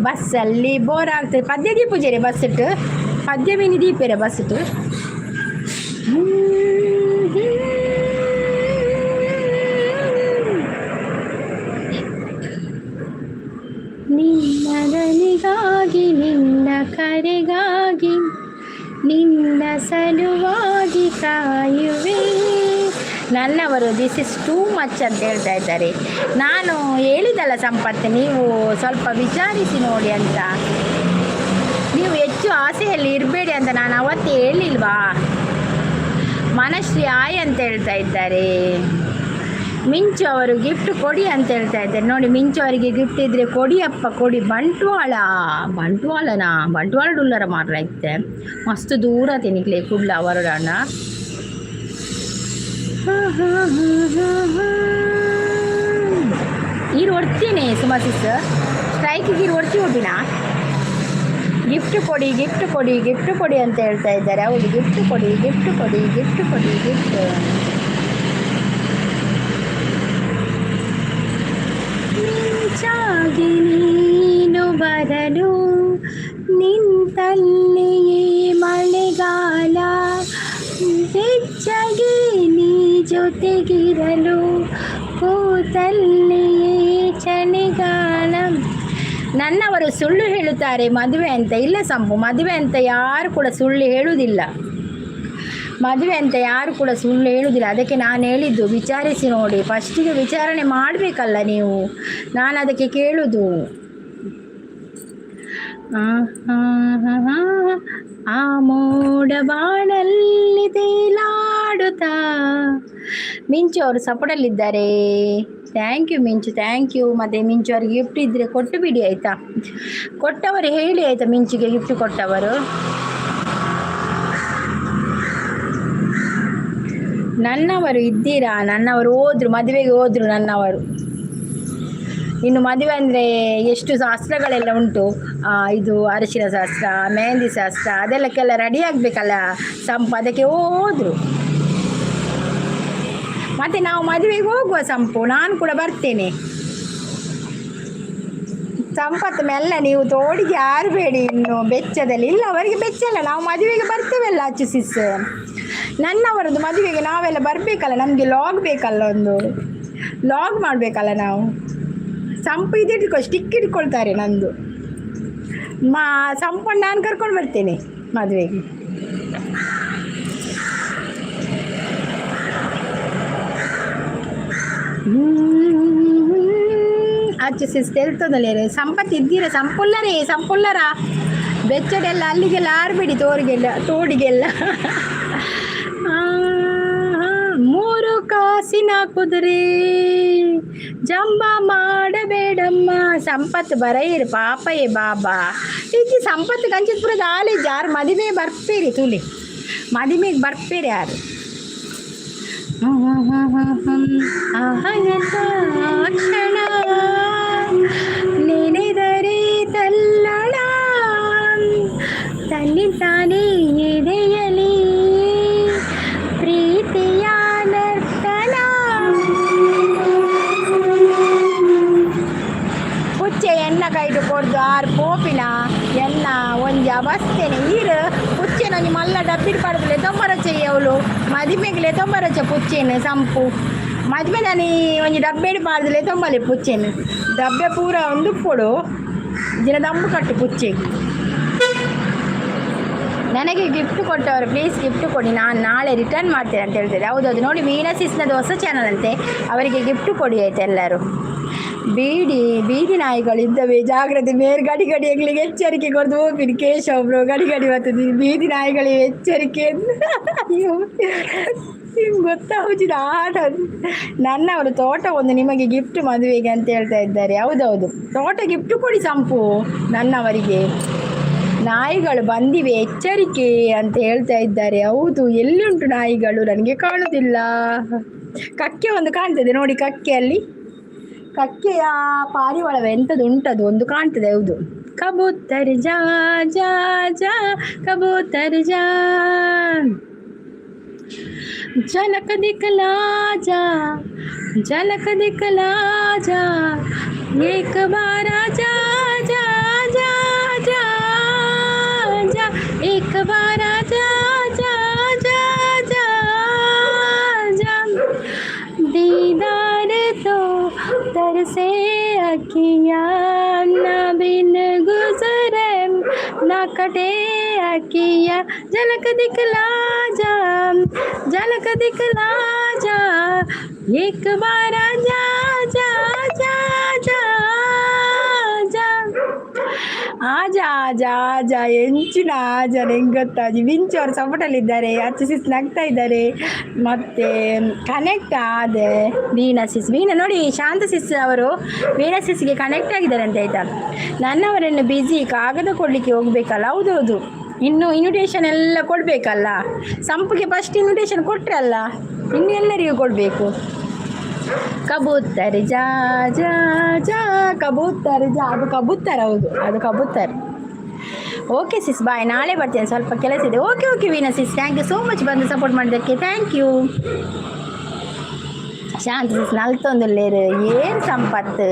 ಬಸ್ಸಲ್ಲಿ ಬೋರ್ ಆಗ್ತದೆ. ಪದ್ಯ ದೀಪುಜೇರಿ ಬಸ್ ಇಟ್ಟು ಪದ್ಯ ಮೀನಿ ದೀಪೇರೆ ಬಸ್ ಇಟ್ಟು. ನಿನ್ನ ದನಿಗಾಗಿ, ನಿನ್ನ ಕರೆಗಾಗಿ, ನಿನ್ನ ಸಲುವಾಗಿ ಕಾಯುವೆ. ನನ್ನವರು this is too much ಅಂತ ಹೇಳ್ತಾ ಇದ್ದಾರೆ. ನಾನು ಹೇಳಿದಲ್ಲ ಸಂಪತ್ತು, ನೀವು ಸ್ವಲ್ಪ ವಿಚಾರಿಸಿ ನೋಡಿ ಅಂತ. ನೀವು ಹೆಚ್ಚು ಆಸೆಯಲ್ಲಿ ಇರಬೇಡಿ ಅಂತ ನಾನು ಅವತ್ತೇ ಹೇಳಿಲ್ವಾ? ಮನಶ್ರೀ ಆಯ್ ಅಂತ ಹೇಳ್ತಾ ಇದ್ದಾರೆ. ಮಿಂಚು ಅವರು ಗಿಫ್ಟ್ ಕೊಡಿ ಅಂತ ಹೇಳ್ತಾ ಇದ್ದಾರೆ. ನೋಡಿ, ಮಿಂಚು ಅವರಿಗೆ ಗಿಫ್ಟ್ ಇದ್ದರೆ ಕೊಡಿ ಅಪ್ಪ, ಕೊಡಿ. ಬಂಟ್ವಾಳ, ಬಂಟ್ವಾಳನಾ? ಬಂಟ್ವಾಳ ಡುಲ್ಲರ ಮಾರ್ರೆ ಇತ್ತೆ. ಮಸ್ತ್ ದೂರ ತಿನ್ನಿಕ್ಲೆ ಕುಡ್ಲ ಅವರಡಣ್ಣ. ಈರು ಹೊಡ್ತೀನಿ ಸುಮಾ ಸಿಸ್. ಸ್ಟ್ರೈಕಿಗೆ ಈರು ಹೊಡ್ತಿ ಹೋಗಿನಾ? ಗಿಫ್ಟ್ ಕೊಡಿ, ಗಿಫ್ಟ್ ಕೊಡಿ, ಗಿಫ್ಟ್ ಕೊಡಿ ಅಂತ ಹೇಳ್ತಾ ಇದ್ದಾರೆ. ಹೌದು, ಗಿಫ್ಟ್ ಕೊಡಿ, ಗಿಫ್ಟ್ ಕೊಡಿ, ಗಿಫ್ಟ್ ಕೊಡಿ, ಗಿಫ್ಟ್. ಮಿಂಚಾಗಿ ನೀನು ಬರಲು ನಿಂತಲ್ಲಿಯೇ ಮಳೆಗಾಲ, ಬೆಚ್ಚಗೆ ನೀ ಜೊತೆಗಿರಲು ಕೂತಲ್ಲಿಯೇ ಚಳಿಗಾಲ. ನನ್ನವರು ಸುಳ್ಳು ಹೇಳುತ್ತಾರೆ ಮದುವೆ ಅಂತ. ಇಲ್ಲ ಸಂಪು, ಮದುವೆ ಅಂತ ಯಾರು ಕೂಡ ಸುಳ್ಳು ಹೇಳುವುದಿಲ್ಲ. ಮದುವೆ ಅಂತ ಯಾರು ಕೂಡ ಸುಳ್ಳು ಹೇಳುವುದಿಲ್ಲ. ಅದಕ್ಕೆ ನಾನು ಹೇಳಿದ್ದು ವಿಚಾರಿಸಿ ನೋಡಿ. ಫಸ್ಟಿಗೆ ವಿಚಾರಣೆ ಮಾಡಬೇಕಲ್ಲ ನೀವು. ನಾನು ಅದಕ್ಕೆ ಕೇಳುವುದು. ಆ ಮೋಡ ಬಾಣಲ್ಲಿ ತೇಲಾಡುತ್ತಾ. ಮಿಂಚು ಅವರು ಸಪೋರ್ಟಲ್ಲಿದ್ದಾರೆ. Thank you Minchu, thank you. ಮತ್ತು ಮಿಂಚು ಅವ್ರಿಗೆ ಗಿಫ್ಟ್ ಇದ್ದರೆ ಕೊಟ್ಟು ಬಿಡಿ, ಆಯಿತಾ? ಕೊಟ್ಟವರು ಹೇಳಿ, ಆಯಿತಾ? ಮಿಂಚಿಗೆ ಗಿಫ್ಟ್ ಕೊಟ್ಟವರು. ನನ್ನವರು ಇದ್ದೀರಾ? ನನ್ನವರು ಹೋದ್ರು, ಮದುವೆಗೆ ಹೋದರು ನನ್ನವರು. ಇನ್ನು ಮದುವೆ ಅಂದರೆ ಎಷ್ಟು ಶಾಸ್ತ್ರಗಳೆಲ್ಲ ಉಂಟು. ಇದು ಅರಿಶಿನ ಶಾಸ್ತ್ರ, ಮೆಹಂದಿ ಶಾಸ್ತ್ರ, ಅದೆಲ್ಲಕ್ಕೆಲ್ಲ ರೆಡಿ ಆಗಬೇಕಲ್ಲ ಸಂಪು, ಅದಕ್ಕೆ ಹೋದರು. ಮತ್ತು ನಾವು ಮದುವೆಗೆ ಹೋಗುವ ಸಂಪು, ನಾನು ಕೂಡ ಬರ್ತೇನೆ. ಸಂಪತ್ತು ಮೆಲ್ಲ ನೀವು ತೋಡಿಗೆ ಆರಬೇಡಿ ಇನ್ನು ಬೆಚ್ಚದಲ್ಲಿ. ಇಲ್ಲ, ಅವರಿಗೆ ಬೆಚ್ಚಲ್ಲ. ನಾವು ಮದುವೆಗೆ ಬರ್ತೇವಲ್ಲ ಅಚ್ಚು ಸಿಸ್. ನನ್ನವರದ್ದು ಮದುವೆಗೆ ನಾವೆಲ್ಲ ಬರಬೇಕಲ್ಲ. ನಮಗೆ ಲಾಗ್ ಬೇಕಲ್ಲ, ಒಂದು ಲಾಗ್ ಮಾಡಬೇಕಲ್ಲ ನಾವು. ಸಂಪು ಇದು ಇಟ್ಕೊ, ಸ್ಟಿಕ್ ಇಟ್ಕೊಳ್ತಾರೆ ನಂದು. ಮಾ ಸಂಪಣ್ಣ, ನಾನು ಕರ್ಕೊಂಡು ಬರ್ತೇನೆ ಮದುವೆಗೆ. ಅಚ್ಚು ಸಿಸ್ ತೆಲ್ತದಲ್ಲೇ. ಸಂಪತ್ತು ಇದ್ದೀರ? ಸಂಪುಲ್ಲರೇ, ಸಂಪುಲ್ಲರ. ಬೆಚ್ಚಡೆಲ್ಲ ಅಲ್ಲಿಗೆಲ್ಲ ಆರ್ಬೇಡಿ, ತೋರಿಗೆಲ್ಲ, ತೋಡಿಗೆಲ್ಲ. ಮೂರು ಕಾಸಿನ ಕುದುರೆ ಜಂಬ ಮಾಡಬೇಡಮ್ಮ. ಸಂಪತ್ತು ಬರಯಿರು ಪಾಪಯೇ ಬಾಬಾ. ಈಚೆ ಸಂಪತ್ತು ಕಂಚಿತ್ಪುರದ ಆಲೆ ಜಾರು ಮದಿಮೆ ಬರ್ಪೇರಿ ತುಲಿ, ಮದಿಮೆಗೆ ಬರ್ಪೇರಿ ಯಾರು. ಕ್ಷಣ ನೆನೆದರೆ ತಲ್ಲಣ, ತನ್ನಿಂತಾನೇ ಎದೆಯಲಿ ಪ್ರೀತಿಯ ನರ್ತನ. ಪುಚ್ಚೆ ಎಣ್ಣ ಕೈಟ್ ಕೊರ್ದು ಆರ್ ಪೋಪಿನ ಎನ್ನ ಒಂಜಿ ಅವಸ್ಥೆನೆ. ಈರ್ ಪುಚ್ಚೆನ ಒಂಜಿ ಮಲ್ಲ ಡಬ್ಬಿಡ್ ಪಾಡ್ದು ಲೆತೊಂಬರಚೆ. ಅವಳು ಮದಿಮೆಗ್ ಲೆತೊಂಬರಚೆ ಪುಚ್ಚೆನ್. ಸಂಪು ಮದಿಮೆದಾನಿ ಒಂಜಿ ಡಬ್ಬೆಡ್ ಪಾಡ್ದು ಲೆತೊಂಬಲೆ ಪುಚ್ಚೆನ್. ಡಬ್ಬೆ ಪೂರ ಉಂದುಪ್ಪೊಡು ದಿನ ದಂಬು ಕಟ್ಟು ಪುಚ್ಚೆಗ್. ನನಗೆ ಗಿಫ್ಟ್ ಕೊಟ್ಟವರು ಪ್ಲೀಸ್ ಗಿಫ್ಟ್ ಕೊಡಿ, ನಾನು ನಾಳೆ ರಿಟರ್ನ್ ಮಾಡ್ತೇನೆ ಅಂತ ಹೇಳ್ತಿದ್ದೆ. ಹೌದೌದು, ನೋಡಿ, ವೀನಸಿಸ್ನದು ಹೊಸ ಚಾನಲ್ ಅಂತೆ. ಅವರಿಗೆ ಗಿಫ್ಟ್ ಕೊಡಿ ಆಯ್ತು ಎಲ್ಲರೂ. ಬೀಡಿ ಬೀದಿ ನಾಯಿಗಳು ಇದ್ದವೆ, ಜಾಗ್ರತೆ. ಮೇರ್ ಗಡಿ ಗಡಿ ಎಂಗ್ಲಿಗೆ ಎಚ್ಚರಿಕೆ ಕೊಡ್ದು ಹೋಗ್ಬಿಡಿ. ಕೇಶವ್ ಬ್ರೋ, ಗಡಿ ಗಡಿ ಬರ್ತದೆ ಬೀದಿ ನಾಯಿಗಳಿಗೆ ಎಚ್ಚರಿಕೆ. ಅಯ್ಯೋ, ನಿಮ್ಗೆ ಗೊತ್ತಾಗುದಿಲ್ಲ ಆಟ. ನನ್ನವರು ತೋಟ ಒಂದು ನಿಮಗೆ ಗಿಫ್ಟ್ ಮದುವೆಗೆ ಅಂತ ಹೇಳ್ತಾ ಇದ್ದಾರೆ. ಹೌದೌದು, ತೋಟ ಗಿಫ್ಟ್ ಕೊಡಿ ಸಂಪು ನನ್ನವರಿಗೆ. ನಾಯಿಗಳು ಬಂದಿವೆ, ಎಚ್ಚರಿಕೆ ಅಂತ ಹೇಳ್ತಾ ಇದ್ದಾರೆ. ಹೌದು, ಎಲ್ಲಿಯುಂಟು ನಾಯಿಗಳು? ನನಗೆ ಕಾಣುದಿಲ್ಲ. ಕಕ್ಕೆ ಒಂದು ಕಾಣ್ತದೆ ನೋಡಿ. ಕಕ್ಕೆ ಅಲ್ಲಿ, ಕಕ್ಕೆಯ ಪಾರಿವಾಳವ ಎಂತದು ಉಂಟದು ಒಂದು ಕಾಣ್ತದೆ. ಹೌದು. कबूतर जा जा जा, कबूतर जा, झलक दिखला जा, झलक दिखला जा, एक बार जा जा जा जा जा, एक बार जा जा जा जा जा। दीदार तो तरसे अखियाँ, ना बिन गुजरे ना कटे अखियाँ। झलक दिखला जा, झलक दिखला जा, एक बार जा जा जा जा जा. ಆಜಾ ಆಜಾ ಆಜಾ, ಎಂಚಿನ ಆಜಾ ನಿಂಗೆ ಗೊತ್ತಾಜಿ. ವಿಂಚು ಅವರು ಸಪೋರ್ಟಲ್ಲಿದ್ದಾರೆ. ಅಚ್ಚು ಸಿಸ್ ನಗ್ತಾ ಇದ್ದಾರೆ. ಮತ್ತು ಕನೆಕ್ಟ್ ಆದೆ ವೀಣಾ ಸಿಸ್. ವೀಣಾ ನೋಡಿ, ಶಾಂತ ಸಿಸ್ ಅವರು ವೀಣಾ ಸಿಸ್ಗೆ ಕನೆಕ್ಟ್ ಆಗಿದ್ದಾರೆ ಅಂತ, ಆಯ್ತಾ? ನನ್ನವರನ್ನು ಬ್ಯುಸಿ, ಕಾಗದ ಕೊಡಲಿಕ್ಕೆ ಹೋಗ್ಬೇಕಲ್ಲ. ಹೌದೌದು, ಇನ್ನು ಇನ್ವಿಟೇಷನ್ ಎಲ್ಲ ಕೊಡಬೇಕಲ್ಲ. ಸಂಪಿಗೆ ಫಸ್ಟ್ ಇನ್ವಿಟೇಷನ್ ಕೊಟ್ರಲ್ಲ, ಇನ್ನು ಎಲ್ಲರಿಗೂ ಕೊಡಬೇಕು. कबूतर जा जा जा, कबूतर जा. ಅದು ಕಬೂತರ್, ಹೌದು, ಅದು ಕಬೂತರ್. ಓಕೆ ಸಿಸ್, ಬಾಯ್, ನಾಳೆ ಬರ್ತೇನೆ, ಸ್ವಲ್ಪ ಕೆಲಸ ಇದೆ. Okay okay Veena sis, thank you so much ಬಂದು ಸಪೋರ್ಟ್ ಮಾಡಿದ್ದಕ್ಕೆ. Thank you. Shanta ಸಿಸ್ ನಲ್ತೊಂದುಲ್ಲೇರು. ಏನು ಸಂಪತ್ತು?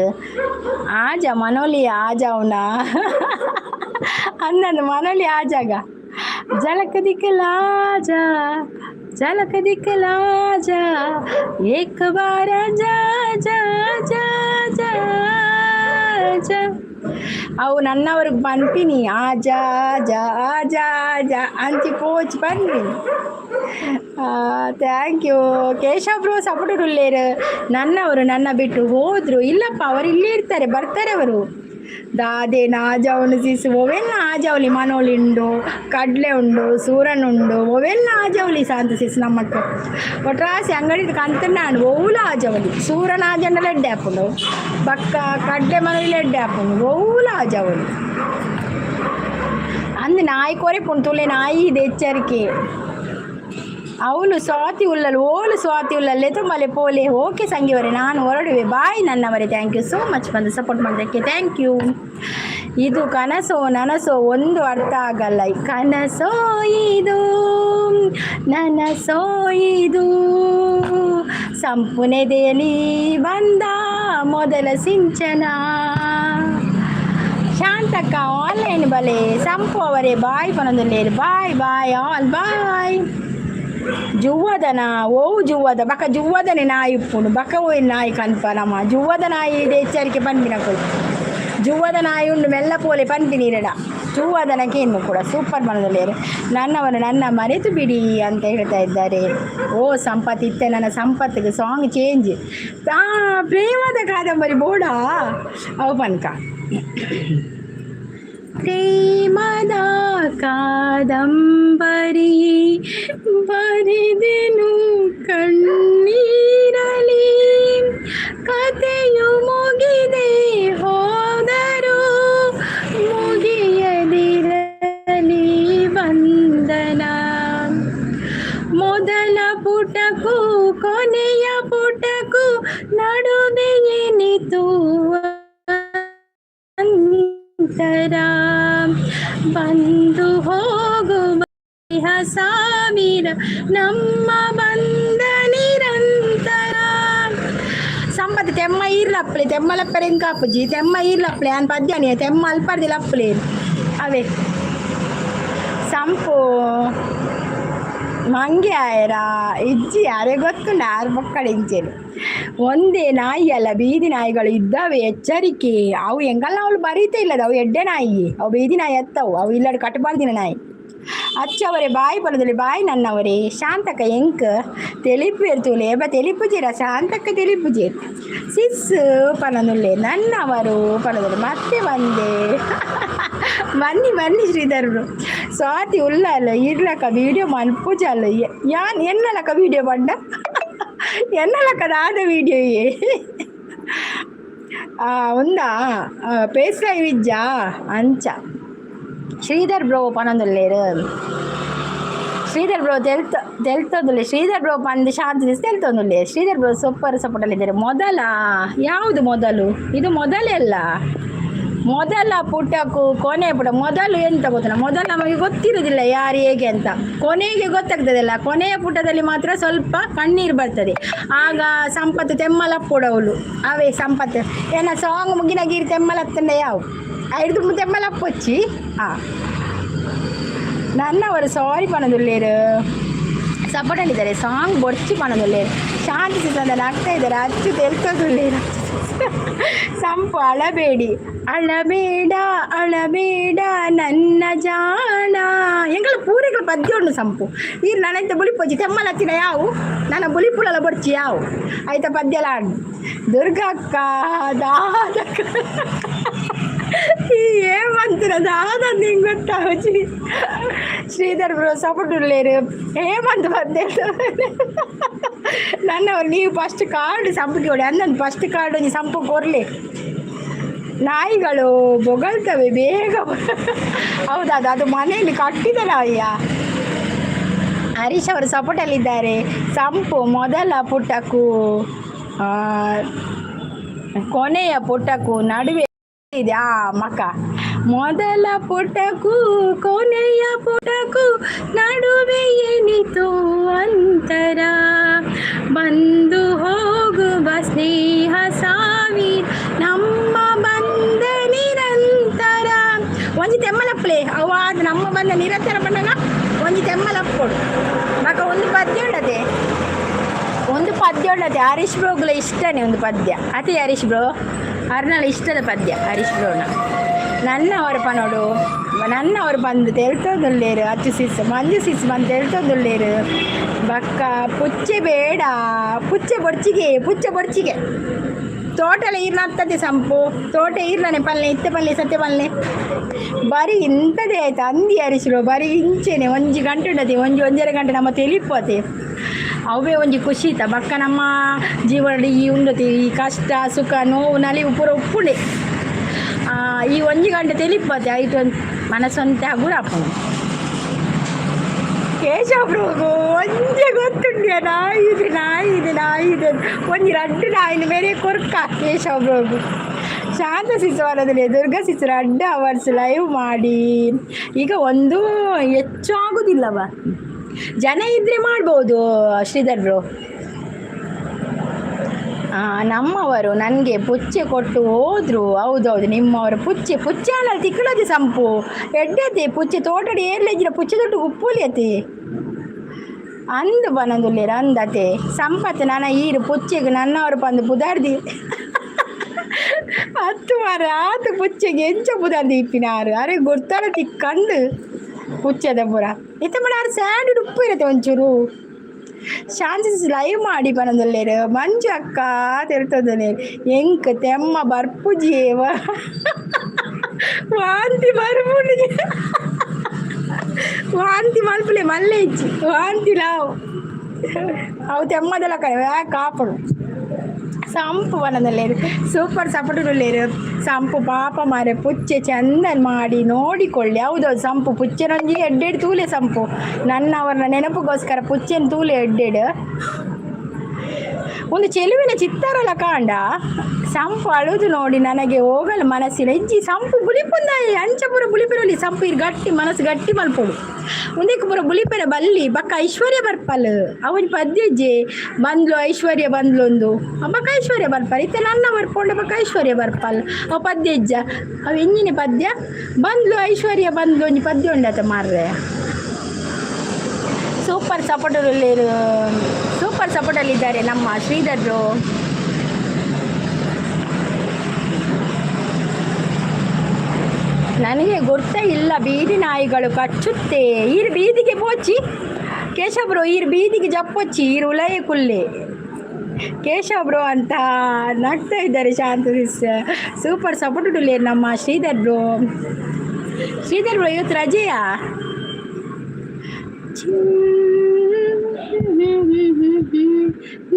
ಆಜ ಮನೋಲಿ ಆಜಾವ್ನ ಅಂದಂದು ಮನೋಲಿ ಆಜಾಗ. झलक दिखला जा, झलक दिखला जा, एक बार जा जा जा जा जा. ಅವು ನನ್ನವ್ರಿಗೆ ಪನ್ಪಿನಿ, ಆಜಾ ಆಜಾ ಆಜಾ ಆಜಾ ಅಂಚಿ ಪೋಚ್ ಪನ್ಪಿನಿ. Thank you Keshav bro, support ಉಳ್ಳೇರು. ನನ್ನವರು ನನ್ನ ಬಿಟ್ಟು ಹೋದರು. ಇಲ್ಲಪ್ಪ, ಅವರು ಇಲ್ಲೇ ಇರ್ತಾರೆ, ಬರ್ತಾರೆ ಅವರು. ದಾದೆ ನಾಜಾವನು ಸಿಸು? ಒವೆಲ್ಲ ಆಜಾವಲಿ. ಮನೋಲಿ ಉಂಡು, ಕಡಲೆ ಉಂಡು, ಸೂರನ್ ಉಂಡು, ಒವೆಲ್ಲ ಆಜಾವಲಿ. ಶಾಂತ ಸಿಸ್, ನಮ್ಮಟ್ಟು ಒಟ್ರಾಸಿ ಅಂಗಡಿ ಕಂತನಾಂಡ್ ಒವ್ಲ ಆಜಾವಲಿ. ಸೂರನ್ ಆಜಂಡಲ ಎಡ್ಡೆ ಆಪುಂಡು, ಬಕ್ಕ ಕಡಲೆ ಮನೋಲಿ ಎಡ್ಡೆ ಆಪುಂಡು. ಒವ್ಲ ಆಜಾವಲಿ ಅಂದ್ ನಾಯಿ ಕೊರೆ ತುಲೆ, ನಾಯಿ ಇದೆ, ಎಚ್ಚರಿಕೆ. ಅವಳು ಸ್ವಾತಿ ಉಲ್ಲಲು, ಓಲು ಸ್ವಾತಿ ಉಲ್ಲಲ್ಲೇ ತುಂಬಲೆ ಪೋಲೆ. ಓಕೆ ಸಂಗಿಯವರೇ, ನಾನು ಹೊರಡುವೆ. ಬಾಯ್ ನನ್ನವರೇ. Thank you so much ಬಂದು ಸಪೋರ್ಟ್ ಮಾಡೋದಕ್ಕೆ. Thank you. ಇದು ಕನಸೋ ನನಸೋ ಒಂದು ಅರ್ಥ ಆಗಲ್ಲ. ಕನಸೋ ಇದು, ನನಸೋ ಇದು? ಸಂಪುನೆದೆಯಲಿ ಬಂದ ಮೊದಲ ಸಿಂಚನ. ಶಾಂತಕ್ಕ, ಆನ್ಲೈನ್ ಬಲೆ. ಸಂಪು ಅವರೇ, ಬಾಯ್ ಪನೊಂದುಲ್ಲೇರು. Bye bye all, bye. ಜುವ್ವದನ ಓವು ಜುವ್ವದ ಬಕ ಜುವ್ವದನೆ ನಾಯಿ ಉಪ್ಪುಂಡು. ಬಕ ಓಯ್ ನಾಯಿ ಕನ್ಪ ನಮ್ಮ ಜುವ್ವದ ನಾಯಿ ಇದೆ. ಎಚ್ಚರಿಕೆ ಪನ್ಪಿನಕುಲು ಜುವ್ವದ ನಾಯಿ ಉಂಡು, ಮೆಲ್ಲ ಪೋಲೆ ಪನ್ಪಿನೀರಡ. ಜುವ್ವದನಕ್ಕೆ ಇನ್ನು ಕೂಡ ಸೂಪರ್ ಪನೊಂದುಲ್ಲೇರು. ನನ್ನವನು ನನ್ನ ಮರೆತು ಬಿಡಿ ಅಂತ ಹೇಳ್ತಾ ಇದ್ದಾರೆ. ಓ ಸಂಪತ್, ಇತ್ತೆ ನನ್ನ ಸಂಪತ್ತಿಗೆ ಸಾಂಗ್ ಚೇಂಜ್. ಆ ಪ್ರೇಮದ ಕಾದಂಬರಿ ಬೋಡ ಅವು ಪನ್ಕ. ಪ್ರೇಮದ ಕಾದಂಬರಿ ಬರೆದೆನು ಕಣ್ಣೀರಲಿ, ಕಥೆಯು ಮುಗಿದೆ ಹೋದರು ಮುಗಿಯದಿರಲಿ ಬಂಧನ. ಮೊದಲ ಪುಟಕ್ಕೂ ಕೊನೆಯ ಪುಟಕ್ಕೂ ನಡುವೆ ಏನಿತು ಅಂತರ, ಬಂದು ಹೋಗುವ ಸಾವಿರ ನಮ್ಮ ಬಂಧ ನಿರಂತರ. ಸಂಪತ್, ತೆಮ್ಮ ಈರ್ಲಪ್ಪಲೆ, ತೆಮ್ಮ ಲಪ್ಪರೆ ಕಾಪುಜಿ. ತೆಮ್ಮ ಈರ್ಲಪ್ಪಲೆ ಅನ್ ಪದ್ಯಾನಿ ತೆಮ್ಮ ಅಲ್ಪರ್ದಿ ಲಪ್ಪಲೆ ಅವೇ. ಸಂಪು ಮಂಗೆ ಆಯರ ಇಜ್ಜಿ ಯಾರೇ ಗೊತ್ತುಂಡ ಆರು ಮಕ್ಕಳು ಇಂಚೇನು. ಒಂದೇ ನಾಯಿ ಅಲ್ಲ, ಬೀದಿ ನಾಯಿಗಳು ಇದ್ದಾವೆ, ಎಚ್ಚರಿಕೆ. ಅವು ಎಂಗಲ್ಲ ಅವಳು ಬರೀತಾ ಇಲ್ಲದ. ಅವು ಎಡ್ಡೆ ನಾಯಿ, ಅವು ಬೀದಿ ನಾಯಿ ಅತ್ತವು. ಅವು ಇಲ್ಲಡ್ ಕಟ್ಟಬಾರ್ದಿನ ನಾಯಿ. ಅಚ್ಚವರೇ, ಬಾಯ್ ಪಡದಲ್ಲಿ. ಬಾಯ್ ನನ್ನವರೇ. ಶಾಂತಕ, ಎಂಕ್ ತೆಲಿಪು ಇರ್ತುಲೆ ಬ ತೆಲಿಪುಜೀರ. ಶಾಂತಕ್ಕ ತೆಲಿಪುಜೀರ್. ಸಿಸ್ ಪನನುಲ್ಲೆ. ನನ್ನವರು ಪನದುಲ್ಲೆ. ಮತ್ತೆ ಬಂದೆ, ಬನ್ನಿ ಬನ್ನಿ. ಶ್ರೀಧರರು, ಸ್ವಾತಿ ಉಲ್ಲಲ್ಲ ಇರ್ಲಕ್ಕ ವಿಡಿಯೋ ಮನ್ಪುಜಲ್ಲ. ಯಾನ್ ಎನ್ನಲಕ್ಕ ವಿಡಿಯೋ ಬಂಡ ಎನ್ನಲಕ್ಕ ದಾದ ವಿಡಿಯೋ ಉಂದಾ ಪೇಸ್ ಲೈವ್ ಇಜ್ಜಾ ಅಂಚ. ಶ್ರೀಧರ್ ಬ್ರೋ ಪನೊಂದುಲ್ಲೇರು. ಶ್ರೀಧರ್ ಬ್ರೋ ತೆಲ್ತ ತೆಲ್ತೊಂದುಲ್ಲೆ. ಶ್ರೀಧರ್ ಬ್ರೋ ಪಂದ್ ಶಾಂತಿ ತೆಲ್ತೊಂದುಲ್ಲೆ. ಶ್ರೀಧರ್ ಬ್ರೋ ಸೂಪರ್ ಸಪೋರ್ಟಲ್ಲಿದ್ದಾರೆ. ಮೊದಲ ಯಾವುದು ಮೊದಲು? ಇದು ಮೊದಲೇ ಅಲ್ಲ. ಮೊದಲ ಪುಟಕ್ಕೂ ಕೊನೆ ಪುಟ, ಮೊದಲು ಎಂತ ಗೊತ್ತಿಲ್ಲ. ಮೊದಲು ನಮಗೆ ಗೊತ್ತಿರುವುದಿಲ್ಲ ಯಾರು ಹೇಗೆ ಅಂತ. ಕೊನೆಗೆ ಗೊತ್ತಾಗ್ತದಲ್ಲ, ಕೊನೆಯ ಪುಟದಲ್ಲಿ ಮಾತ್ರ ಸ್ವಲ್ಪ ಕಣ್ಣೀರು ಬರ್ತದೆ. ಆಗ ಸಂಪತ್ತು ತೆಮ್ಮಲಪ್ಪುಡವಳು ಅವೇ. ಸಂಪತ್ತು ಏನ ಸಾಂಗ್ ಮುಗಿನ ಗೀರು ತೆಮ್ಮಲತ್ತಂಡ ಯಾವ ಐದು ತೆಮ್ಮಲಪ್ಪೊಚ್ಚಿ. ಹಾಂ, ನನ್ನವರು ಸಾರಿ ಪನದುಲ್ಲೇರು. ಸಪೋರ್ಟಲ್ಲಿದ್ದಾರೆ. ಸಾಂಗ್ ಬೊಡ್ಚಿ ಪನದುಲ್ಲೇರು. ಶಾಂತಿ ಸಿಸಂದಲ್ಲಿ ಆಗ್ತಾ ಇದ್ದಾರೆ. ಅಚ್ಚು ತೆಲ್ತದುಲ್ಲೇರು. ಸಂಪು, ಅಳಬೇಡಿ. ಅಳಬೇಡ ಅಳಬೇಡ ನನ್ನ ಜಾಣ. ಎಂಗಳ ಪೂರೆಗಳ ಪದ್ಯ ಉಂಡು ಸಂಪು. ನೀರು ನಾನಂತ ಬುಲಿಪೊಚ್ಚಿ ತೆಮ್ಮಲ ಹತ್ತಿನ ಯಾವು ನನ್ನ ಬುಲಿಪುಲಲ ಬೊಡ್ಚಿ ಯಾವು ಆಯ್ತಾ ಪದ್ಯಲ ಆಡು. ದುರ್ಗಕ್ಕ ದಾದಕ್ಕ ಈ ಏಮಂತಿರ ದಾದ ನಿಂಗೆ ಗೊತ್ತಾವಚಿ. ಶ್ರೀಧರ್ ಬ್ರೋ ಸಪೋರ್ಟ್ ಉಳ್ಳೇರು. ಹೇಮಂತ್ ಬಂದೆ ನನ್ನವರು. ನೀವು ಫಸ್ಟ್ ಕಾರ್ಡ್ ಸಂಪಿಗೆ ಹೊಡಿ ಅಂದೊಂದು ಫಸ್ಟ್ ಕಾರ್ಡ್ ಒಂಜಿ ಸಂಪು ಕೊರ್ಲಿ. ನಾಯಿಗಳು ಬೊಗಳ್ತವೆ ಬೇಗ. ಹೌದದು ಅದು ಮನೆಯಲ್ಲಿ ಕಟ್ಟಿದ ನಾಯಿಯ. ಹರೀಶ್ ಅವರು ಸಪೋರ್ಟಲ್ಲಿದ್ದಾರೆ. ಸಂಪು, ಮೊದಲ ಪುಟಕ್ಕೂ ಕೊನೆಯ ಪುಟಕ್ಕೂ ನಡುವೆ ಇದೆ. ಆ ಮಕ ಮೊದಲ ಪುಟಕ್ಕೂ ಕೊನೆಯ ಪುಟಕ್ಕೂ ನಡುವೆ ಏನಿತು ಅಂತರ, ಬಂದು ಹೋಗುವ ಸ್ನೇಹ ಸಾವಿರ ನಮ್ಮ ಬಂಧ ನಿರಂತರ. ಒಂಜಿ ತೆಮ್ಮಲಪ್ಪಲೆ ಅವ ಅದು ನಮ್ಮ ಬಂದ ನಿರಂತರ ಬಂದಾಗ ಒಂಜಿ ತೆಮ್ಮಲಪ್ಪೊಡು. ಮಕ ಒಂದು ಪದ್ಯ ಉಂಡತೆ, ಒಂದು ಪದ್ಯ ಉಂಡತೆ. ಹರೀಶ್ ಬ್ರೋಗ್ಲ ಇಷ್ಟನೇ ಒಂದು ಪದ್ಯ ಅತಿ. ಹರೀಶ್ ಬ್ರೋ ಅರ್ನಳ ಇಷ್ಟದ ಪದ್ಯ ಹರೀಶ್ ಬ್ರೋನ. ನನ್ನವರು ಪನೋಡು ನನ್ನವರು ಬಂದು ತೆಲ್ತೊಂದುಲ್ಲೇರು. ಅಚ್ಚು ಸಿಸ್, ಮಂಜು ಸಿಸ್ ಬಂದು ತೆಲ್ತೊಂದುಲ್ಲೇರು. ಬಕ್ಕ ಪುಚ್ಚೆ ಬೇಡ, ಪುಚ್ಚೆ ಬೊಡ್ಚಿಗೆ, ಪುಚ್ಚೆ ಬೊಡ್ಚಿಗೆ. ತೋಟಲ ಈರ್ನ ಸಂಪು ತೋಟ ಈರ್ಲನೆ ಪಲ್ಲೆ ಇತ್ತೆ ಪಲ್ಲೆ ಸತ್ಯ ಪಲ್ಲೆ ಬರೀ ಇಂಥದೇ ಆಯ್ತು. ಅಂದಿ ಹರೀಶ್, ಬರೀ ಇಂಚೆನೆ ಒಂಜಿ ಗಂಟೆ ಉಂಡತಿ, ಒಂಜಿ ಒಂಜರೆ ಗಂಟೆ ನಮ್ಮ ತೆಲಿಪೋತೆ. ಅವೇ ಒಂಜಿ ಖುಷಿ ಇತ್ತ. ಬಕ್ಕ ನಮ್ಮ ಜೀವನದ ಈ ಉಂಡತಿ ಈ ಕಷ್ಟ ಸುಖ ನೋವು ನಲಿವು ಪೂರ ಉಪ್ಪುಂಡೆ. ಈ ಒಂಜಿ ಗಂಟೆ ತೆಲಿಪತೆ ಐಟು ಒಂದು ಮನಸ್ಸೊಂತೆ ಹಗುರ ಆಪುಂಡು. ಕೇಶವ ಬ್ರೋಗು ಒಂಜೆ ಗೊತ್ತುಂಡ್ಯ ನಾಯಿ ಇದೆ, ನಾಯಿ ಇದೆ, ನಾಯಿ ಇದೆ. ಒಂಜಿ ರಡ್ಡು ನಾಯಿನ ಬೇರೆ ಕೊರ್ಕ ಕೇಶವ ಬ್ರೋಗು. ಶಾಂತ ಶಿಶುವಾರದಲ್ಲಿ ದುರ್ಗಾ ಶಿಶು 2 ಅವರ್ಸ್ ಲೈವ್ ಮಾಡಿ. ಈಗ ಒಂದು ಹೆಚ್ಚು ಆಗುದಿಲ್ಲವ. ಜನ ಇದ್ರೆ ಮಾಡ್ಬೋದು ಶ್ರೀಧರ್ ಬ್ರೋ. ನಮ್ಮವರು ನನಗೆ ಪುಚ್ಚೆ ಕೊಟ್ಟು ಹೋದ್ರು. ಹೌದೌದು, ನಿಮ್ಮವರು ಪುಚ್ಚೆ ಪುಚ್ಚೆ ಅಲ್ಲ ತಿಕ್ಕಳದಿ ಸಂಪು ಎಡ್ಡತೆ ಪುಚ್ಚೆ ತೋಟಡಿ ಏರ್ಲೆಜ್ಜಿನ ಪುಚ್ಚೆ ದೊಡ್ಡ ಉಪ್ಪುಲಿ ಅತಿ ಅಂದು ಬನದುಲ್ಲೇರು ಅಂದತೆ ಸಂಪತ್ತು ನನ್ನ ಈರು ಪುಚ್ಚೆಗೆ ನನ್ನವರು ಬಂದು ಪುದಾರ್ದಿ ಹತ್ತು ಮಾರ ಆತು ಪುಚ್ಚೆಗೆ ಎಂಚ ಪುದಾರ್ದಿ ಇಪ್ಪಿನಾರು. ಅರೆ, ಗೊತ್ತಾರ ತಿಕ್ಕಂದು ಪುಚ್ಚೆದ ಪುರ ಇತ್ತ ಮಾಡ ಆರು ಸ್ಯಾಂಡ್ ಉಪ್ಪು ಇರುತ್ತೆ ಒಂಚೂರು. ಶಾಂತಿ ಲೈವ್ ಮಾಡಿ ಪನೊಂದುಲ್ಲೆರ್. ಮಂಜು ಅಕ್ಕ ತೆರ್ತೊಂದುಲ್ಲೆರ್. ಎಂಕ್ ತೆಮ್ಮ ಬರ್ಪುಜಿಯೇ, ವಾಂತಿ ಬರ್ಪುಂಡು. ವಾಂತಿ ಮಲ್ಪುಲೆ, ಮಲ್ಲೆ ಇಜ್ಜಿ ವಾಂತಿ ಲಾವು. ಅವು ತೆಮ್ಮದಲ ಕಡೆ ಕಾಪುಂಡು. ಸಂಪು ಪನೊಂದುಲ್ಲೆರ್. ಸೂಪರ್ ಸಪೋರ್ಟ್ ಉಲ್ಲೆರ್. ಸಂಪು ಪಾಪ ಮಾರೆ, ಪುಚ್ಚೆ ಚಂದನ್ ಮಾಡಿ ನೋಡಿಕೊಳ್ಳಿ. ಹೌದೌದು ಸಂಪು, ಪುಚ್ಚೆನೊಂಜಿ ಎಡ್ಡೆಡ್ ತೂಲೆ ಸಂಪು. ನನ್ನವರ ನೆನಪುಗೋಸ್ಕರ ಪುಚ್ಚೆನ್ ತೂಲೆ ಎಡ್ಡೆಡ್. ಒಂದು ಚೆಲುವಿನ ಚಿತ್ತಾರಲ ಕಾಂಡ. ಸಂಪು ಅಳುದು ನೋಡಿ ನನಗೆ ಹೋಗಲು ಮನಸ್ಸಿಲ್ಲ. ಇಜ್ಜಿ ಸಂಪು, ಬುಲಿಪುಂದಾಯಿ ಅಂಚ ಪೂರ ಬುಲಿಪಿರಲಿ ಸಂಪು. ಇರ್ ಗಟ್ಟಿ ಮನಸ್ಸು ಗಟ್ಟಿ ಮಲ್ಪೊಡು. ಉಂದೆಕ್ ಪೂರ ಬುಲಿಪೆರ ಬಲ್ಲಿ. ಬಕ್ಕ ಐಶ್ವರ್ಯ ಬರ್ಪಲ್. ಅವನ್ ಪದ್ಯಜ್ಜೆ ಬಂದ್ಲು, ಐಶ್ವರ್ಯ ಬಂದ್ಲೊಂದು. ಬಕ್ಕ ಐಶ್ವರ್ಯ ಬರ್ಪಲ್. ಇತ್ತೆ ನನ್ನ ಬರ್ಪೊಂಡ ಬಕ್ಕ ಐಶ್ವರ್ಯ ಬರ್ಪಲ್. ಅವು ಪದ್ಯಜ್ಜ ಅವು ಎಂಜಿನ ಪದ್ಯ? ಬಂದ್ಲು ಐಶ್ವರ್ಯ ಬಂದ್ಲು, ಒಂಜಿ ಪದ್ಯ ಉಂಡತ ಮಾರ್ರೆ. ಸೂಪರ್ ಸಪೋರ್ಟ್, ಸೂಪರ್ ಸಪೋರ್ಟಲ್ಲಿದ್ದಾರೆ ನಮ್ಮ ಶ್ರೀಧರ್ ಬ್ರೋ. ನನಗೆ ಗೊತ್ತೇ ಇಲ್ಲ, ಬೀದಿ ನಾಯಿಗಳು ಕಚ್ಚುತ್ತೆ. ಈರ್ ಬೀದಿಗೆ ಪೋಚಿ ಕೇಶವ್ ಬ್ರೋ, ಈರ್ ಬೀದಿಗೆ ಜಪ್ಪೊಚ್ಚಿ, ಈರ್ ಉಲಯ ಕುಲ್ಲೆ ಕೇಶವ್ ಬ್ರೋ ಅಂತ ನಗ್ತಾ ಇದ್ದಾರೆ. ಶಾಂತ ಸೂಪರ್ ಸಪೋರ್ಟ್ ನಮ್ಮ ಶ್ರೀಧರ್ ಬ್ರೋ. ಶ್ರೀಧರ್ ಬ್ರೋ, ಇವತ್ತು ರಜೆಯಾ?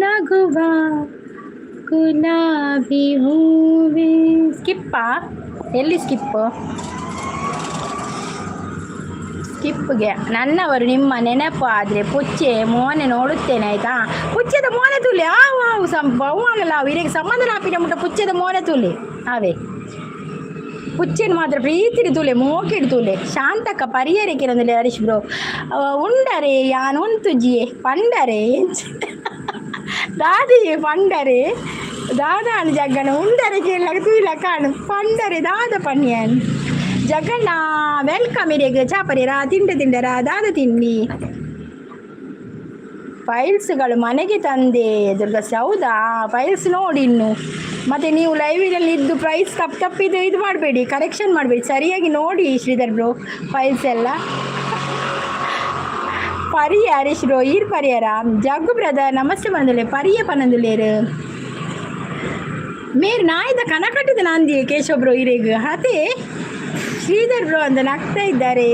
ನಗುವ ಗುಲಾಬಿ ಹೂವೆ. ಸ್ಕಿಪ್ಪಾ? ಎಲ್ಲಿ ಸ್ಕಿಪ್? ಸ್ಕಿಪ್ಗೆ ನನ್ನವರು ನಿಮ್ಮ ನೆನಪು ಆದರೆ ಪುಚ್ಚೆ ಮೋನೆ ನೋಡುತ್ತೇನೆ, ಆಯ್ತಾ? ಪುಚ್ಚೆದ ಮೋನೆ ತುಲಿ ಆವು ಆವು ಸಂ ಬಹುಮಾನಲ್ಲ ಅವು ಇರೆಗೆ ಸಂಬಂಧ ಆಪಿನ ಮುಟ್ಟ. ಪುಚ್ಚೆದ ಮೋನೆ ತುಲಿ ಅವೇ. ಪುಚ್ಚೆನ್ ಮಾತ್ರ ಪ್ರೀತಿಡ್ ತೂಲೆ, ಮೋಕೆಡ್ ತೂಲೆ. ಶಾಂತಕ್ಕ ಪರಿಯರೆ ಕಿರಂದುಲೆ. ಹರೀಶ್ ಬ್ರೋ ಉಂಡರೆ, ಯಾನ್ ಉಂತುಜಿಯೆ ಪಂಡರೆ ದಾದಿಯೆ ಪಂಡರೆ ದಾದಾನು ಜಗ್ಗನ ಉಂಡರೆ ಕೇಳಕ ತೂಯಿಲ ಕಾಣು ಪಂಡರೆ ದಾದ ಪನ್ಯನ್. ಜಗಣ್ಣ, welcome ಇರೆಗ್. ಚಾಪರಿರಾ ತಿಂಡ ತಿಂಡರ ದಾದ ತಿನ್ನಿ? ಫೈಲ್ಸ್ಗಳು ಮನೆಗೆ ತಂದೆ ದುರ್ಗಸ್. ಹೌದಾ? ಫೈಲ್ಸ್ ನೋಡಿ ಇನ್ನು. ಮತ್ತು ನೀವು ಲೈವಿನಲ್ಲಿ ಇದ್ದು ಪ್ರೈಸ್ ತಪ್ಪು ತಪ್ಪಿದ್ದು ಇದು ಮಾಡಬೇಡಿ, ಕರೆಕ್ಷನ್ ಮಾಡಬೇಡಿ. ಸರಿಯಾಗಿ ನೋಡಿ ಶ್ರೀಧರ್ ಬ್ರೋ ಫೈಲ್ಸ್ ಎಲ್ಲ. ಪರಿಯ ಹರೀಶ್ ಬ್ರೋ, ಈರ್ ಪರಿಯರ? ಜಗ್ಗು ಬ್ರದರ್, ನಮಸ್ತೆ ಪನೊಂದುಲ್ಲೆ. ಪರಿಯ ಪನೊಂದುಲ್ಲೇರು. ಮೇರ್ ನಾಯಿದ ಕನ ಕಟ್ಟಿದ ನಾಂದಿ ಕೇಶವ್ ಬ್ರೋ ಇರೆಗ್ ಅದೇ. ಶ್ರೀಧರ್ ಬ್ರೋ ಅಂತ ನಗ್ತಾ ಇದ್ದಾರೆ.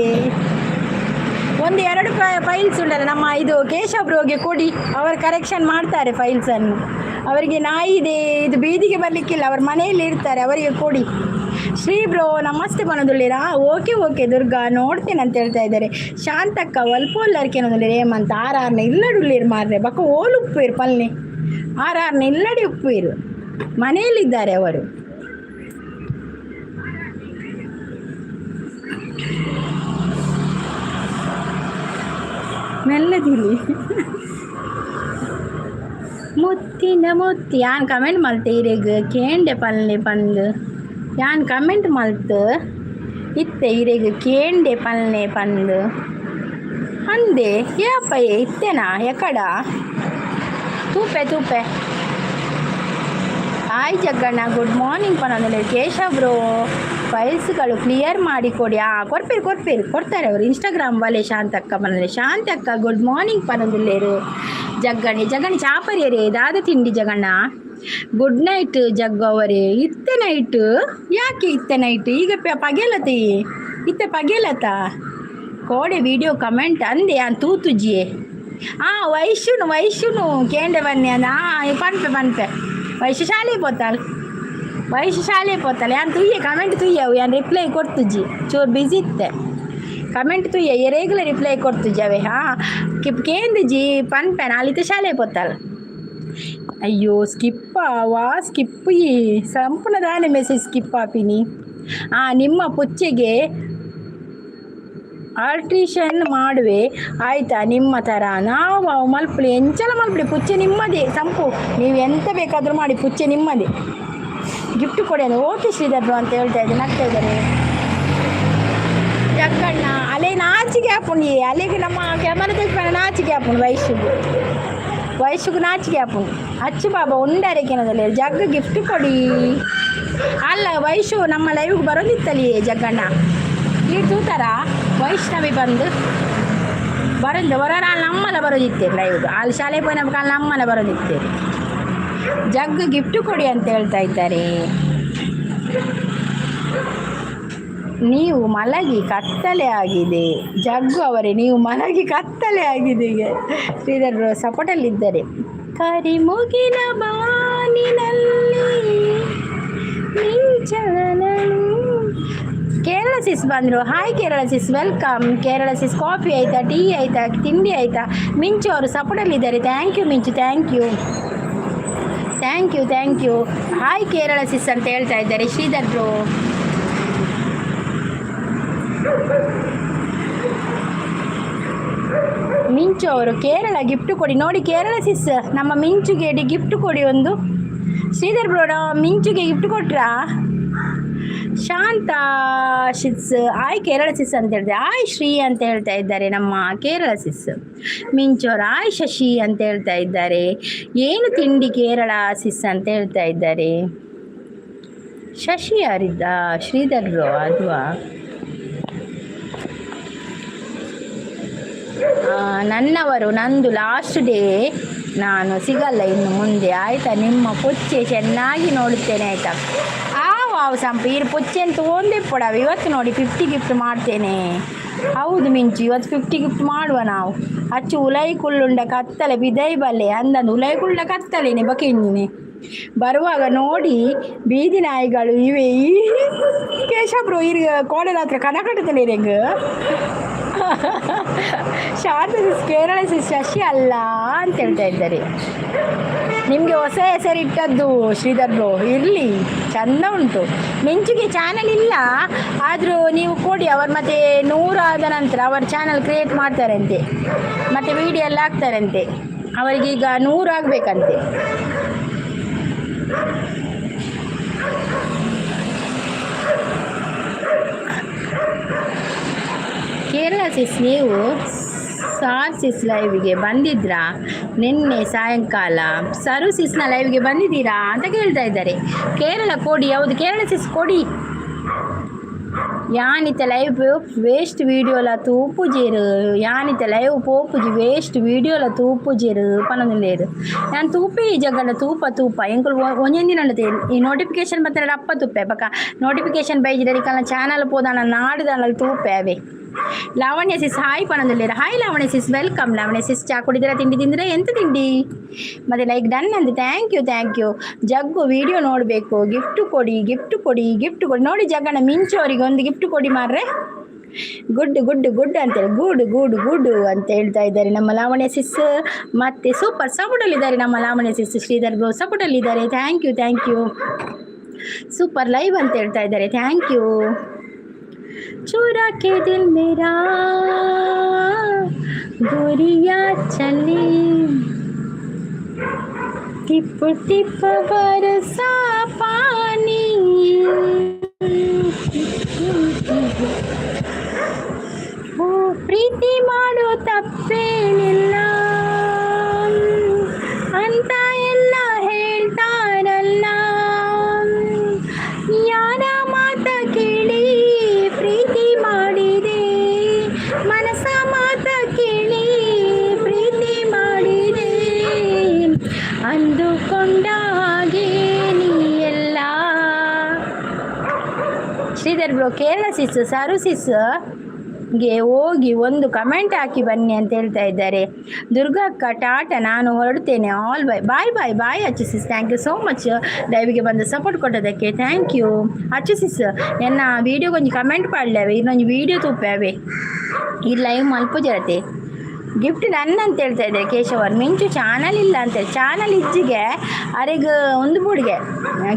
ಒಂದು ಎರಡು ಫೈಲ್ಸ್ ಉಂಟಲ್ಲ ನಮ್ಮ ಇದು ಕೇಶವ್ ಬ್ರೋಗೆ ಕೊಡಿ, ಅವರು ಕರೆಕ್ಷನ್ ಮಾಡ್ತಾರೆ ಫೈಲ್ಸನ್ನು. ಅವರಿಗೆ ನಾಯಿದೆ ಇದು ಬೀದಿಗೆ ಬರಲಿಕ್ಕಿಲ್ಲ, ಅವ್ರ ಮನೆಯಲ್ಲಿ ಇರ್ತಾರೆ, ಅವರಿಗೆ ಕೊಡಿ. ಶ್ರೀ ಬ್ರೋ, ನಮಸ್ತೆ ಪನೊಂದುಲ್ಲೇರಾ. ಓಕೆ ಓಕೆ ದುರ್ಗಾ, ನೋಡ್ತೇನೆ ಅಂತ ಹೇಳ್ತಾ ಇದ್ದಾರೆ. ಶಾಂತಕ್ಕ ಒಲ್ಪೊಲ್ಲರ್ಕೆ ಉಲ್ಲೇರ್. ಏಮಂತ ಆರ್ ಆರ್ನ ಇಲ್ಲಡು ಉಲ್ಲೇರು ಮಾರ್ರೆ. ಬಕ್ಕ ಓಲು ಉಪ್ಪುವೇರು ಪಲ್ನೆ. ಆರ್ ಆರ್ನ ಇಲ್ಲಡಿ ಉಪ್ಪುವೇರು, ಮನೆಯಲ್ಲಿದ್ದಾರೆ ಅವರು. ಮೆಲ್ಲದಿಲಿ ಮುತ್ತಿನ ಮುತ್ತಿ. ಯಾನ್ ಕಮೆಂಟ್ ಮಲ್ತೆ ಇರೆಗ್ ಕೇಂಡೆ ಪಲ್ನೆ ಪಂದ್. ಯಾನ್ ಕಮೆಂಟ್ ಮಲ್ತ್ ಇತ್ತೆ ಇರೆಗ್ ಕೇಂಡೆ ಪಲ್ನೆ ಪಂದ್ ಅಂದೆ. ಏಪಯ್ಯ ಇತ್ತೆನಾ ಎಕಡ ತೂಪೆ ತೂಪೆ. ಹಾಯ್ ಜಗ್ಗಣ್ಣ, ಗುಡ್ ಮಾರ್ನಿಂಗ್ ಪನೊಂದುಲ್ಲೆರ್. ಕೇಶವ್ ಬ್ರೋ, ಫೈಲ್ಸ್ಗಳು ಕ್ಲಿಯರ್ ಮಾಡಿ ಕೊಡಿ. ಆ ಕೊರ್ಪೇರು ಕೊರ್ಪೇರು, ಕೊಡ್ತಾರೆ ಅವರು. ಇನ್ಸ್ಟಾಗ್ರಾಮ್ ವಲೆ ಶಾಂತಕ್ಕ ಪನೊಂದುಲ್ಲೆ. ಶಾಂತಕ್ಕ, ಗುಡ್ ಮಾರ್ನಿಂಗ್ ಪನೊಂದುಲ್ಲೇರು. ಜಗ್ಗಣಿ ಜಗಣಿ ಚಾಪರಿಯರೇ ದಾದ ತಿಂಡಿ ಜಗಣ್ಣ? ಗುಡ್ ನೈಟ್ ಜಗ್ಗು ಅವರೇ. ಇತ್ತೆ ನೈಟ್ ಯಾಕೆ? ಇತ್ತೆ ನೈಟ್ ಈಗ ಪಗೆಲತಿ, ಇತ್ತೆ ಪಗೆಲತ ಕೋಡೆ ವಿಡಿಯೋ ಕಮೆಂಟ್ ಅಂದೆ ಯಾನ್ ತೂತುಜಿಯೇ. ಆ ವೈಶುನು ವೈಶುನು ಕೇಂಡೆ ಬನ್ನಿ ಅಂದ. ಪನ್ಪೆ ಪನ್ಪೆ. ವೈಶು ಶಾಲೆ ಪೋತಾಲ್, ವೈಶು ಶಾಲೆ ಪೋತಾಲ್. ಯಾನ್ ತುಯ್ಯೆ ಕಮೆಂಟ್ ತುಯ್ಯವು, ಯಾನ್ ರಿಪ್ಲೈ ಕೊಡ್ತುಜಿ, ಚೂರು ಬಿಸಿ ಇತ್ತೆ. ಕಮೆಂಟ್ ತುಯ್ಯ, ಎರೇಗ್ಲ ರಿಪ್ಲೈ ಕೊಡ್ತುಜಿ ಅವೆ. ಹಾಂ, ಕಿಪ್ ಕೇಂದ್ಜಿ ಪನ್ಪೆ ನಾಳಿತ ಶಾಲೆ ಪೋತಾಲ್. ಅಯ್ಯೋ, ಸ್ಕಿಪ್ ವಾ ಸ್ಕಿಪ್ ಈ ಸಂಪೂರ್ಣ ದಾನೆ ಮೆಸೇಜ್ ಸ್ಕಿಪ್ ಆಪಿನಿ. ಆ ನಿಮ್ಮ ಪುಚ್ಚೆಗೆ ಆಲ್ಟ್ರೇಷನ್ ಮಾಡುವೆ ಆಯಿತಾ ನಿಮ್ಮ ಥರ. ನಾವು ಅವು ಮಲ್ಪುಲಿ, ಎಂಚಲ ಮಲ್ಪುಲಿ, ಪುಚ್ಚೆ ನಿಮ್ಮದೇ ಸಂಪು. ನೀವು ಎಂತ ಬೇಕಾದರೂ ಮಾಡಿ, ಪುಚ್ಚೆ ನಿಮ್ಮದೇ. ಗಿಫ್ಟ್ ಕೊಡಿ ಅಂದ್ರೆ ಓಕೆ ಶ್ರೀಧರ್ ಬ್ರೋ ಅಂತ ಹೇಳ್ತಾ ಇದ್ದಾರೆ, ನಗ್ತಾ ಇದ್ದಾರೆ. ಜಕ್ಕಣ್ಣ ಅಲೆ ನಾಚಿಗೆ ಆಪುಂಡು. ಅಲೆಗೆ ನಮ್ಮ ಕ್ಯಾಮರಾ ತೆಗ್ಪಾನ ನಾಚಿಗೆ ಆಪುಂಡು. ವಯಸ್ಸುಗು ವಯಸ್ಸುಗು ನಾಚಿಗೆ ಆಪುಂಡು. ಅಚ್ಚು ಬಾಬಾ ಉಂಡಾರೆಕೆನದಲ್ಲಿ ಜಗ್ಗ ಗಿಫ್ಟ್ ಕೊಡಿ. ಅಲ್ಲ, ವಯಸ್ಸು ನಮ್ಮ ಲೈವ್ಗೆ ಬರೋದಿತ್ತಲ್ಲಿ ಜಗ್ಗಣ್ಣ. ಈ ತೂತಾರ ವೈಷ್ಣವಿ ಬಂದು ಬರಂದು ಬರೋರ. ಅಲ್ಲಿ ನಮ್ಮಲ್ಲ ಬರೋದಿತ್ತೇರಿ ಲೈವ್ಗೆ. ಅಲ್ಲಿ ಶಾಲೆ ಪೋಯಿನ ಅಲ್ಲಿ ನಮ್ಮಲ್ಲ ಬರೋದಿತ್ತೇರಿ. ಜಗ್ಗ ಗಿಫ್ಟ್ ಕೊಡಿ ಅಂತ ಹೇಳ್ತಾ ಇದ್ದಾರೆ. ನೀವು ಮಲಗಿ ಕತ್ತಲೆ ಆಗಿದೆ ಜಗ್ಗು ಅವರೇ, ನೀವು ಮಲಗಿ ಕತ್ತಲೆ ಆಗಿದೆ. ಈಗ ಶ್ರೀಧರ್ ಸಪೋರ್ಟಲ್ಲಿದ್ದಾರೆ. ಕರಿಮುಗಿಲ ಬಾನಿನಲ್ಲಿ ಮಿಂಚನನು. ಕೇರಳ ಸಿಸ್ ಬಂದರು. Hi Kerala sis, welcome. Kerala sis, coffee ಆಯಿತಾ? ಟೀ ಆಯಿತಾ? ತಿಂಡಿ ಆಯಿತಾ? ಮಿಂಚು ಅವರು ಸಪೋರ್ಟಲ್ಲಿದ್ದಾರೆ. Thank you Minchu, thank you, thank you, thank you. Hi Kerala sis ಅಂತ ಹೇಳ್ತಾ ಇದ್ದಾರೆ ಶ್ರೀಧರ್ ಬ್ರೋ. ಮಿಂಚು ಅವರು ಕೇರಳ ಗಿಫ್ಟ್ ಕೊಡಿ. ನೋಡಿ ಕೇರಳ ಸಿಸ್, ನಮ್ಮ ಮಿಂಚುಗೆ ಗಿಫ್ಟ್ ಕೊಡಿ ಒಂದು. ಶ್ರೀಧರ್ ಬ್ರೋ, ಮಿಂಚುಗೆ ಗಿಫ್ಟ್ ಕೊಟ್ರಾ? ಶಾಂತ ಸಿಸ್, ಆಯ್ ಕೇರಳ ಸಿಸ್ ಅಂತ ಹೇಳಿದೆ. ಆಯ್ ಶ್ರೀ ಅಂತ ಹೇಳ್ತಾ ಇದ್ದಾರೆ ನಮ್ಮ ಕೇರಳ ಸಿಸ್. ಮಿಂಚೋರು ಆಯ್ ಶಶಿ ಅಂತ ಹೇಳ್ತಾ ಇದ್ದಾರೆ. ಏನು ತಿಂಡಿ ಕೇರಳ ಸಿಸ್ ಅಂತ ಹೇಳ್ತಾ ಇದ್ದಾರೆ. ಶಶಿ ಯಾರಿದ್ದ? ಶ್ರೀಧರ್ ಬ್ರೋ ಅದುವಾ? ನನ್ನವರು ನಂದು ಲಾಸ್ಟ್ ಡೇ, ನಾನು ಸಿಗಲ್ಲ ಇನ್ನು ಮುಂದೆ ಆಯಿತಾ? ನಿಮ್ಮ ಪುಚ್ಚೆ ಚೆನ್ನಾಗಿ ನೋಡುತ್ತೇನೆ ಆಯಿತಾ? ಆ ವಾವ್ ಸಂಪು ಈರು ಪುಚ್ಚೆ ಅಂತ ಒಂದೇ ಪೊಡವೆ. ಇವತ್ತು ನೋಡಿ 50 ಗಿಫ್ಟ್ ಮಾಡ್ತೇನೆ. ಹೌದು ಮಿಂಚು, ಇವತ್ತು 50 ಗಿಫ್ಟ್ ಮಾಡುವ ನಾವು. ಅಚ್ಚು ಉಲೈ ಕುಳ್ಳುಂಡ ಕತ್ತಲೆ ಬಿದೈ ಬಲ್ಲೆ ಅಂದಂದು. ಉಲೈ ಕುಳ್ಳ ಕತ್ತಲೇನೆ ಬಕೆಂಜಿನಿ ಬರುವಾಗ ನೋಡಿ ಬೀದಿ ನಾಯಿಗಳು ಇವೆ. ಈ ಕೇಶಬ್ರು ಇರು ಕೋಡೆ ರಾತ್ರಿ ಕನ ಕಟ್ಟುತ್ತಲೇ ಹೆಂಗ. ಶಾಂತ ಸಿಸ್, ಕೇರಳ ಸಿಸ್, ಶಶಿ ಅಲ್ಲ ಅಂತ ಹೇಳ್ತಾ ಇದ್ದಾರೆ. ನಿಮಗೆ ಹೊಸ ಹೆಸರಿಟ್ಟದ್ದು ಶ್ರೀಧರ್ ಬ್ರೋ, ಇರಲಿ, ಚಂದ ಉಂಟು. ಮಿಂಚುಗೆ ಚಾನಲ್ ಇಲ್ಲ, ಆದರೂ ನೀವು ಕೊಡಿ. ಅವರು ಮತ್ತೆ 100 ಆದ ನಂತರ ಅವರು ಚಾನಲ್ ಕ್ರಿಯೇಟ್ ಮಾಡ್ತಾರಂತೆ, ಮತ್ತು ವೀಡಿಯೋ ಎಲ್ಲ ಹಾಕ್ತಾರಂತೆ. ಅವರಿಗೀಗ 100 ಆಗಬೇಕಂತೆ. ಕೇರಳ ಸಿಸ್, ನೀವು ಸಾರ್ ಸಿಸ್ ಲೈವ್ಗೆ ಬಂದಿದ್ರಾ ನಿನ್ನೆ ಸಾಯಂಕಾಲ? ಸರು ಸಿಸ್ನ ಲೈವ್ಗೆ ಬಂದಿದ್ದೀರಾ ಅಂತ ಕೇಳ್ತಾ ಇದ್ದಾರೆ. ಕೇರಳ ಕೊಡಿ, ಹೌದು ಕೇರಳ ಸಿಸ್ ಕೊಡಿ. ಯಾನಿತ ಲೈವ್ ವೇಸ್ಟ್ ವೀಡಿಯೋಲ ತೂಪುಜೇರು. ಯಾನಿತ ಲೈವ್ ಪೋಪುಜಿ, ವೇಸ್ಟ್ ವೀಡಿಯೋಲ ತೂಪುಜೇರು ಪನೊಂದುಲ್ಲೇರು. ಯಾನ್ ತೂಪೆ ಈ ಜಗಡ ತೂಪ ತೂಪ ಎಂಕುಲು ಒಂಜೊಂದಿನ ಈ ನೋಟಿಫಿಕೇಶನ್ ಬತ್ತಡ ಅಪ್ಪ ತುಪ್ಪೆ ಬಕ ನೋಟಿಫಿಕೇಶನ್ ಬೈಜಿಡ ಕಲ್ನ ಚಾನಲ್ ಪೋದಾನ ನಾಡುದಾನ ತೂಪೆ ಅವೇ. ಲಾವಣ್ಯ ಸಿಸ್ ಹಾಯ್ ಪನೊಂದುಲ್ಲೇರು. Hi Lavanya sis, welcome. Lavanya sis, ಚಾ ಕುಡಿದಿರ? ತಿಂಡಿ ತಿಂದಿರ? ಎಂತ ತಿಂಡಿ? ಮತ್ತೆ ಲೈಕ್ ಡನ್ ಅಂತ. Thank you, thank you. Jaggu video ನೋಡಬೇಕು. ಗಿಫ್ಟ್ ಕೊಡಿ, ಗಿಫ್ಟ್ ಕೊಡಿ, ಗಿಫ್ಟ್ ಕೊಡಿ. ನೋಡಿ ಜಗ್ಗಣ್ಣ, ಮಿಂಚು ಅವರಿಗೆ ಒಂದು ಗಿಫ್ಟ್ ಕೊಡಿ ಮಾರ್ರೆ. ಗುಡ್ ಗುಡ್ ಗುಡ್ ಅಂತೇಳಿ, ಗುಡ್ ಗುಡ್ ಗುಡ್ ಅಂತ ಹೇಳ್ತಾ ಇದ್ದಾರೆ ನಮ್ಮ ಲಾವಣ್ಯ ಸಿಸ್. ಮತ್ತೆ ಸೂಪರ್ ಸಪೋರ್ಟಲ್ಲಿದ್ದಾರೆ ನಮ್ಮ ಲಾವಣ್ಯ ಸಿಸ್. ಶ್ರೀಧರ್ ಬ್ರೋ ಸಪೋರ್ಟಲ್ಲಿದ್ದಾರೆ. Thank you, thank you. Super live ಅಂತ ಹೇಳ್ತಾ ಇದ್ದಾರೆ. Thank you. चुरा के दिल मेरा गोरिया चली, टिप टिप बरसा पानी. ಓ ಪ್ರೀತಿ ಮಾಡೋ ತಪ್ಪೇನಿಲ್ಲ ಅಂತ ಎಲ್ಲ ಹೇಳ್ತಾರಲ್ಲ. ಯಾರ ಮಾತ ಕೇಳಿ ಪ್ರೀತಿ ಮಾಡಿದೆ? ಮನಸ ಮಾತ ಕೇಳಿ ಪ್ರೀತಿ ಮಾಡಿದೆ. ಅಂದುಕೊಂಡ ಹಾಗೆ ನೀ ಎಲ್ಲ. ಶ್ರೀಧರ್ ಬ್ರೋ, ಕೇರಳ ಸಿಸ್ ಸರು ಸಿಸ್ ಗೆ ಹೋಗಿ ಒಂದು ಕಮೆಂಟ್ ಹಾಕಿ ಬನ್ನಿ ಅಂತ ಹೇಳ್ತಾ ಇದ್ದಾರೆ. ದುರ್ಗಕ್ಕ ಟಾಟಾ, ನಾನು ಹೊರಡ್ತೇನೆ. All bye bye bye bye Achu sis, thank you so much ಲೈವ್ಗೆ ಬಂದು ಸಪೋರ್ಟ್ ಕೊಟ್ಟದಕ್ಕೆ. Thank you Achu sis. ಎನ್ನ ವೀಡಿಯೋ ಕೊಂಚ ಕಮೆಂಟ್ ಪಾಡ್ಲೇವೆ. ಇನ್ನೊಂದು ವೀಡಿಯೋ ತೂಪೇವೆ. ಈ ಲೈವ್ ಮಲ್ಪ ಜರತೆ. ಗಿಫ್ಟ್ ನನ್ನ ಅಂತ ಹೇಳ್ತಾ ಇದ್ದಾರೆ ಕೇಶವರ್. ಮಿಂಚು ಚಾನಲ್ ಇಲ್ಲ ಅಂತೇಳಿ. ಚಾನಲ್ ಇಜ್ಜಿಗೆ ಅರೆಗ್ ಒಂದು ಬೋರ್ಡ್ಗೆ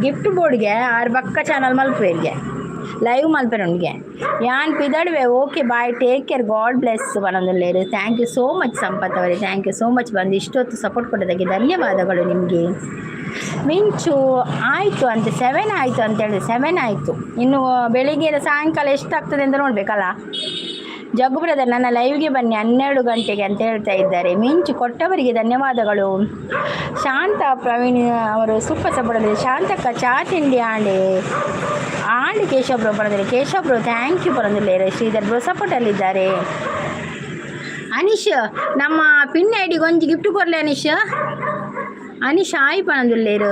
ಗಿಫ್ಟ್ ಬೋರ್ಡ್ಗೆ ಆರು ಬಕ್ಕ ಚಾನಲ್ ಮಲ್ಪುವೆರ್ಗೆ. ಲೈವ್ ಮಲ್ಪೆರುಂಡಿಗೆ ಯಾನ್ ಪಿದಡುವೆ. Okay, bye, take care, God bless ಪನೊಂದುಲ್ಲೆರ್. Thank you so much Sampath ಅವರೇ, thank you so much. ಬಂದು ಇಷ್ಟೊತ್ತು ಸಪೋರ್ಟ್ ಕೊಟ್ಟದಕ್ಕೆ ಧನ್ಯವಾದಗಳು ನಿಮಗೆ. ಮಿಂಚು ಆಯಿತು ಅಂತ, 7 ಆಯಿತು ಅಂತ ಹೇಳಿದೆ. 7 ಆಯಿತು. ಇನ್ನು ಬೆಳಿಗ್ಗೆ ಸಾಯಂಕಾಲ ಎಷ್ಟಾಗ್ತದೆ ಅಂತ ನೋಡಬೇಕಲ್ಲ. ಜಗ್ಗು ಬ್ರದರ್, ನನ್ನ ಲೈವ್ಗೆ ಬನ್ನಿ 12 ಗಂಟೆಗೆ ಅಂತ ಹೇಳ್ತಾ ಇದ್ದಾರೆ. ಮಿಂಚು ಕೊಟ್ಟವರಿಗೆ ಧನ್ಯವಾದಗಳು. ಶಾಂತ ಪ್ರವೀಣ್ ಅವರು ಸೂಪರ್ ಸಪೋರ್ಟ್. ಶಾಂತಕ್ಕ, ಚಾ ತಿಂಡಿ ಆಂಡೆ ಆಂಡ್. ಕೇಶವ್ ಬ್ರೋ ಪರಂದಿಲ್ಲ. ಕೇಶವ್ ಬ್ರೋ, thank you ಪರಂದಿಲ್ಲ. ಶ್ರೀಧರ್ ಬ್ರೋ ಸಪೋರ್ಟಲ್ಲಿದ್ದಾರೆ. ಅನೀಶ್, ನಮ್ಮ ಪಿನ್ ಐಡಿಗೆ ಒಂಜಿ ಗಿಫ್ಟ್ ಕೊರ್ಲೆ ಅನೀಶ್. ಅನೀಶ್ ಹಾಯ್ ಪನೊಂದುಲ್ಲೆರ್.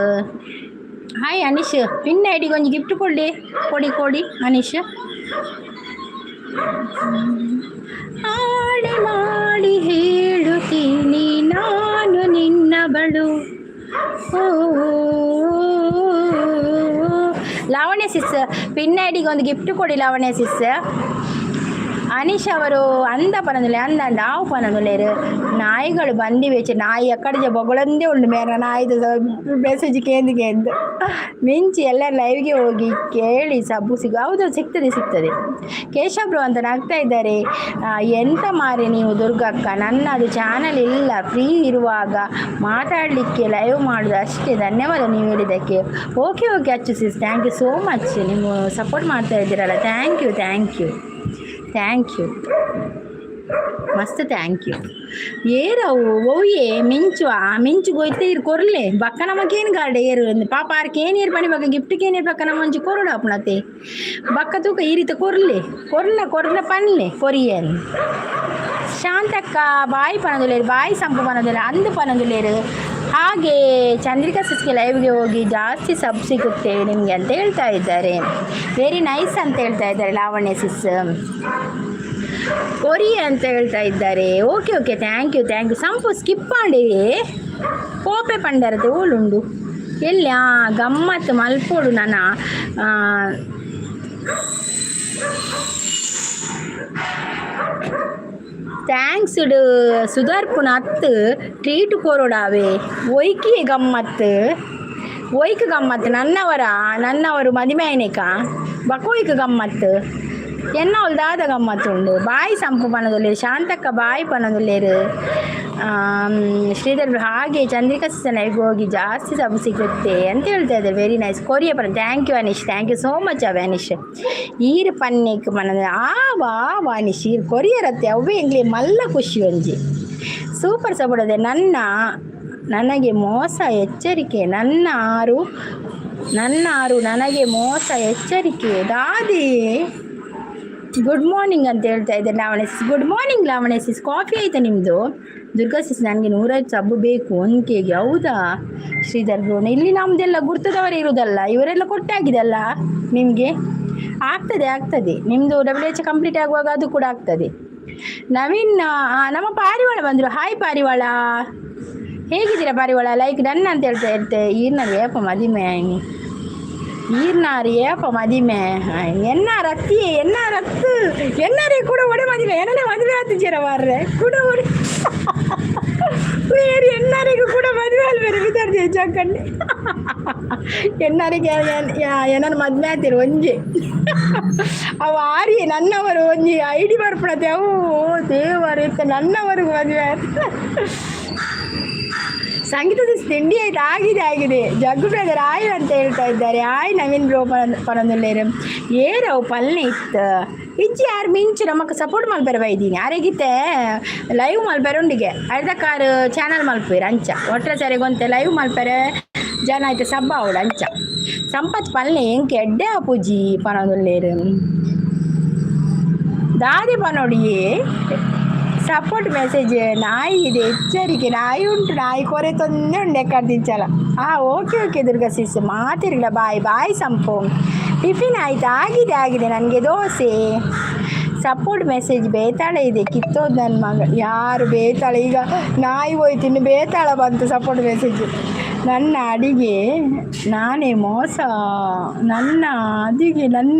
ಹಾಯ್ ಅನೀಶ್, ಪಿನ್ ಐಡಿಗೆ ಒಂಜಿ ಗಿಫ್ಟ್ ಕೊಡ್ಲಿ, ಕೊಡಿ ಕೊಡಿ ಅನೀಶ್. ಆಣೆ ಮಾಡಿ ಹೇಳುತ್ತೀನಿ, ನಾನು ನಿನ್ನವಳು. ಓ ಲಾವಣ್ಯ ಸಿಸ್, ಪಿನ್ ಐಡಿಗೆ ಒಂದು ಗಿಫ್ಟ್ ಕೊಡಿ ಲಾವಣ್ಯ ಸಿಸ್. ಅನೀಶ್ ಅವರು ಅಂದ ಪನೊಂದುಲ್ಲೆ. ಅಂದ ಅಂದ ಆವು ಪನೊಂದುಲ್ಲೆರ್. ನಾಯಿಗಳು ಬಂದಿವೆ. ಚೆ ನಾಯಿ ಅಕ್ಕಡೆ ಬೊಗಳೊಂದೇ ಉಂಡು ಮೇರ ನಾಯಿದ ಮೆಸೇಜ್ ಕೇಂದು ಕೇಂದು. ಮಿಂಚಿ, ಎಲ್ಲ ಲೈವ್ಗೆ ಹೋಗಿ ಕೇಳಿ, ಸಬ್ಬು ಸಿಗು. ಹೌದು, ಸಿಗ್ತದೆ ಸಿಗ್ತದೆ. ಕೇಶವ್ ಬ್ರೋ ಅಂತ ನಗ್ತಾ ಇದ್ದಾರೆ. ಎಂತ ಮಾರೆ ನೀವು ದುರ್ಗಕ್ಕ? ನನ್ನದು ಚಾನಲ್ ಇಲ್ಲ. ಫ್ರೀ ಇರುವಾಗ ಮಾತಾಡಲಿಕ್ಕೆ ಲೈವ್ ಮಾಡೋದು ಅಷ್ಟೇ. ಧನ್ಯವಾದ ನೀವು ಹೇಳಿದ್ದಕ್ಕೆ. Okay okay Achchu sis, thank you so much. ನೀವು ಸಪೋರ್ಟ್ ಮಾಡ್ತಾ ಇದ್ದೀರಲ್ಲ, thank you, thank you, thank you, ಮಸ್ತ್ thank you. ಏರವು ಒಯ್ಯೆ ಮಿಂಚು, ಆ ಮಿಂಚು ಗೊಯ್ತೆ ಇರು ಕೊರ್ಲೆ ಬಕ್ಕ. ನಮಗೇನು ಗಾರ್ಡೆ ಏರು ಪಾಪ ಆರ್ಕೆ ಏನೇರು ಪಣಿ ಬಕ್ಕ ಗಿಫ್ಟ್ ಏನೇರು ಬಕ್ಕ ನಮ್ಮ ಒಂಜಿ ಕೊರಡು ಅಪ್ಪಣತೆ ಬಕ್ಕ ತೂಕ ಈ ರೀತಿ ಕೊರ್ಲೆ ಕೊರ್ಲ ಕೊರ್ಲ ಪನ್ಲೆ ಕೊರಿಯನ್. ಶಾಂತಕ್ಕ ಬಾಯಿ ಪನೊಂದುಲ್ಲೆರ್. ಬಾಯಿ ಸಂಪು ಪನೊಂದುಲ್ಲೆರ್. ಅಂದು ಪನೊಂದುಲ್ಲೆರ್. ಹಾಗೆ ಚಂದ್ರಿಕಾ ಸಿಸ್ಗೆ ಲೈವ್ಗೆ ಹೋಗಿ, ಜಾಸ್ತಿ ಸಬ್ ಸಿಗುತ್ತೆ ನಿಮಗೆ ಅಂತ ಹೇಳ್ತಾ ಇದ್ದಾರೆ. ವೆರಿ ನೈಸ್ ಅಂತ ಹೇಳ್ತಾ ಇದ್ದಾರೆ. ಲಾವಣ್ಯ ಸಿಸ್, ಕೊರಿ ಅಂತ ಹೇಳ್ತಾ ಇದ್ದಾರೆ. Okay okay, thank you, thank you. ಸಂಪು ಸ್ಕಿಪ್ ಮಾಡಿ ಕೋಪೆ ಪಂಡರತೆ ಓಲುಂಡು ಎಲ್ಲಿ? ಆ ಗಮ್ಮತ್ತು ಮಲ್ಪೋಡು ನನ್ನ. Thanks ಸುಧಾರ್ಪುನ ಅತ್ತು ಟ್ರೀಟ್ ಕೊರೊಡಾವೆ. ಒಯ್ಕಿ ಗಮ್ಮತ್ತು, ಒಯ್ಕ್ ಗಮ್ಮತ್ತು. ನನ್ನವರ ನನ್ನವರು ಮದಿಮೆ ಆಯ್ನೇಕ ಬಕೋಯ್ಕ್ ಗಮ್ಮತ್ತು ಎನ್ನ ದಾದ ಗಮ್ಮತ್ತುಂಡು. ಬಾಯಿ ಸಂಪು ಪನೊಂದುಲ್ಲೆರ್. ಶಾಂತಕ್ಕ ಬಾಯಿ ಪನೊಂದುಲ್ಲೆರ್. ಶ್ರೀಧರ್ ಹಾಗೆ ಚಂದ್ರಿಕಾ ಲೈವ್ಗೆ ಹೋಗಿ, ಜಾಸ್ತಿ ಸಬ್ ಸಿಗುತ್ತೆ ಅಂತ ಹೇಳ್ತಾ ಇದ್ದಾರೆ. ವೆರಿ ನೈಸ್ ಕೊರಿಯ ಪನ. Thank you Anish, thank you so much. ಅವೆ ಅನೀಶ್ ಈರ್ ಪನ್ನೆಕ್ ಪನ. ಆ ವಾ ವಾ ಅನೀಶ್, ಈರ್ ಕೊರಿಯರತ್ತೆ ಅವೇ ಎಂಗ್ಲಿ ಮಲ್ಲ ಖುಷಿ ಒಂಜಿ. ಸೂಪರ್ ಸಪೋರ್ಟ್ ಅದೆ. ನನಗೆ ಮೋಸ ಎಚ್ಚರಿಕೆ. ನನ್ನ ಆರು ನನ್ನ ಆರು ನನಗೆ ಮೋಸ ಎಚ್ಚರಿಕೆ. ದಾದಿ, ಗುಡ್ ಮಾರ್ನಿಂಗ್ ಅಂತ ಹೇಳ್ತಾ ಇದ್ದಾರೆ Lavanya sis. Good morning Lavanya sis. Coffee ಆಯಿತಾ ನಿಮ್ಮದು? ದುರ್ಗಾ ಸಿಸ್, ನನಗೆ 105 ಸಬ್ಬು ಬೇಕು 1 ಕೆಗೆ. ಹೌದಾ ಶ್ರೀಧರ್ ಬ್ರೋ? ಇಲ್ಲಿ ನಮ್ಮದೆಲ್ಲ ಗುರ್ತದವರೇ ಇರುವುದಲ್ಲ, ಇವರೆಲ್ಲ ಕೊಟ್ಟಾಗಿದಲ್ಲ ನಿಮಗೆ. ಆಗ್ತದೆ ಆಗ್ತದೆ. ನಿಮ್ಮದು ಡಬ್ಲ್ಯೂ ಎಚ್ ಕಂಪ್ಲೀಟ್ ಆಗುವಾಗ ಅದು ಕೂಡ ಆಗ್ತದೆ. ನವೀನ್, ನಮ್ಮ ಪಾರಿವಾಳ ಬಂದರು. ಹಾಯ್ ಪಾರಿವಾಳ, ಹೇಗಿದ್ದೀರಾ ಪಾರಿವಾಳ? ಲೈಕ್ ಡನ್ ಅಂತ ಹೇಳ್ತಾ ಇರ್ತೆ. ಈರ್ನಾರು ಏಪ ಮದಿಮೆ? ಈರ್ನಾರು ಏಪ ಮದಿಮೆ? ಎನ್ನಾರ ಅತ್ತಿ ಎನ್ನಾರ ಅತ್ತು ಎನ್ನಾರೇ ಕೂಡ ಒಡೆ ಮದಿಮೆ ಏನನೇ ಮದುವೆ ಆತಿದ್ದೀರ ಮಾರ್ರೆ ಕೂಡ ಒಡೆ ಬೇರೆ ಎನ್ನಾರಿಗೂ ಕೂಡ ಮದುವೆ ಅಲ್ಲಿ ಬೇರೆ ವಿಚಾರ ಜಕ್ಕಂಡಿ ಎನ್ನಾರಿಗೆ ಏನಾರು ಮದುವೆ ಆತಿರು ಒಂಜಿ ಅವ ಆರಿ ನನ್ನವರು ಒಂಜಿ ಐಡಿ ಬರ್ಪಣತೆ. ಅವು ದೇವರು ಇತ್ತ ನನ್ನವರು ಮದುವೆ ಆಯ್ತು. ಸಂಗೀತ ತಿಂಡಿ ಆಯ್ತು? ಆಗಿದೆ ಆಗಿದೆ. ಜಗ್ಗು ಬ್ರದರ್ ಆಯ್ ಅಂತ ಹೇಳ್ತಾ ಇದ್ದಾರೆ. ಆಯ್ ನವೀನ್ ಬ್ರೋ ಪನೊಂದುಲ್ಲೆರ್. ಏರವು ಪಲ್ನೆ ಇತ್ತು ಇಜ್ಜಿ. ಯಾರು ಮಿಂಚು ನಮಕ್ ಸಪೋರ್ಟ್ ಮಲ್ಪೆರೆ ಬೈದೀನಿ. ಅರೆಗಿತ್ತೆ ಲೈವ್ ಮಲ್ಪೆರೆ ಉಂಡಿಗೆ ಅರ್ಧ ಕಾರ್ ಚಾನಲ್ ಮಲ್ಪೆರ್ ಅಂಚ ಒಟ್ರ ಸರಿಗೊಂತೆ ಲೈವ್ ಮಲ್ಪೆರೆ ಜನ ಆಯ್ತು ಸಬ್ಬ ಅವಳು ಅಂಚ. ಸಂಪತ್ ಪಲ್ನೆ ಎಂಕ್ ಎಡ್ಡೆ ಆಪುಜಿ ಪನೊಂದುಲ್ಲೆರ್. ದಾದಿ ಪನೊಡಿಯೇ ಸಪೋರ್ಟ್ ಮೆಸೇಜ್ ನಾಯಿ ಇದೆ ಎಚ್ಚರಿಕೆ. ನಾಯಿ ಉಂಟು, ನಾಯಿ ಕೊರೆ ತೊಂದರೆ ಉಂಟು ಎಕ್ಕಡ್ದಿಂಚಲ. ಹಾಂ, ಓಕೆ ಓಕೆ ದುರ್ಗಾ ಸಿಸ್, ಮಾತಿರ್ಲ. Bye bye Sampu. ಟಿಫಿನ್ ಆಯ್ತಾ? ಆಗಿದೆ ಆಗಿದೆ. ನನಗೆ ದೋಸೆ. ಸಪೋರ್ಟ್ ಮೆಸೇಜ್ ಬೇತಾಳ ಇದೆ ಕಿತ್ತೋದು ನನ್ನ ಮಗ. ಯಾರು ಬೇತಾಳ? ಈಗ ನಾಯಿ ಹೋಯ್ತು, ಇನ್ನು ಬೇತಾಳ ಬಂತು ಸಪೋರ್ಟ್ ಮೆಸೇಜ್. ನನ್ನ ಅಡಿಗೆ ನಾನೇ ಮೋಸ, ನನ್ನ ಅದಿಗೆ ನನ್ನ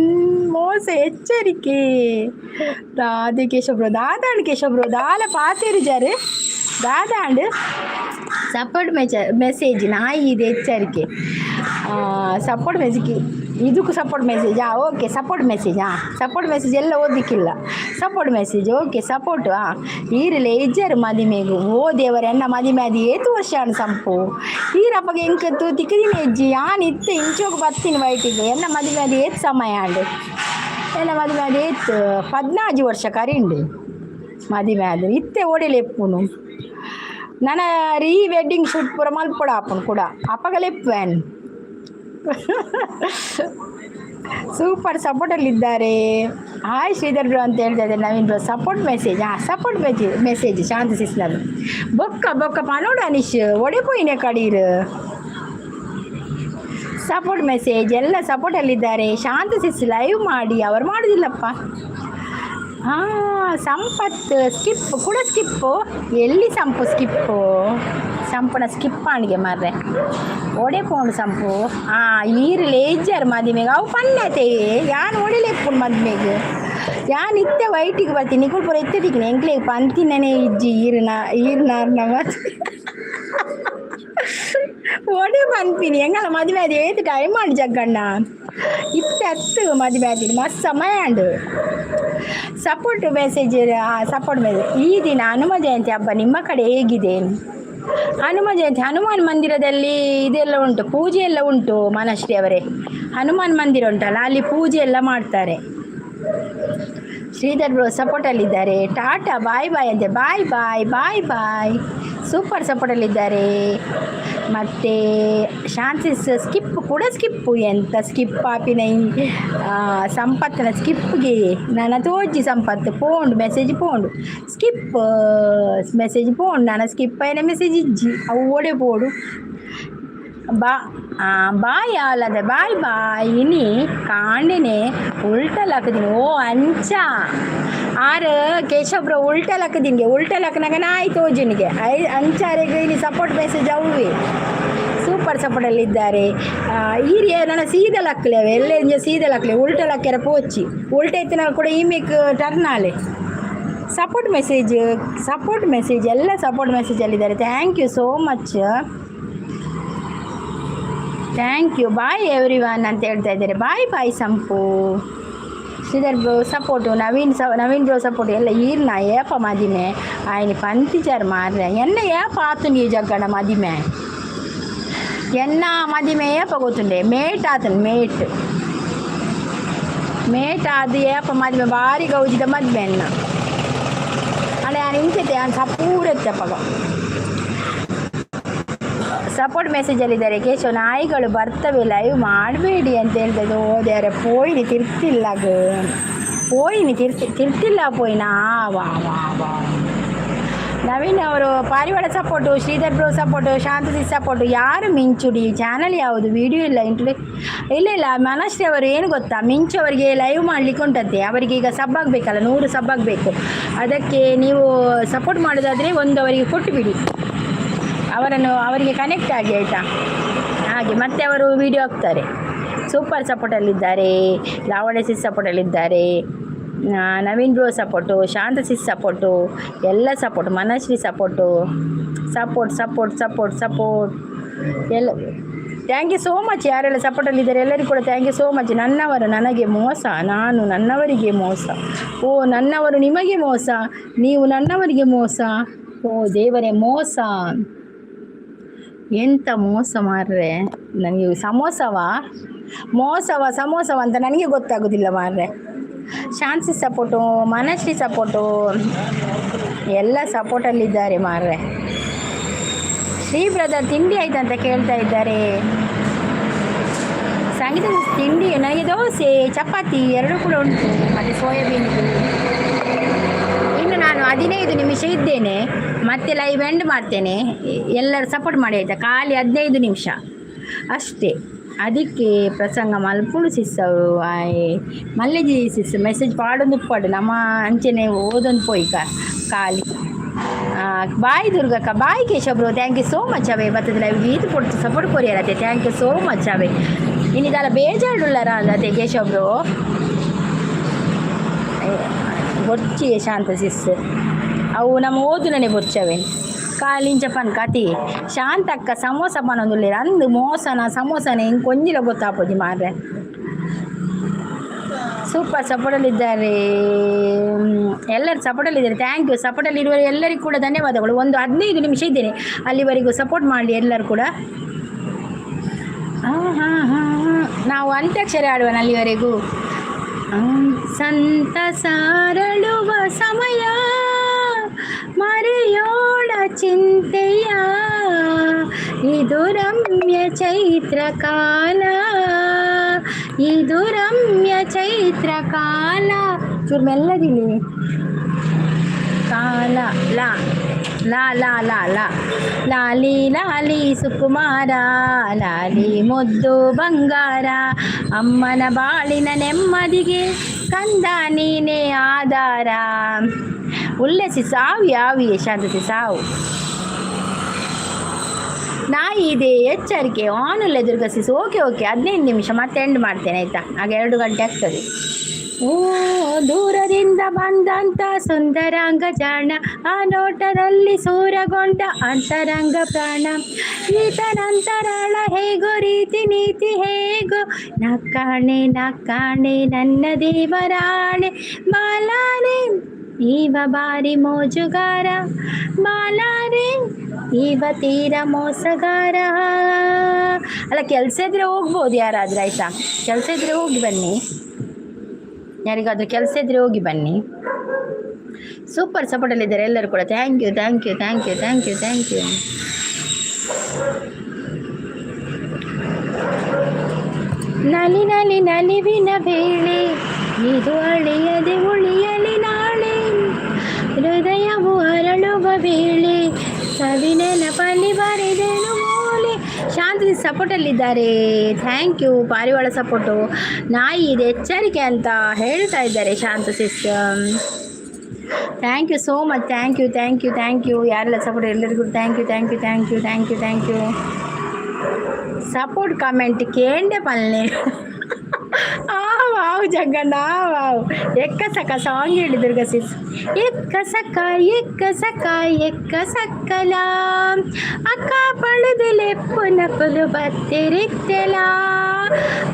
ಮೋಸ ಎಚ್ಚರಿಕೆ. ದಾದಿ ಕೇಶವ ಬ್ರೋ, ದಾದಾಂಡ್ ಕೇಶವ ಬ್ರೋ ದಾಲ ಪಾತೇರಿ ದಾದಾಂಡ್. ಸಪೋರ್ಟ್ ಮೆಸೇಜ್ ನಾಯಿ ಇದೆ ಎಚ್ಚರಿಕೆ. Support message. ಇದಕ್ಕೂ ಸಪೋರ್ಟ್ ಮೆಸೇಜ್. ಹಾಂ, ಓಕೆ, ಸಪೋರ್ಟ್ ಮೆಸೇಜ್. ಹಾಂ, ಸಪೋರ್ಟ್ ಮೆಸೇಜ್ ಎಲ್ಲ ಓದಲಿಕ್ಕಿಲ್ಲ. Support message, okay, support. ಹಾಂ, ಈರಲೆ ಇಜ್ಜರು ಮದಿಮೆಗು. ಓ ದೇವರ, ಎನ್ನ ಮದಿಮೆ ಅದು ಏತು ವರ್ಷ ಅಣ್ಣ ಸಂಪು. ಈರಪ್ಪಗೆ ಎಂಕ ತಿಕ್ಕದಿನ ಹೆಜ್ಜಿ. ಆನ್ ಇತ್ತೆ ಇಂಚೋಗು ಬರ್ತೀನಿ ವೈಟಿಗೆ. ಎನ್ನ ಮದಿಮೆ ಅದು ಏತ್ ಸಮಯ ಆಂಡು? ಎನ್ನ ಮದಿಮೆ ಅದು ಏತ್ 14 ವರ್ಷ ಕರಿಂಡು ಮದಿಮೆ ಅದು. ಇತ್ತೆ ಓಡಿಲೆಪ್ಪುನು. ನನ್ನ ರೀ ವೆಡ್ಡಿಂಗ್ ಶೂಟ್ ಪೂರ ಮಲ್ಪೊಡ ಆಪುಂಡು ಕೂಡ ಅಪಗಲೆಪ್ಪುವೆನ್. ಸೂಪರ್ ಸಪೋರ್ಟಲ್ಲಿದ್ದಾರೆ. ಹಾಯ್ ಶ್ರೀಧರ್ ಬ್ರೋ ಅಂತ ಹೇಳ್ತಾ ಇದ್ದಾರೆ ನವೀನ್ ಬ್ರೋ. ಸಪೋರ್ಟ್ ಮೆಸೇಜ್, ಹಾಂ, ಸಪೋರ್ಟ್ ಮೆಸೇಜ್ ಮೆಸೇಜ್ ಶಾಂತ ಸಿಸ್ನದು. ಬೊಕ್ಕ ಬೊಕ್ಕ ಪನೋಡು ಅನಿಶ್ ಒಡೆ ಪೋಯಿನೆ ಕಡೀರ್. ಸಪೋರ್ಟ್ ಮೆಸೇಜ್, ಎಲ್ಲ ಸಪೋರ್ಟಲ್ಲಿದ್ದಾರೆ. ಶಾಂತ ಸಿಸ್ ಲೈವ್ ಮಾಡಿ. ಅವರು ಮಾಡೋದಿಲ್ಲಪ್ಪ. ಹಾಂ, ಸಂಪತ್ ಸ್ಕಿಪ್ ಕೂಡ ಸ್ಕಿಪ್ಪು. ಎಲ್ಲಿ ಸಂಪು ಸ್ಕಿಪ್ಪು? ಸಂಪುನ ಸ್ಕಿಪ್ ಆಣಿಗೆ ಮಾರ್ರೆ. ಒಡೆ ಪೋಂಡು ಸಂಪು? ಹಾಂ, ಈರು ಲೇಜರ್ ಮದಿಮೆಗೆ ಅವು ಪಣ್ಣತೆ. ಯಾನ್ ಒಡಿಲೆಪ್ಪುಂಡು ಮದಿಮೆಗೆ? ಯಾನ್ ಇತ್ತೆ ವೈಟಿಗೆ ಬರ್ತೀನಿ. ನಿಕುಲ್ ಪೂರ ಇತ್ತೆ ತಿಕ್ಕಿನಿ. ಎಂಕ್ಲೆಗ್ ಪಂತಿನನೇ ಇಜ್ಜಿ. ಈರುನ ಈರ್ನಾರ್ನ ಒಡೆ ಪನ್ಪಿನಿ? ಎಂಗಲ ಮದುವೆ ಅದು ಏತ್ ಟೈಮ್ ಮಾಡಿ ಜಗ್ಗಣ್ಣ. ಇತ್ತೆ ಹತ್ತು ಮದುವೆ ಆತೀನಿ, ಮಸ್ತ್ ಸಮಯ and. Support message, support message. ಈ ದಿನ ಹನುಮ ಜಯಂತಿ ಹಬ್ಬ ನಿಮ್ಮ ಕಡೆ ಹೇಗಿದೆ? ಹನುಮ ಜಯಂತಿ, ಹನುಮಾನ್ ಮಂದಿರದಲ್ಲಿ ಇದೆಲ್ಲ ಉಂಟು, ಪೂಜೆ ಎಲ್ಲ ಉಂಟು ಮನಶ್ರೀ ಅವರೇ. ಹನುಮಾನ್ ಮಂದಿರ ಉಂಟಲ್ಲ, ಅಲ್ಲಿ ಪೂಜೆ ಎಲ್ಲ ಮಾಡ್ತಾರೆ. ಶ್ರೀಧರ್ ಬ್ರೋ ಸಪೋರ್ಟಲ್ಲಿದ್ದಾರೆ. ಟಾಟಾ ಬಾಯ್ ಬಾಯ್ ಅಂತೆ. Bye bye bye bye. Super ಸಪೋರ್ಟಲ್ಲಿದ್ದಾರೆ. ಮತ್ತು ಶಾಂತಿಸ್ ಸ್ಕಿಪ್ ಕೂಡ ಸ್ಕಿಪ್ಪು. ಎಂತ ಸ್ಕಿಪ್ ಆಪಿನ ಈ, ಸಂಪತ್ತಿನ ಸ್ಕಿಪ್ಗೆ ನನ್ನ ತೋಜಿ. ಸಂಪತ್ತು ಪೋಂಡು ಮೆಸೇಜ್ ಪೋಂಡು, ಸ್ಕಿಪ್ ಮೆಸೇಜ್ ಪೋಂಡು. ನನ್ನ ಸ್ಕಿಪ್ ಆಯ್ನ ಮೆಸೇಜ್ ಇಜ್ಜಿ. ಅವು ಓಡೆ ಪೋಡು. ಬಾ ಬಾಯ್ ಅಲ್ಲದೆ ಬಾಯ್ ಬಾಯ್. ಇನಿ ಕಾಂಡೆನೆ ಉಲ್ಟಲ್ ಹಾಕಿದೀನಿ. ಓ, ಅಂಚ ಆರು ಕೇಶವ್ರ ಉಲ್ಟಲ್ ಹಾಕಿದೀನಿ. ಉಲ್ಟಲ್ ಹಾಕಿನಾಗ ನಾಯಿ ತೋಜುನಿಗೆ I ಅಂಚಾರೆಗೆ. ಇಲ್ಲಿ ಸಪೋರ್ಟ್ ಮೆಸೇಜ್ ಅವುವೆ. ಸೂಪರ್ ಸಪೋರ್ಟಲ್ಲಿದ್ದಾರೆ. ಈರಿಯ ನನ್ನ ಸೀದಲ್ ಹಾಕ್ಲೇವೆ ಎಲ್ಲ ಇಂಜ ಸೀದಲ್ ಹಾಕ್ಲೆ. ಉಲ್ಟಲ್ ಹಾಕ್ಯಾರ ಪೋಚಿ. ಉಲ್ಟ ಇತ್ತಿನ ಕೂಡ ಈಮೇಕ್ ಟರ್ನ್ ಆಲೆ. ಸಪೋರ್ಟ್ ಮೆಸೇಜ್, ಸಪೋರ್ಟ್ ಮೆಸೇಜ್, ಎಲ್ಲ support ಮೆಸೇಜಲ್ಲಿದ್ದಾರೆ. Thank you so much, thank you. Bye every one ಅಂತ ಹೇಳ್ತಾ ಇದ್ದಾರೆ. ಬಾಯ್ ಬಾಯ್ ಸಂಪು. ಶ್ರೀಧರ್ ಬ್ರೋ ಸಪೋರ್ಟು, ನವೀನ್ ಸ ನವೀನ್ ಬ್ರೋ ಸಪೋರ್ಟ್ ಎಲ್ಲ. ಈರ್ನ ಏಪ ಮದಿಮೆ ಆಯ್ನಿ ಪಂತಿಚಾರ್ ಮಾರ್ರೆ. ಎನ್ನ ಏಪ ಆತುಂಡು ಈ ಜಗ್ಗಣ ಮದಿಮೆ? ಎನ್ನ ಮದಿಮೆ ಏಪ ಗೊತ್ತುಂಡೆ? ಮೇಟ್ ಆತನು, ಮೇಟ್ ಮೇಟ್ ಅದು ಏಪ ಮದಿಮೆ? ಭಾರಿ ಗೌಜಿದ ಮದಿಮೆ ಎನ್ನ. ಅಣ್ಣ, ನಾನು ಇಂಚತೆ ನಾನು ಸಪೂರತ್ತಪ್ಪಗ. ಸಪೋರ್ಟ್ ಮೆಸೇಜಲ್ಲಿದ್ದಾರೆ. ಕೇಶವ, ನಾಯಿಗಳು ಬರ್ತವೆ, ಲೈವ್ ಮಾಡಬೇಡಿ ಅಂತ ಹೇಳ್ತಾ. ಓದ್ಯಾರೆ ಪೋಯಿನಿ ತಿರ್ತಿಲ್ಲ, ಪೋಯಿನಿ ತಿರ್ತಿ ತಿರ್ತಿಲ್ಲ ಪೋಯಿನಾ. ವಾ ವಾ ವಾ. ನವೀನ್ ಅವರು ಪಾರಿವಾಳ ಸಪೋರ್ಟು, ಶ್ರೀಧರ್ ಬ್ರೋ ಸಪೋರ್ಟು, ಶಾಂತತಿ ಸಪೋರ್ಟು. ಯಾರು ಮಿಂಚುಡಿ? ಚಾನಲ್ ಯಾವುದು? ವಿಡಿಯೋ ಇಲ್ಲ ಇಂಟ್ಲಿ. ಇಲ್ಲ ಇಲ್ಲ, ಮನಶ್ರೀ ಅವರು ಏನು ಗೊತ್ತಾ, ಮಿಂಚು ಅವರಿಗೆ ಲೈವ್ ಮಾಡಲಿಕ್ಕೆ ಉಂಟಂತೆ. ಅವರಿಗೆ ಈಗ ಸಬ್ ಆಗಬೇಕಲ್ಲ, 100 ಸಬ್ ಆಗಬೇಕು. ಅದಕ್ಕೆ ನೀವು ಸಪೋರ್ಟ್ ಮಾಡೋದಾದರೆ ಒಂದು ಅವರಿಗೆ ಕೊಟ್ಟು ಬಿಡಿ. ಅವರನ್ನು ಅವರಿಗೆ ಕನೆಕ್ಟ್ ಆಗಿ, ಆಯಿತಾ? ಹಾಗೆ ಮತ್ತೆ ಅವರು ವಿಡಿಯೋ ಹಾಕ್ತಾರೆ. ಸೂಪರ್ ಸಪೋರ್ಟಲ್ಲಿದ್ದಾರೆ. ಲಾವಣ್ಯ ಸಿಸ್ ಸಪೋರ್ಟಲ್ಲಿದ್ದಾರೆ. Naveen bro support, Shanta sis support, ಎಲ್ಲ support. Manashri support, support support support support ಎಲ್ಲ. Thank you so much. ಯಾರೆಲ್ಲ ಸಪೋರ್ಟಲ್ಲಿದ್ದಾರೆ ಎಲ್ಲರಿಗೂ ಕೂಡ thank you so much. ನನ್ನವರು ನನಗೆ ಮೋಸ, ನಾನು ನನ್ನವರಿಗೆ ಮೋಸ. ಓ, ನನ್ನವರು ನಿಮಗೆ ಮೋಸ, ನೀವು ನನ್ನವರಿಗೆ ಮೋಸ. ಓ ದೇವರೇ, ಮೋಸ, ಎಂಥ ಮೋಸ ಮಾರ್ರೆ. ನನಗೆ ಸಮೋಸವಾ ಮೋಸವ ಸಮೋಸವ ಅಂತ ನನಗೆ ಗೊತ್ತಾಗೋದಿಲ್ಲ ಮಾರ್ರೆ. ಶಾನ್ಸಿ ಸಪೋರ್ಟು, ಮನಶ್ರೀ ಸಪೋರ್ಟು, ಎಲ್ಲ ಸಪೋರ್ಟಲ್ಲಿದ್ದಾರೆ ಮಾರ್ರೆ. ಶ್ರೀ ಬ್ರದರ್ ತಿಂಡಿ ಆಯ್ತಂತ ಕೇಳ್ತಾ ಇದ್ದಾರೆ. ಸಂಗೀತ, ತಿಂಡಿ ನನಗೆ ದೋಸೆ, ಚಪಾತಿ ಎರಡೂ ಕೂಡ ಉಂಟು, ಮತ್ತು ಸೋಯಾಬೀನ್. ಇನ್ನು ನಾನು 15 ನಿಮಿಷ ಇದ್ದೇನೆ, ಮತ್ತೆ ಲೈವ್ ಎಂಡ್ ಮಾಡ್ತೇನೆ. ಎಲ್ಲರೂ ಸಪೋರ್ಟ್ ಮಾಡಿ, ಆಯಿತಾ? ಖಾಲಿ 15 ನಿಮಿಷ ಅಷ್ಟೇ. ಅದಕ್ಕೆ ಪ್ರಸಂಗ ಮಲ್ಪುಂಡು ಸಿಸ್ಸವು. ಮಲ್ಲೆಜಿ ಸಿಸ್ ಮೆಸೇಜ್ ಪಾಡೊಂದು ಪಾಡು ನಮ್ಮ ಅಂಚೆನೆ ಓದೊಂದು ಪೋಯ್ಕ ಖಾಲಿ. ಬಾಯ್ ದುರ್ಗಕ್ಕ, bye Keshav bro. Thank you so much ಅವೇ. ಬರ್ತದೆ ಲೈವ್ ಗೀತು ಕೊಡ್ತು support ಕೊರಿಯರತ್ತೆ. Thank you so much ಅವೇ. ಇನ್ನಿದಲ್ಲ ಬೇಜಾರುಳ್ಳಾರ ಅಲ್ಲತ್ತೆ ಕೇಶವ್ ಬ್ರೋ. ಬೊರ್ಚಿ ಶಾಂತ ಸಿಸ್, ಅವು ನಮ್ಮ ಓದುನನೆ ಬೊರ್ಚವೆ. ಕಾಲಿಂಚ ಪನ್ ಕತಿ. ಶಾಂತಕ್ಕ ಸಮೋಸ ಪನೊಂದುಲ್ಲೆರ್ ಅಂದು. ಮೋಸನ ಸಮೋಸನ ಹಿಂಗೆ ಕೊಂಜಿಲ ಗೊತ್ತಾಪುಜಿ ಮಾರ್ರೆ. ಸೂಪರ್ ಸಪೋರ್ಟಲ್ಲಿದ್ದಾರೆ ಎಲ್ಲರೂ, ಸಪೋರ್ಟಲ್ಲಿದ್ದಾರೆ. Thank you. ಸಪೋರ್ಟಲ್ಲಿರುವ ಎಲ್ಲರಿಗೂ ಕೂಡ ಧನ್ಯವಾದಗಳು. ಒಂದು 15 ನಿಮಿಷ ಇದ್ದೇನೆ, ಅಲ್ಲಿವರೆಗೂ ಸಪೋರ್ಟ್ ಮಾಡಲಿ ಎಲ್ಲರೂ ಕೂಡ. ಹಾಂ ಹಾಂ ಹಾಂ, ನಾವು ಅಂತ್ಯಾಕ್ಷರಿ ಆಡುವನ ಅಲ್ಲಿವರೆಗೂ. ಸಂತಸಾರಳುವ ಸಮಯ, ಮರೆಯೋಣ ಚಿಂತೆಯ, ಇದು ರಮ್ಯ ಚೈತ್ರ ಕಾಲ, ಇದು ರಮ್ಯ ಚೈತ್ರ ಕಾಲ. ಚೂರು ಮೆಲ್ಲದಿಲ್ಲಿ. ಕಾಲ ಲಾ ಲಾ ಲಾ ಲಾ ಲಾ. ಲಾಲಿ ಲಾಲಿ ಸುಕುಮಾರ, ಲಾಲಿ ಮುದ್ದು ಬಂಗಾರ, ಅಮ್ಮನ ಬಾಳಿನ ನೆಮ್ಮದಿಗೆ ಕಂದ ನೀನೇ ಆಧಾರ. ಉಲ್ಲೆಸಿ ಸಾವು ಯಾವಿ ಶಾಂತಸಿ ಸಾವು. ನಾಯಿ ಇದೆ ಎಚ್ಚರಿಕೆ. ಆನ್ ಉಲ್ಲೆ ದುರ್ಗಸಿಸ್. ಓಕೆ ಓಕೆ, 15 ನಿಮಿಷ ಮತ್ತೆ ಎಂಡ್ ಮಾಡ್ತೇನೆ, ಆಯಿತಾ? ಆಗ 2 ಗಂಟೆ ಆಗ್ತದೆ. ಓ, ದೂರದಿಂದ ಬಂದಂತ ಸುಂದರಾಂಗ ಜಾಣ, ಆ ನೋಟದಲ್ಲಿ ಸೂರಗೊಂಡ ಅಂತರಂಗ ಪ್ರಾಣ, ಈತನಂತರಾಳ ಹೇಗೋ, ರೀತಿ ನೀತಿ ಹೇಗೋ, ನಕ್ಕಾಣೆ ನಕ್ಕಾಣೆ ನನ್ನ ದೇವರಾಣೆ. ಬಾಲಾರೆ ಇವ ಬಾರಿ ಮೋಜುಗಾರ, ಬಾಲಾರೆ ಇವ ತೀರ ಮೋಸಗಾರ. ಅಲ್ಲ, ಕೆಲಸ ಇದ್ರೆ ಹೋಗ್ಬೋದು ಯಾರಾದ್ರೂ, ಆಯ್ತಾ? ಕೆಲಸ ಇದ್ರೆ ಹೋಗಿ ಬನ್ನಿ. ಯಾರಿಗಾದ್ರೂ ಕೆಲಸ ಇದ್ರೆ ಹೋಗಿ ಬನ್ನಿ. ಸೂಪರ್ ಸಪೋರ್ಟಲ್ಲಿದ್ದಾರೆ ಎಲ್ಲರೂ ಕೂಡ. Thank you, thank you, thank you, thank you, thank you. ನಲಿ ನಲಿ ನಲಿವಿನ ವೇಳೆ ಇದು, ಅಳಿಯದೆ ಉಳಿಯಲಿ ನಾಳೆ. ಹೃದಯವು ಅರಳುವ ವೇಳೆ, ಸವಿನೆನಪಲಿ ಬರೆದೆನು ಮೂಲೆ. ಶಾಂತಿ ಸಪೋರ್ಟಲ್ಲಿದ್ದಾರೆ. Thank you. ಪಾರಿವಾಳ ಸಪೋರ್ಟು. ನಾಯಿ ಇದೆ ಎಚ್ಚರಿಕೆ ಅಂತ ಹೇಳ್ತಾ ಇದ್ದಾರೆ ಶಾಂತ sis. Thank you so much. Thank you, thank you, thank you. ಯಾರೆಲ್ಲ ಸಪೋರ್ಟ್, ಎಲ್ಲರಿಗೂ thank you, thank you, thank you, thank you, thank you. Support comment ಕೇಂಡೆ ಪಲ್ನೆ. ಆ ವಾವ್ ಜಗ್ಗಣ್ಣ ವಾವ್. ಎಕ್ಕ ಸಕ ಸಾಂಗ್ ಹೇಳಿ ದುರ್ಗಾ ಸಿಸ್. ಎಕ್ಕ ಸಕ ಎಕ್ಕ ಸಕ ಎಕ್ಕ ಸಕ್ಕಲ, ಅಕ್ಕ ಪಡೆದಲೆಪ್ಪು ನಕುಲು ಬತ್ತಿರಿತ್ತೆಲ,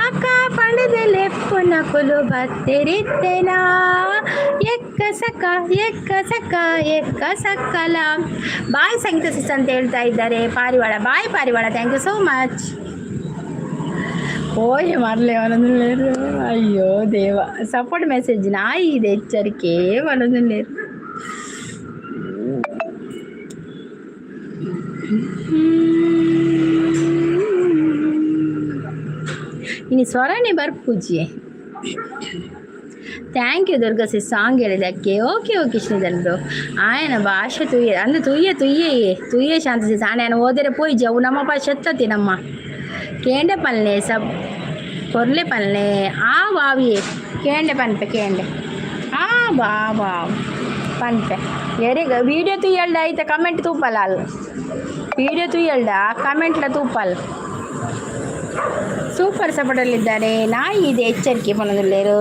ಅಕ್ಕ ಪಡೆದಲೆಪ್ಪು ನಕುಲು ಬತ್ತಿರಿತ್ತೆಲ, ಎಕ್ಕ ಸಕ ಎಕ್ಕ ಸಕ ಎಕ್ಕ ಸಕ್ಕಲ. ಬಾಯ್ ಸಂಗೀತ ಸಿಸ್ ಅಂತ ಹೇಳ್ತಾ ಇದ್ದಾರೆ ಪಾರಿವಾಳ. ಬಾಯ್ ಪಾರಿವಾಳ, thank you so much. ಓಯ್ ಮರಲೆ ವನದುಲ್ಲೇರು. ಅಯ್ಯೋ ದೇವ, ಸಪೋರ್ಟ್ ಮೆಸೇಜ್. ನಾಯಿ ಇದೆ ಎಚ್ಚರಿಕೆ ವನದುಲ್ಲೇರು. ಇನ್ನು ಸ್ವರನೇ ಬರ್ಪೂಜಿ. Thank you Durga sis song ಹೇಳಿದ್ದಕ್ಕೆ. Okay okay Sridhar bro. ಆಯನ ಭಾಷೆ ತುಯ್ಯ ಅಂದ್ರೆ ತುಯ್ಯ ತುಯ್ಯೇ ತುಯ್ಯೆ ಶಾಂತ ಸಿಸ್. ಆನೆ ಓದರೆ ಪೋಯ್ಜಿ ಅವು ನಮ್ಮ ಭಾಷೆ ಎತ್ತತಿ ನಮ್ಮ ಕೇಂಡೆ ಪಲ್ನೆ ಸಬ್ ಕೊರ್ಲೆ ಪಲ್ನೆ. ಆ ವಾವಿಯೇ ಕೇಂಡೆ ಪನ್ಪೆ ಕೇಂಡೆ. ಆ ಬಾ ಬಾ ಪನ್ಪೆ. ಎರೆಗ ವೀಡಿಯೋ ತುಯ್ಯಲ್ಡ ಐತ ಕಮೆಂಟ್ ತೂಪಲ್ಲ ಅಲ್. ವೀಡಿಯೋ ತುಯ್ಯಲ್ಡ ಕಮೆಂಟ್ಲ ತೂಪಲ್. ಸೂಪರ್ ಸಪೋರ್ಟಲ್ಲಿದ್ದಾರೆ. ನಾಯಿ ಇದೆ ಎಚ್ಚರಿಕೆ ಪನದುಲ್ಲೇರು.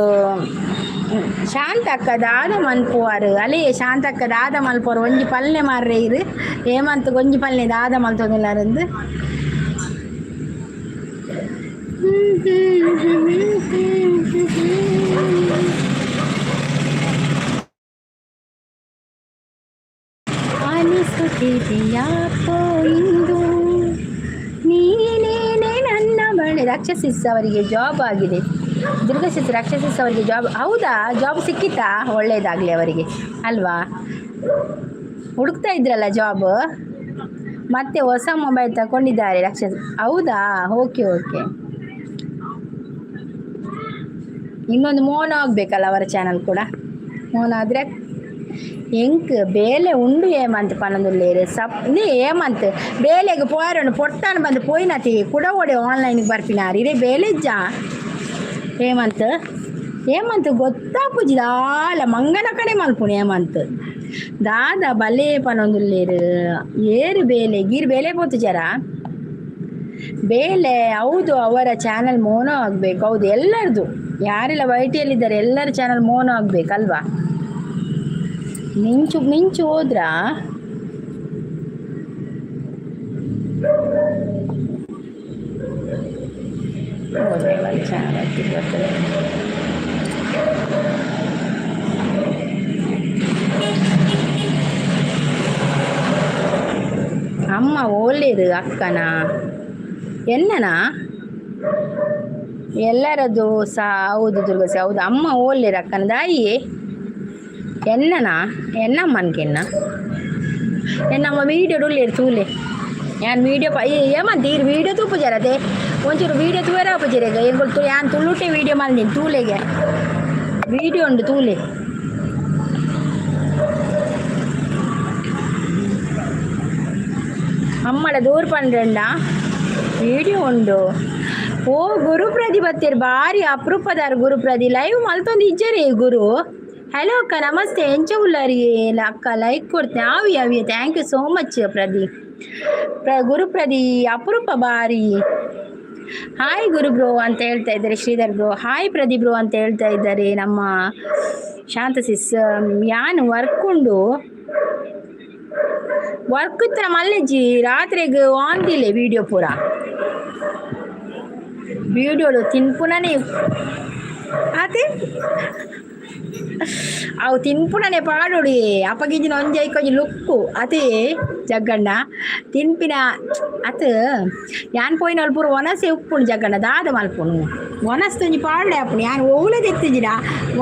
ಶಾಂತಕ್ಕ ದಾದ ಮನ್ಪುವಾರು ಅಲೇ. ಶಾಂತಕ್ಕ ದಾದ ಮಲ್ಪುವಾರು? ಒಂಜಿ ಪಲ್ನೆ ಮಾರ್ರೆ ಇರು ಹೇಮಂತ್. ಒಂಜಿ ಪಲ್ನೆ ದಾದ ಮಲ್ತೊಂದುಲ್ಲಾರಂದು. ಅನಿಸುತ್ತಿದೆ ಯಾಕೋ ಇಂದು ನೀನೇನೆ ನನ್ನ ಬಳಿ. ರಾಕ್ಷಸಿಸ್ ಅವರಿಗೆ ಜಾಬ್ ಆಗಿದೆ. ದುರ್ಗಸಿಸ್ ರಾಕ್ಷಸಿಸ್ ಅವರಿಗೆ ಜಾಬ್, ಹೌದಾ? ಜಾಬ್ ಸಿಕ್ಕಿತಾ? ಒಳ್ಳೆಯದಾಗಲಿ ಅವರಿಗೆ, ಅಲ್ವಾ? ಹುಡುಕ್ತಾ ಇದ್ರಲ್ಲ ಜಾಬ್. ಮತ್ತೆ ಹೊಸ ಮೊಬೈಲ್ ತಗೊಂಡಿದ್ದಾರೆ ರಾಕ್ಷಸ, ಹೌದಾ? Okay okay. ಇನ್ನೊಂದು ಮೋನ ಆಗಬೇಕಲ್ಲ ಅವರ ಚಾನಲ್ ಕೂಡ ಮೋನ ಆದರೆ. ಎಂಕ್ ಬೇಲೆ ಉಂಡು ಏಮಂತ್ ಪನೊಂದುಲ್ಲೇರು ಸಪ್ ನೀ ಏಮಂತ್. ಬೇಲೆಗ್ ಪೋಯರನ್ನು ಪೊಟ್ಟಾನು ಬಂದು ಪೋಯಿನತಿ ಕುಡ ಓಡೆ ಆನ್ಲೈನ್ಗೆ ಬರ್ಪಿನಾರು. ಇರೇ ಬೇಲೆಜ್ಜ ಹೇಮಂತ್. ಹೇಮಂತ್ ಗೊತ್ತಾಪುಜಿ ದಾಲ ಮಂಗನ ಕಡೆ ಮಲ್ಪುಣಿ ಹೇಮಂತ್. ದಾದ ಬಲೆ ಪನೊಂದುಲ್ಲೇರು. ಏರು ಬೇಲೆ ಗೀರು ಬೇಲೆ ಪೋತುಜಾರ ಬೇಲೆ? ಹೌದು, ಅವರ ಚಾನಲ್ ಮೋನೋ ಆಗಬೇಕು. ಹೌದು, ಎಲ್ಲರದು. ಯಾರೆಲ್ಲ ವೈಟಿಯಲ್ಲಿದ್ದಾರೆ ಎಲ್ಲರ ಚಾನಲ್ ಮೋನೋ ಆಗಬೇಕಲ್ವಾ? ಮಿಂಚು ಮಿಂಚು ಹೋದ್ರಾ? ಚಾನಲ್ ಬರ್ತದೆ. ಅಮ್ಮ ಓಲೇರು ಅಕ್ಕನ ಎನ್ನನ ಎಲ್ಲರದು ಸಹ ಹೌದು ದುರ್ಗಸಿ, ಹೌದು. ಅಮ್ಮ ಓಲೇರು ಅಕ್ಕನ ದಾಯಿ ಎನ್ನನ ಎನ್ನಮ್ಮನ್ಕೆನ್ನ ಎನ್ನಮ್ಮ ವೀಡಿಯೋ ಉಳ್ಳೇರು ತೂಲೆ. ಯಾನ್ ವೀಡಿಯೋ ಏಮಂತ ಈರ್ ವೀಡಿಯೋ ತೂಪುಜರತೆ? ಒಂಚೂರು ವೀಡಿಯೋ ತೂಯರ ಆಪುಜೆರೆಗ ಎಂಕುಲು. ಯಾನ್ ತುಳುಟೆ ವೀಡಿಯೋ ಮಲ್ದಿನಿ, ತೂಲೆಗೆ. ವೀಡಿಯೋ ಉಂಡು, ತೂಲೆ. ಅಮ್ಮಡ ದೂರ ಪಂಡ್ರೆಂಡ ವೀಡಿಯೋ ಉಂಡು. ಓ, ಗುರುಪ್ರದಿ ಬತ್ತೀರ್. ಬಾರಿ ಅಪರೂಪದಾರ್ ಗುರುಪ್ರದಿ. ಲೈವ್ ಮಲ್ತೊಂದು ಇಜ್ಜರಿ ಗುರು. ಹಲೋ ಅಕ್ಕ, ನಮಸ್ತೆ, ಎಂಚ ಉಲ್ಲರಿ ಅಕ್ಕ? ಲೈಕ್ ಕೊಡ್ತೇನೆ. ಆವಿ ಅವಿ, thank you so much ಪ್ರದಿ ಪ್ರ ಗುರುಪ್ರದಿ ಅಪರೂಪ ಬಾರಿ. ಹಾಯ್ ಗುರು ಬ್ರೋ ಅಂತ ಹೇಳ್ತಾ ಇದ್ದಾರೆ Sridhar bro. Hi Pradeep bro ಅಂತ ಹೇಳ್ತಾ ಇದ್ದಾರೆ ನಮ್ಮ ಶಾಂತ ಸಿಸ್. ಯಾನ್ ವರ್ಕ್ ಉಂಡು, ವರ್ಕ್ ಇತ್ತ ಮಲ್ಲೆಜ್ಜಿ. ರಾತ್ರೆಗ್ ಆಂದಿಲ್ಲ ವೀಡಿಯೋ ಪೂರ. ವೀಡಿಯೋಡು ತಿನ್ಪುನನೇ ಆತೆ, ಅವು ತಿನ್ಪುನನೆ ಪಾಡೋಡಿ. ಅಪಗಿಜಿನ ಒಂಜಿ ಐಕೊಂಜಿ ಲುಕ್ಕು ಅದೇ ಜಗ್ಗಣ್ಣ ತಿನ್ಪಿನ ಅತ್. ಯಾನ್ ಪೋಯಿನ ಪೂರ ಒನಸೆ ಉಪ್ಪುಂಡು ಜಗ್ಗಣ್ಣ, ದಾದ ಮಲ್ಪುನು? ಒನಸ್ತ ಒಂಜಿ ಪಾಡ್ಲೆ ಆಪುಂಡು. ಯಾನ್ ಓಲೆ ದೆತ್ತಿಜಿಡ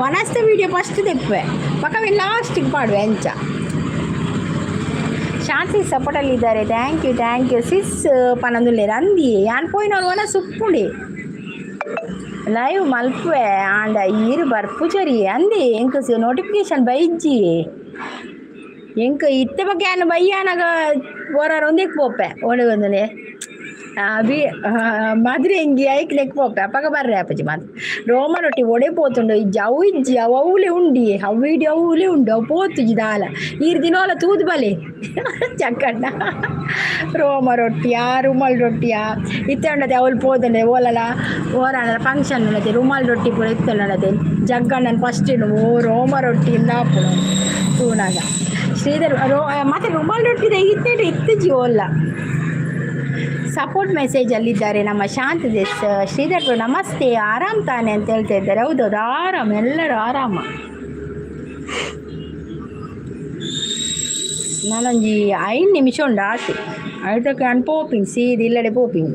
ಒನಸ್ತ ವೀಡಿಯೋ ಫಸ್ಟ್ ದೆಪ್ಪೆ, ಪಕ್ಕವೇ ಲಾಸ್ಟಿಗೆ ಪಾಡುವೆ ಅಂಚ. ಶಾಂತಿ ಸಪೋರ್ಟಲ್ಲಿದ್ದಾರೆ. Thank you, thank you sis ಪನೊಂದುಲ್ಲೆರ್. ಅಂದಿ ಯಾನ್ ಪೋಯಿನವ್ರು ಒನಸ್ ಉಪ್ಪುಂಡಿ. ಲೈವ್ ಮಲ್ಪುವೆ ಆಂಡ ಈರು ಬರ್ಪುಜರಿ ಅಂದಿ. ಎಂಕ್ ನೋಟಿಫಿಕೇಶನ್ ಬೈಜ್ಜಿ ಎಂಕ್. ಇತ್ತೆ ಬಗ್ಗೆ ಯಾನ್ ಬಯ್ಯಾನಗ ಒರಾರ ಒಂದೆಕ್ ಪೋಪೆ ಓಡೆ ಒಂದನೆ ಬಿ ಮದ್ರೆ ಎಂಗಿ ಐಕ್ ನೆಕ್ ಪೋಪೆ. ಅಪಗ ಬರ್ರೆ ಅಪ್ಪಜಿ ಮಾತ್ರ. ರೋಮ ರೊಟ್ಟಿ ಒಡೆ ಪೋತುಂಡು? ಇಜ್ಜಿ, ಅವು ಇಜ್ಜಿ, ಅವು ಅವುಲೆ ಉಂಡಿ. ಅವು ವೀಡಿಯೋ ಅವುಲೆ ಉಂಡು, ಅವು ಪೋತುಜಿ ದಾಲ. ಈರ್ ದಿನೋಲ ತೂದು ಬಲೆ ಚಕ್ಕಣ್ಣ. ರೋಮ ರೊಟ್ಟಿಯಾ, ರುಮಾಲ್ ರೊಟ್ಟಿಯಾ ಇತ್ತೆ ಉಂಡತೆ. ಅವಳು ಪೋತಂಡೆ ಓಲಲ ಓರಾನ ಫಂಕ್ಷನ್ ಉಂಡತೆ. ರುಮಾಲ್ ರೊಟ್ಟಿ ಪೂರ ಇತ್ತೆ ಉಂಡತೆ ಜಗ್ಗಣ್ಣನ. ಫಸ್ಟ್ ಓ ರೋಮ ರೊಟ್ಟಿ ಇಂದಾಪುನು ತೂನಾಗ ಶ್ರೀಧರ್ ರೋ. ಮತ್ತೆ ರುಮಾಲ್ ರೊಟ್ಟಿದ ಇತ್ತೆ ಇತ್ತುಜಿ ಓಲ್ಲ. ಸಪೋರ್ಟ್ ಮೆಸೇಜ್ ಅಲ್ಲಿದ್ದಾರೆ ನಮ್ಮ ಶಾಂತ ದೇಸ್. ಶ್ರೀಧರ್ ಬ್ರೋ ನಮಸ್ತೆ, ಆರಾಮ್ ತಾನೆ ಅಂತ ಹೇಳ್ತಾ ಇದ್ದಾರೆ. ಹೌದೌದು, ಆರಾಮ್, ಎಲ್ಲರೂ ಆರಾಮ. ನಾನೊಂಜಿ 5 ನಿಮಿಷ ಉಂಡು ಆತು. ಐತಕ್ಕೆ ನಾನು ಪೋಪಿಂಗ್ ಸೀದ ಇಲ್ಲಡೆ ಪೋಪಿಂಗ್.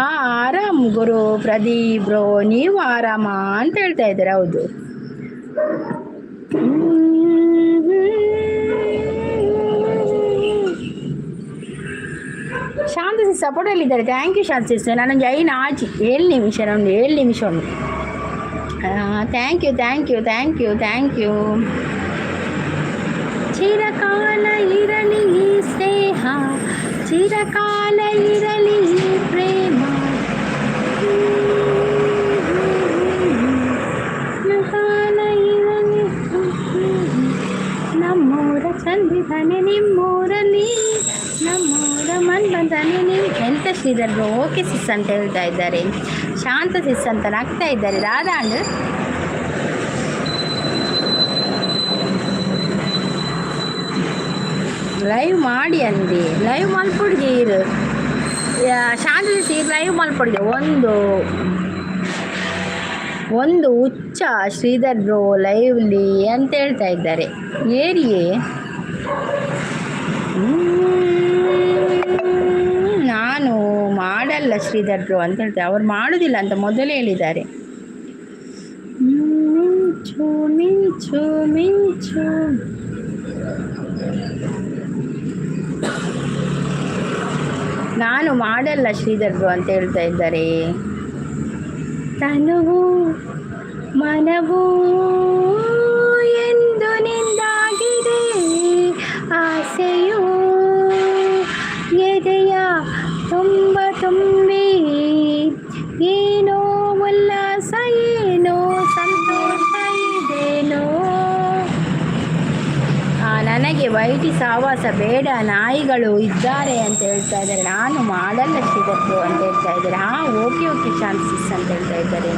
ಆರಾಮ್ ಗುರು ಪ್ರದೀಪ್ ಬ್ರೋ, ನೀವು ಆರಾಮ ಅಂತ ಹೇಳ್ತಾ ಇದ್ದಾರೆ. ಹೌದು. ಶಾಂತ ಸಿಸ್ ಸಪೋರ್ಟಲ್ಲಿದ್ದಾರೆ. Thank you Shanta sis. ನಾನೊಂದು ಐನು ಆಜಿ 7 ನಿಮಿಷ, ಒಂದು 7 ನಿಮಿಷ ಉಂಟು. Thank you, thank you, thank you, thank you. ಚಿರಕಾಲ ಇರಲಿ ಈ ಸ್ನೇಹ, ಚಿರಕಾಲ ಇರಲಿ ಈ ಪ್ರೇಮ, ಕಾಲ ಇರಲಿ. ನಮ್ಮೂರ ಚಂದಿದಾನೆ ನಿಮ್ಮೂರಲ್ಲಿ, ನಮ್ಮೂರ ಮನ್ಮಥನೇ ನಿಮ್. ಎಂತ ಶ್ರೀಧರ್ ಬ್ರೋ? ಓಕೆ ಸಿಸ್ ಅಂತ ಹೇಳ್ತಾ ಇದ್ದಾರೆ. ಶಾಂತ ಸಿಸ್ ಅಂತ ನಗ್ತಾ ಇದ್ದಾರೆ. ದಾದಾಂಡ್ ಲೈವ್ ಮಾಡಿ ಅಂದಿ. ಲೈವ್ ಮಲ್ಪುಡ್ಗೆ ಇರು ಶಾಂತ ಸಿಸ್, ಲೈವ್ ಮಲ್ಪುಡ್ಗೆ. ಒಂದು ಒಂದು ಹುಚ್ಚ ಶ್ರೀಧರ್ ಬ್ರೋ ಲೈವ್ಲಿ ಅಂತ ಹೇಳ್ತಾ ಇದ್ದಾರೆ. ಏರಿಯೇ ನಾನು ಮಾಡಲ್ಲ ಶ್ರೀಧರ್ ಬ್ರೋ ಅಂತ ಹೇಳ್ತಾರೆ. ಅವ್ರು ಮಾಡೋದಿಲ್ಲ ಅಂತ ಮೊದಲೇ ಹೇಳಿದ್ದಾರೆ. ಮಿಂಚು ಮಿಂಚು ಮಿಂಚು. ನಾನು ಮಾಡಲ್ಲ ಶ್ರೀಧರ್ ಬ್ರೋ ಅಂತ ಹೇಳ್ತಾ ಇದ್ದಾರೆ. ತನುವು ಮನವೂ ಎಂದು ನಿಂದಾಗಿದೆ, ಆಸೆಯು ಎದೆಯ ತುಂಬ ತುಂಬಿ, ಏನೋ ಉಲ್ಲಾಸ, ಏನೋ ಸಂತೋಷ ಇದೇನೋ. ನನಗೆ ವೈಟಿ ಸಾವಾಸ ಬೇಡ, ನಾಯಿಗಳು ಇದ್ದಾರೆ ಅಂತ ಹೇಳ್ತಾ ಇದ್ದಾರೆ. ನಾನು ಮಾಡಲ್ಲ ಶ್ರೀಧರ್ ಅಂತ ಹೇಳ್ತಾ ಇದ್ದಾರೆ. ಹಾಂ, ಓಕೆ ಓಕೆ ಶಾಂತ್ ಸಿಸ್ ಅಂತ ಹೇಳ್ತಾ ಇದ್ದಾರೆ.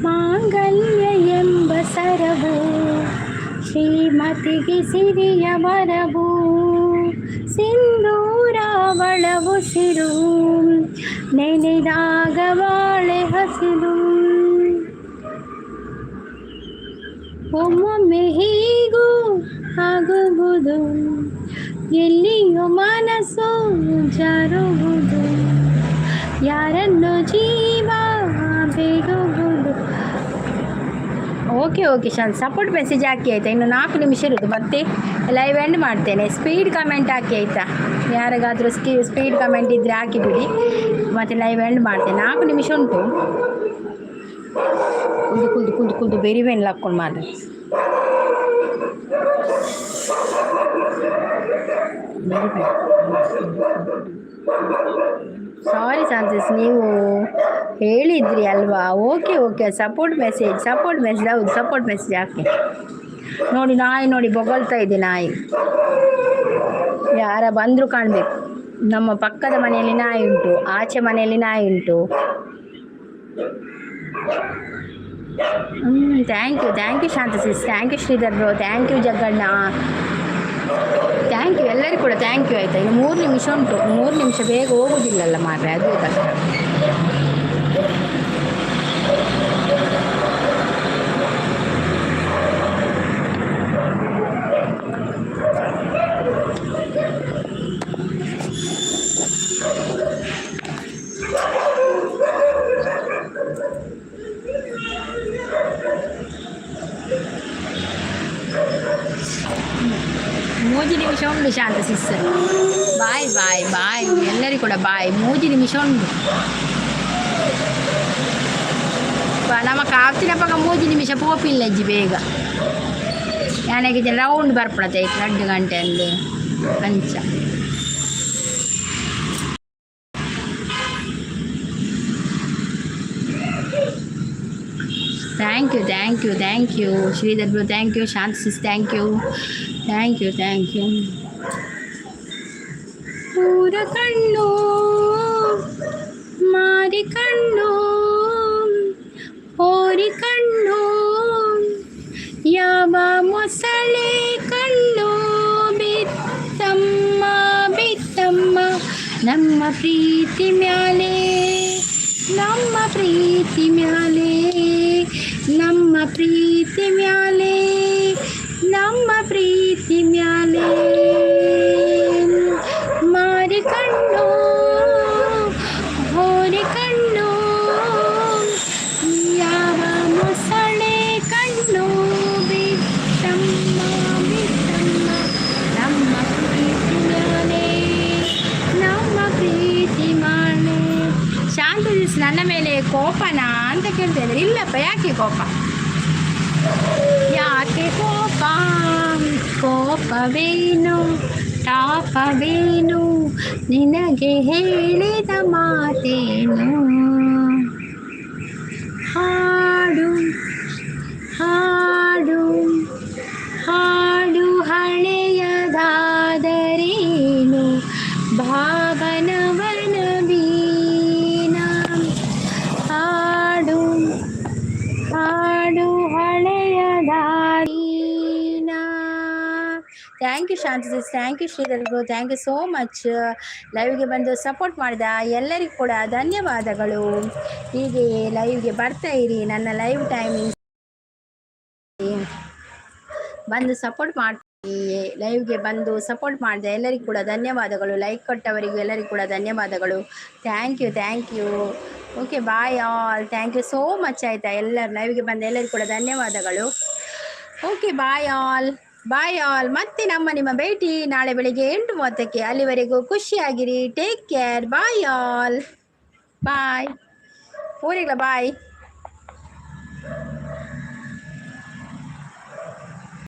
ಮಾಂಗಲ್ಯ ಎಂಬ ಸರವು, ಶ್ರೀಮತಿಗೆ ಸಿರಿಯ ವರವು, ಸಿಂಧೂರ ಬಳವುಸಿರು, ನೆನೆದಾಗ ಬಾಳೆ ಹಸಿರು. ಒಮ್ಮೊಮ್ಮೆ ಹೀಗೂ ಆಗುವುದು, ಎಲ್ಲಿಯೋ ಮನಸ್ಸು ಜಾರುವುದು, ಯಾರನ್ನು ಜೀವ ಬಿಡುವುದು. Okay okay Shanth, support message hockey ಆಯಿತಾ? ಇನ್ನು 4 ನಿಮಿಷ ಇರೋದು, ಮತ್ತೆ ಲೈವ್ ಎಂಡ್ ಮಾಡ್ತೇನೆ. ಸ್ಪೀಡ್ ಕಮೆಂಟ್ ಹಾಕಿ ಆಯಿತಾ? ಯಾರಿಗಾದರೂ ಸ್ಪೀಡ್ ಕಮೆಂಟ್ ಇದ್ದರೆ ಹಾಕಿಬಿಡಿ, ಮತ್ತು ಲೈವ್ ಎಂಡ್ ಮಾಡ್ತೇನೆ. 4 ನಿಮಿಷ ಉಂಟು. ಕುಲ್ದು ಕುಲ್ದು ಕುಲ್ದು ಕುಲ್ದು ಬೆರಿವೆಲ್ಲ ಹಾಕ್ಕೊಂಡು ಮಾರ್ರೆ. ಬೆರಿ. ಸಾರಿ ಶಾಂತಿಸ್, ನೀವು ಹೇಳಿದ್ರಿ ಅಲ್ವಾ? Okay okay, support message, support message. ಹೌದು, ಸಪೋರ್ಟ್ ಮೆಸೇಜ್ ಹಾಕಿ. ನೋಡಿ, ನಾಯಿ ನೋಡಿ, ಬೊಗಳ್ತಾ ಇದೆ ನಾಯಿ. ಯಾರ ಬಂದರೂ ಕಾಣಬೇಕು. ನಮ್ಮ ಪಕ್ಕದ ಮನೆಯಲ್ಲಿ ನಾಯಿ ಉಂಟು, ಆಚೆ ಮನೆಯಲ್ಲಿ ನಾಯಿ ಉಂಟು. Thank you, thank you Shanta sis, thank you Sridhar bro, thank you Jagganna, thank you ಎಲ್ಲರಿಗೂ ಕೂಡ thank you. ಆಯಿತಾ? ಇನ್ನು 3 ನಿಮಿಷ ಉಂಟು. 3 ನಿಮಿಷ ಬೇಗ ಹೋಗುದಿಲ್ಲಲ್ಲ ಮಾರ್ರೆ, ಅದೇ ಕಷ್ಟ. 3 ನಿಮಿಷ ಉಂಟು ಶಾಂತ ಸಿಸ್. ಬಾಯ್ ಬಾಯ್ ಬಾಯ್, ಎಲ್ಲರಿಗೂ ಕೂಡ ಬಾಯ್. 3 ನಿಮಿಷ ಉಂಟು. ನಮ್ಮ ಕಾಪ್ತಿನಪಗ 3 ನಿಮಿಷ ಪೋಪಿಲ್ಲ ಅಜ್ಜಿ ಬೇಗ. ಯಾನೆಗೆ ರೌಂಡ್ ಬರ್ಪಡತೆ 2 ಗಂಟೆ ಅಂದು ಅಂಚ. Thank you, thank you, thank you Sridhar bro, thank you Shanta sis, thank you, thank you, thank you. ಊರ ಕಣ್ಣು, ಮಾರಿ ಕಣ್ಣು, ಹೋರಿ ಕಣ್ಣು, ಯಾವ ಮೊಸಳೆ ಕಣ್ಣು ಬಿತ್ತಮ್ಮ, ಬಿತ್ತಮ್ಮ ನಮ್ಮ ಪ್ರೀತಿ ಮ್ಯಾಲೆ, ನಮ್ಮ ಪ್ರೀತಿ ಮ್ಯಾಲೆ, ನಮ್ಮ ಪ್ರೀತಿ ಮ್ಯಾಲೆ, ನಮ್ಮ ಪ್ರೀತಿ ಮ್ಯಾಲೆ. ಮಾರಿ ಕಣ್ಣು, ಹೋರಿ ಕಣ್ಣು, ಯಾವ ಮೊಸಳೆ ಕಣ್ಣು ಬಿತ್ತಮ್ಮ, ಬಿತ್ತಮ್ಮ ನಮ್ಮ ಪ್ರೀತಿ ಮ್ಯಾಲೆ, ನಮ್ಮ ಪ್ರೀತಿ ಮಾಲೆ. ಶಾಂತ, ನನ್ನ ಮೇಲೆ ಕೋಪನಾ ಅಂತ ಕೇಳ್ತಾ ಇದ್ದಾರೆ. ಇಲ್ಲಪ್ಪ, ಯಾಕೆ ಕೋಪ? ಯಾಕೆ ಕೋಪ? ಕೋಪವೇನು, ತಾಪವೇನು, ನಿನಗೆ ಹೇಳಿದ ಮಾತೇನು? ಹಾಡು ಹಾಡು ಹಾಡು ಹಳೆಯದಾದರೇನು, ಭಾವನವನ ವೀಣ. ಹಾಡು ಹಾಡು ಹಳೆಯದಾದೀನ. Thank you Shanta sis, thank you Sridhar bro, thank you so much. ಲೈವ್ಗೆ ಬಂದು ಸಪೋರ್ಟ್ ಮಾಡಿದ ಎಲ್ಲರಿಗೂ ಕೂಡ ಧನ್ಯವಾದಗಳು. ಹೀಗೆ ಲೈವ್ಗೆ ಬರ್ತಾ ಇರಿ. ನನ್ನ ಲೈವ್ ಟೈಮಿಂಗ್ ಬಂದು ಸಪೋರ್ಟ್ ಮಾಡ್ತೀವಿ. ಲೈವ್ಗೆ ಬಂದು ಸಪೋರ್ಟ್ ಮಾಡಿದ ಎಲ್ಲರಿಗೂ ಕೂಡ ಧನ್ಯವಾದಗಳು. ಲೈಕ್ ಕೊಟ್ಟವರಿಗೂ ಎಲ್ಲರಿಗೂ ಕೂಡ ಧನ್ಯವಾದಗಳು. Thank you, thank you. Okay, bye all, thank you so much. ಆಯಿತಾ? ಎಲ್ಲರೂ ಲೈವ್ಗೆ ಬಂದ ಎಲ್ಲರಿಗೂ ಕೂಡ ಧನ್ಯವಾದಗಳು. Okay, bye all, bye all. ಮತ್ತೆ ನಮ್ಮ ನಿಮ್ಮ ಭೇಟಿ ನಾಳೆ ಬೆಳಿಗ್ಗೆ 8:30ಕ್ಕೆ. ಅಲ್ಲಿವರೆಗೂ ಖುಷಿಯಾಗಿರಿ. Take care, bye all, bye. ಊರಿಗಳ ಬಾಯ್.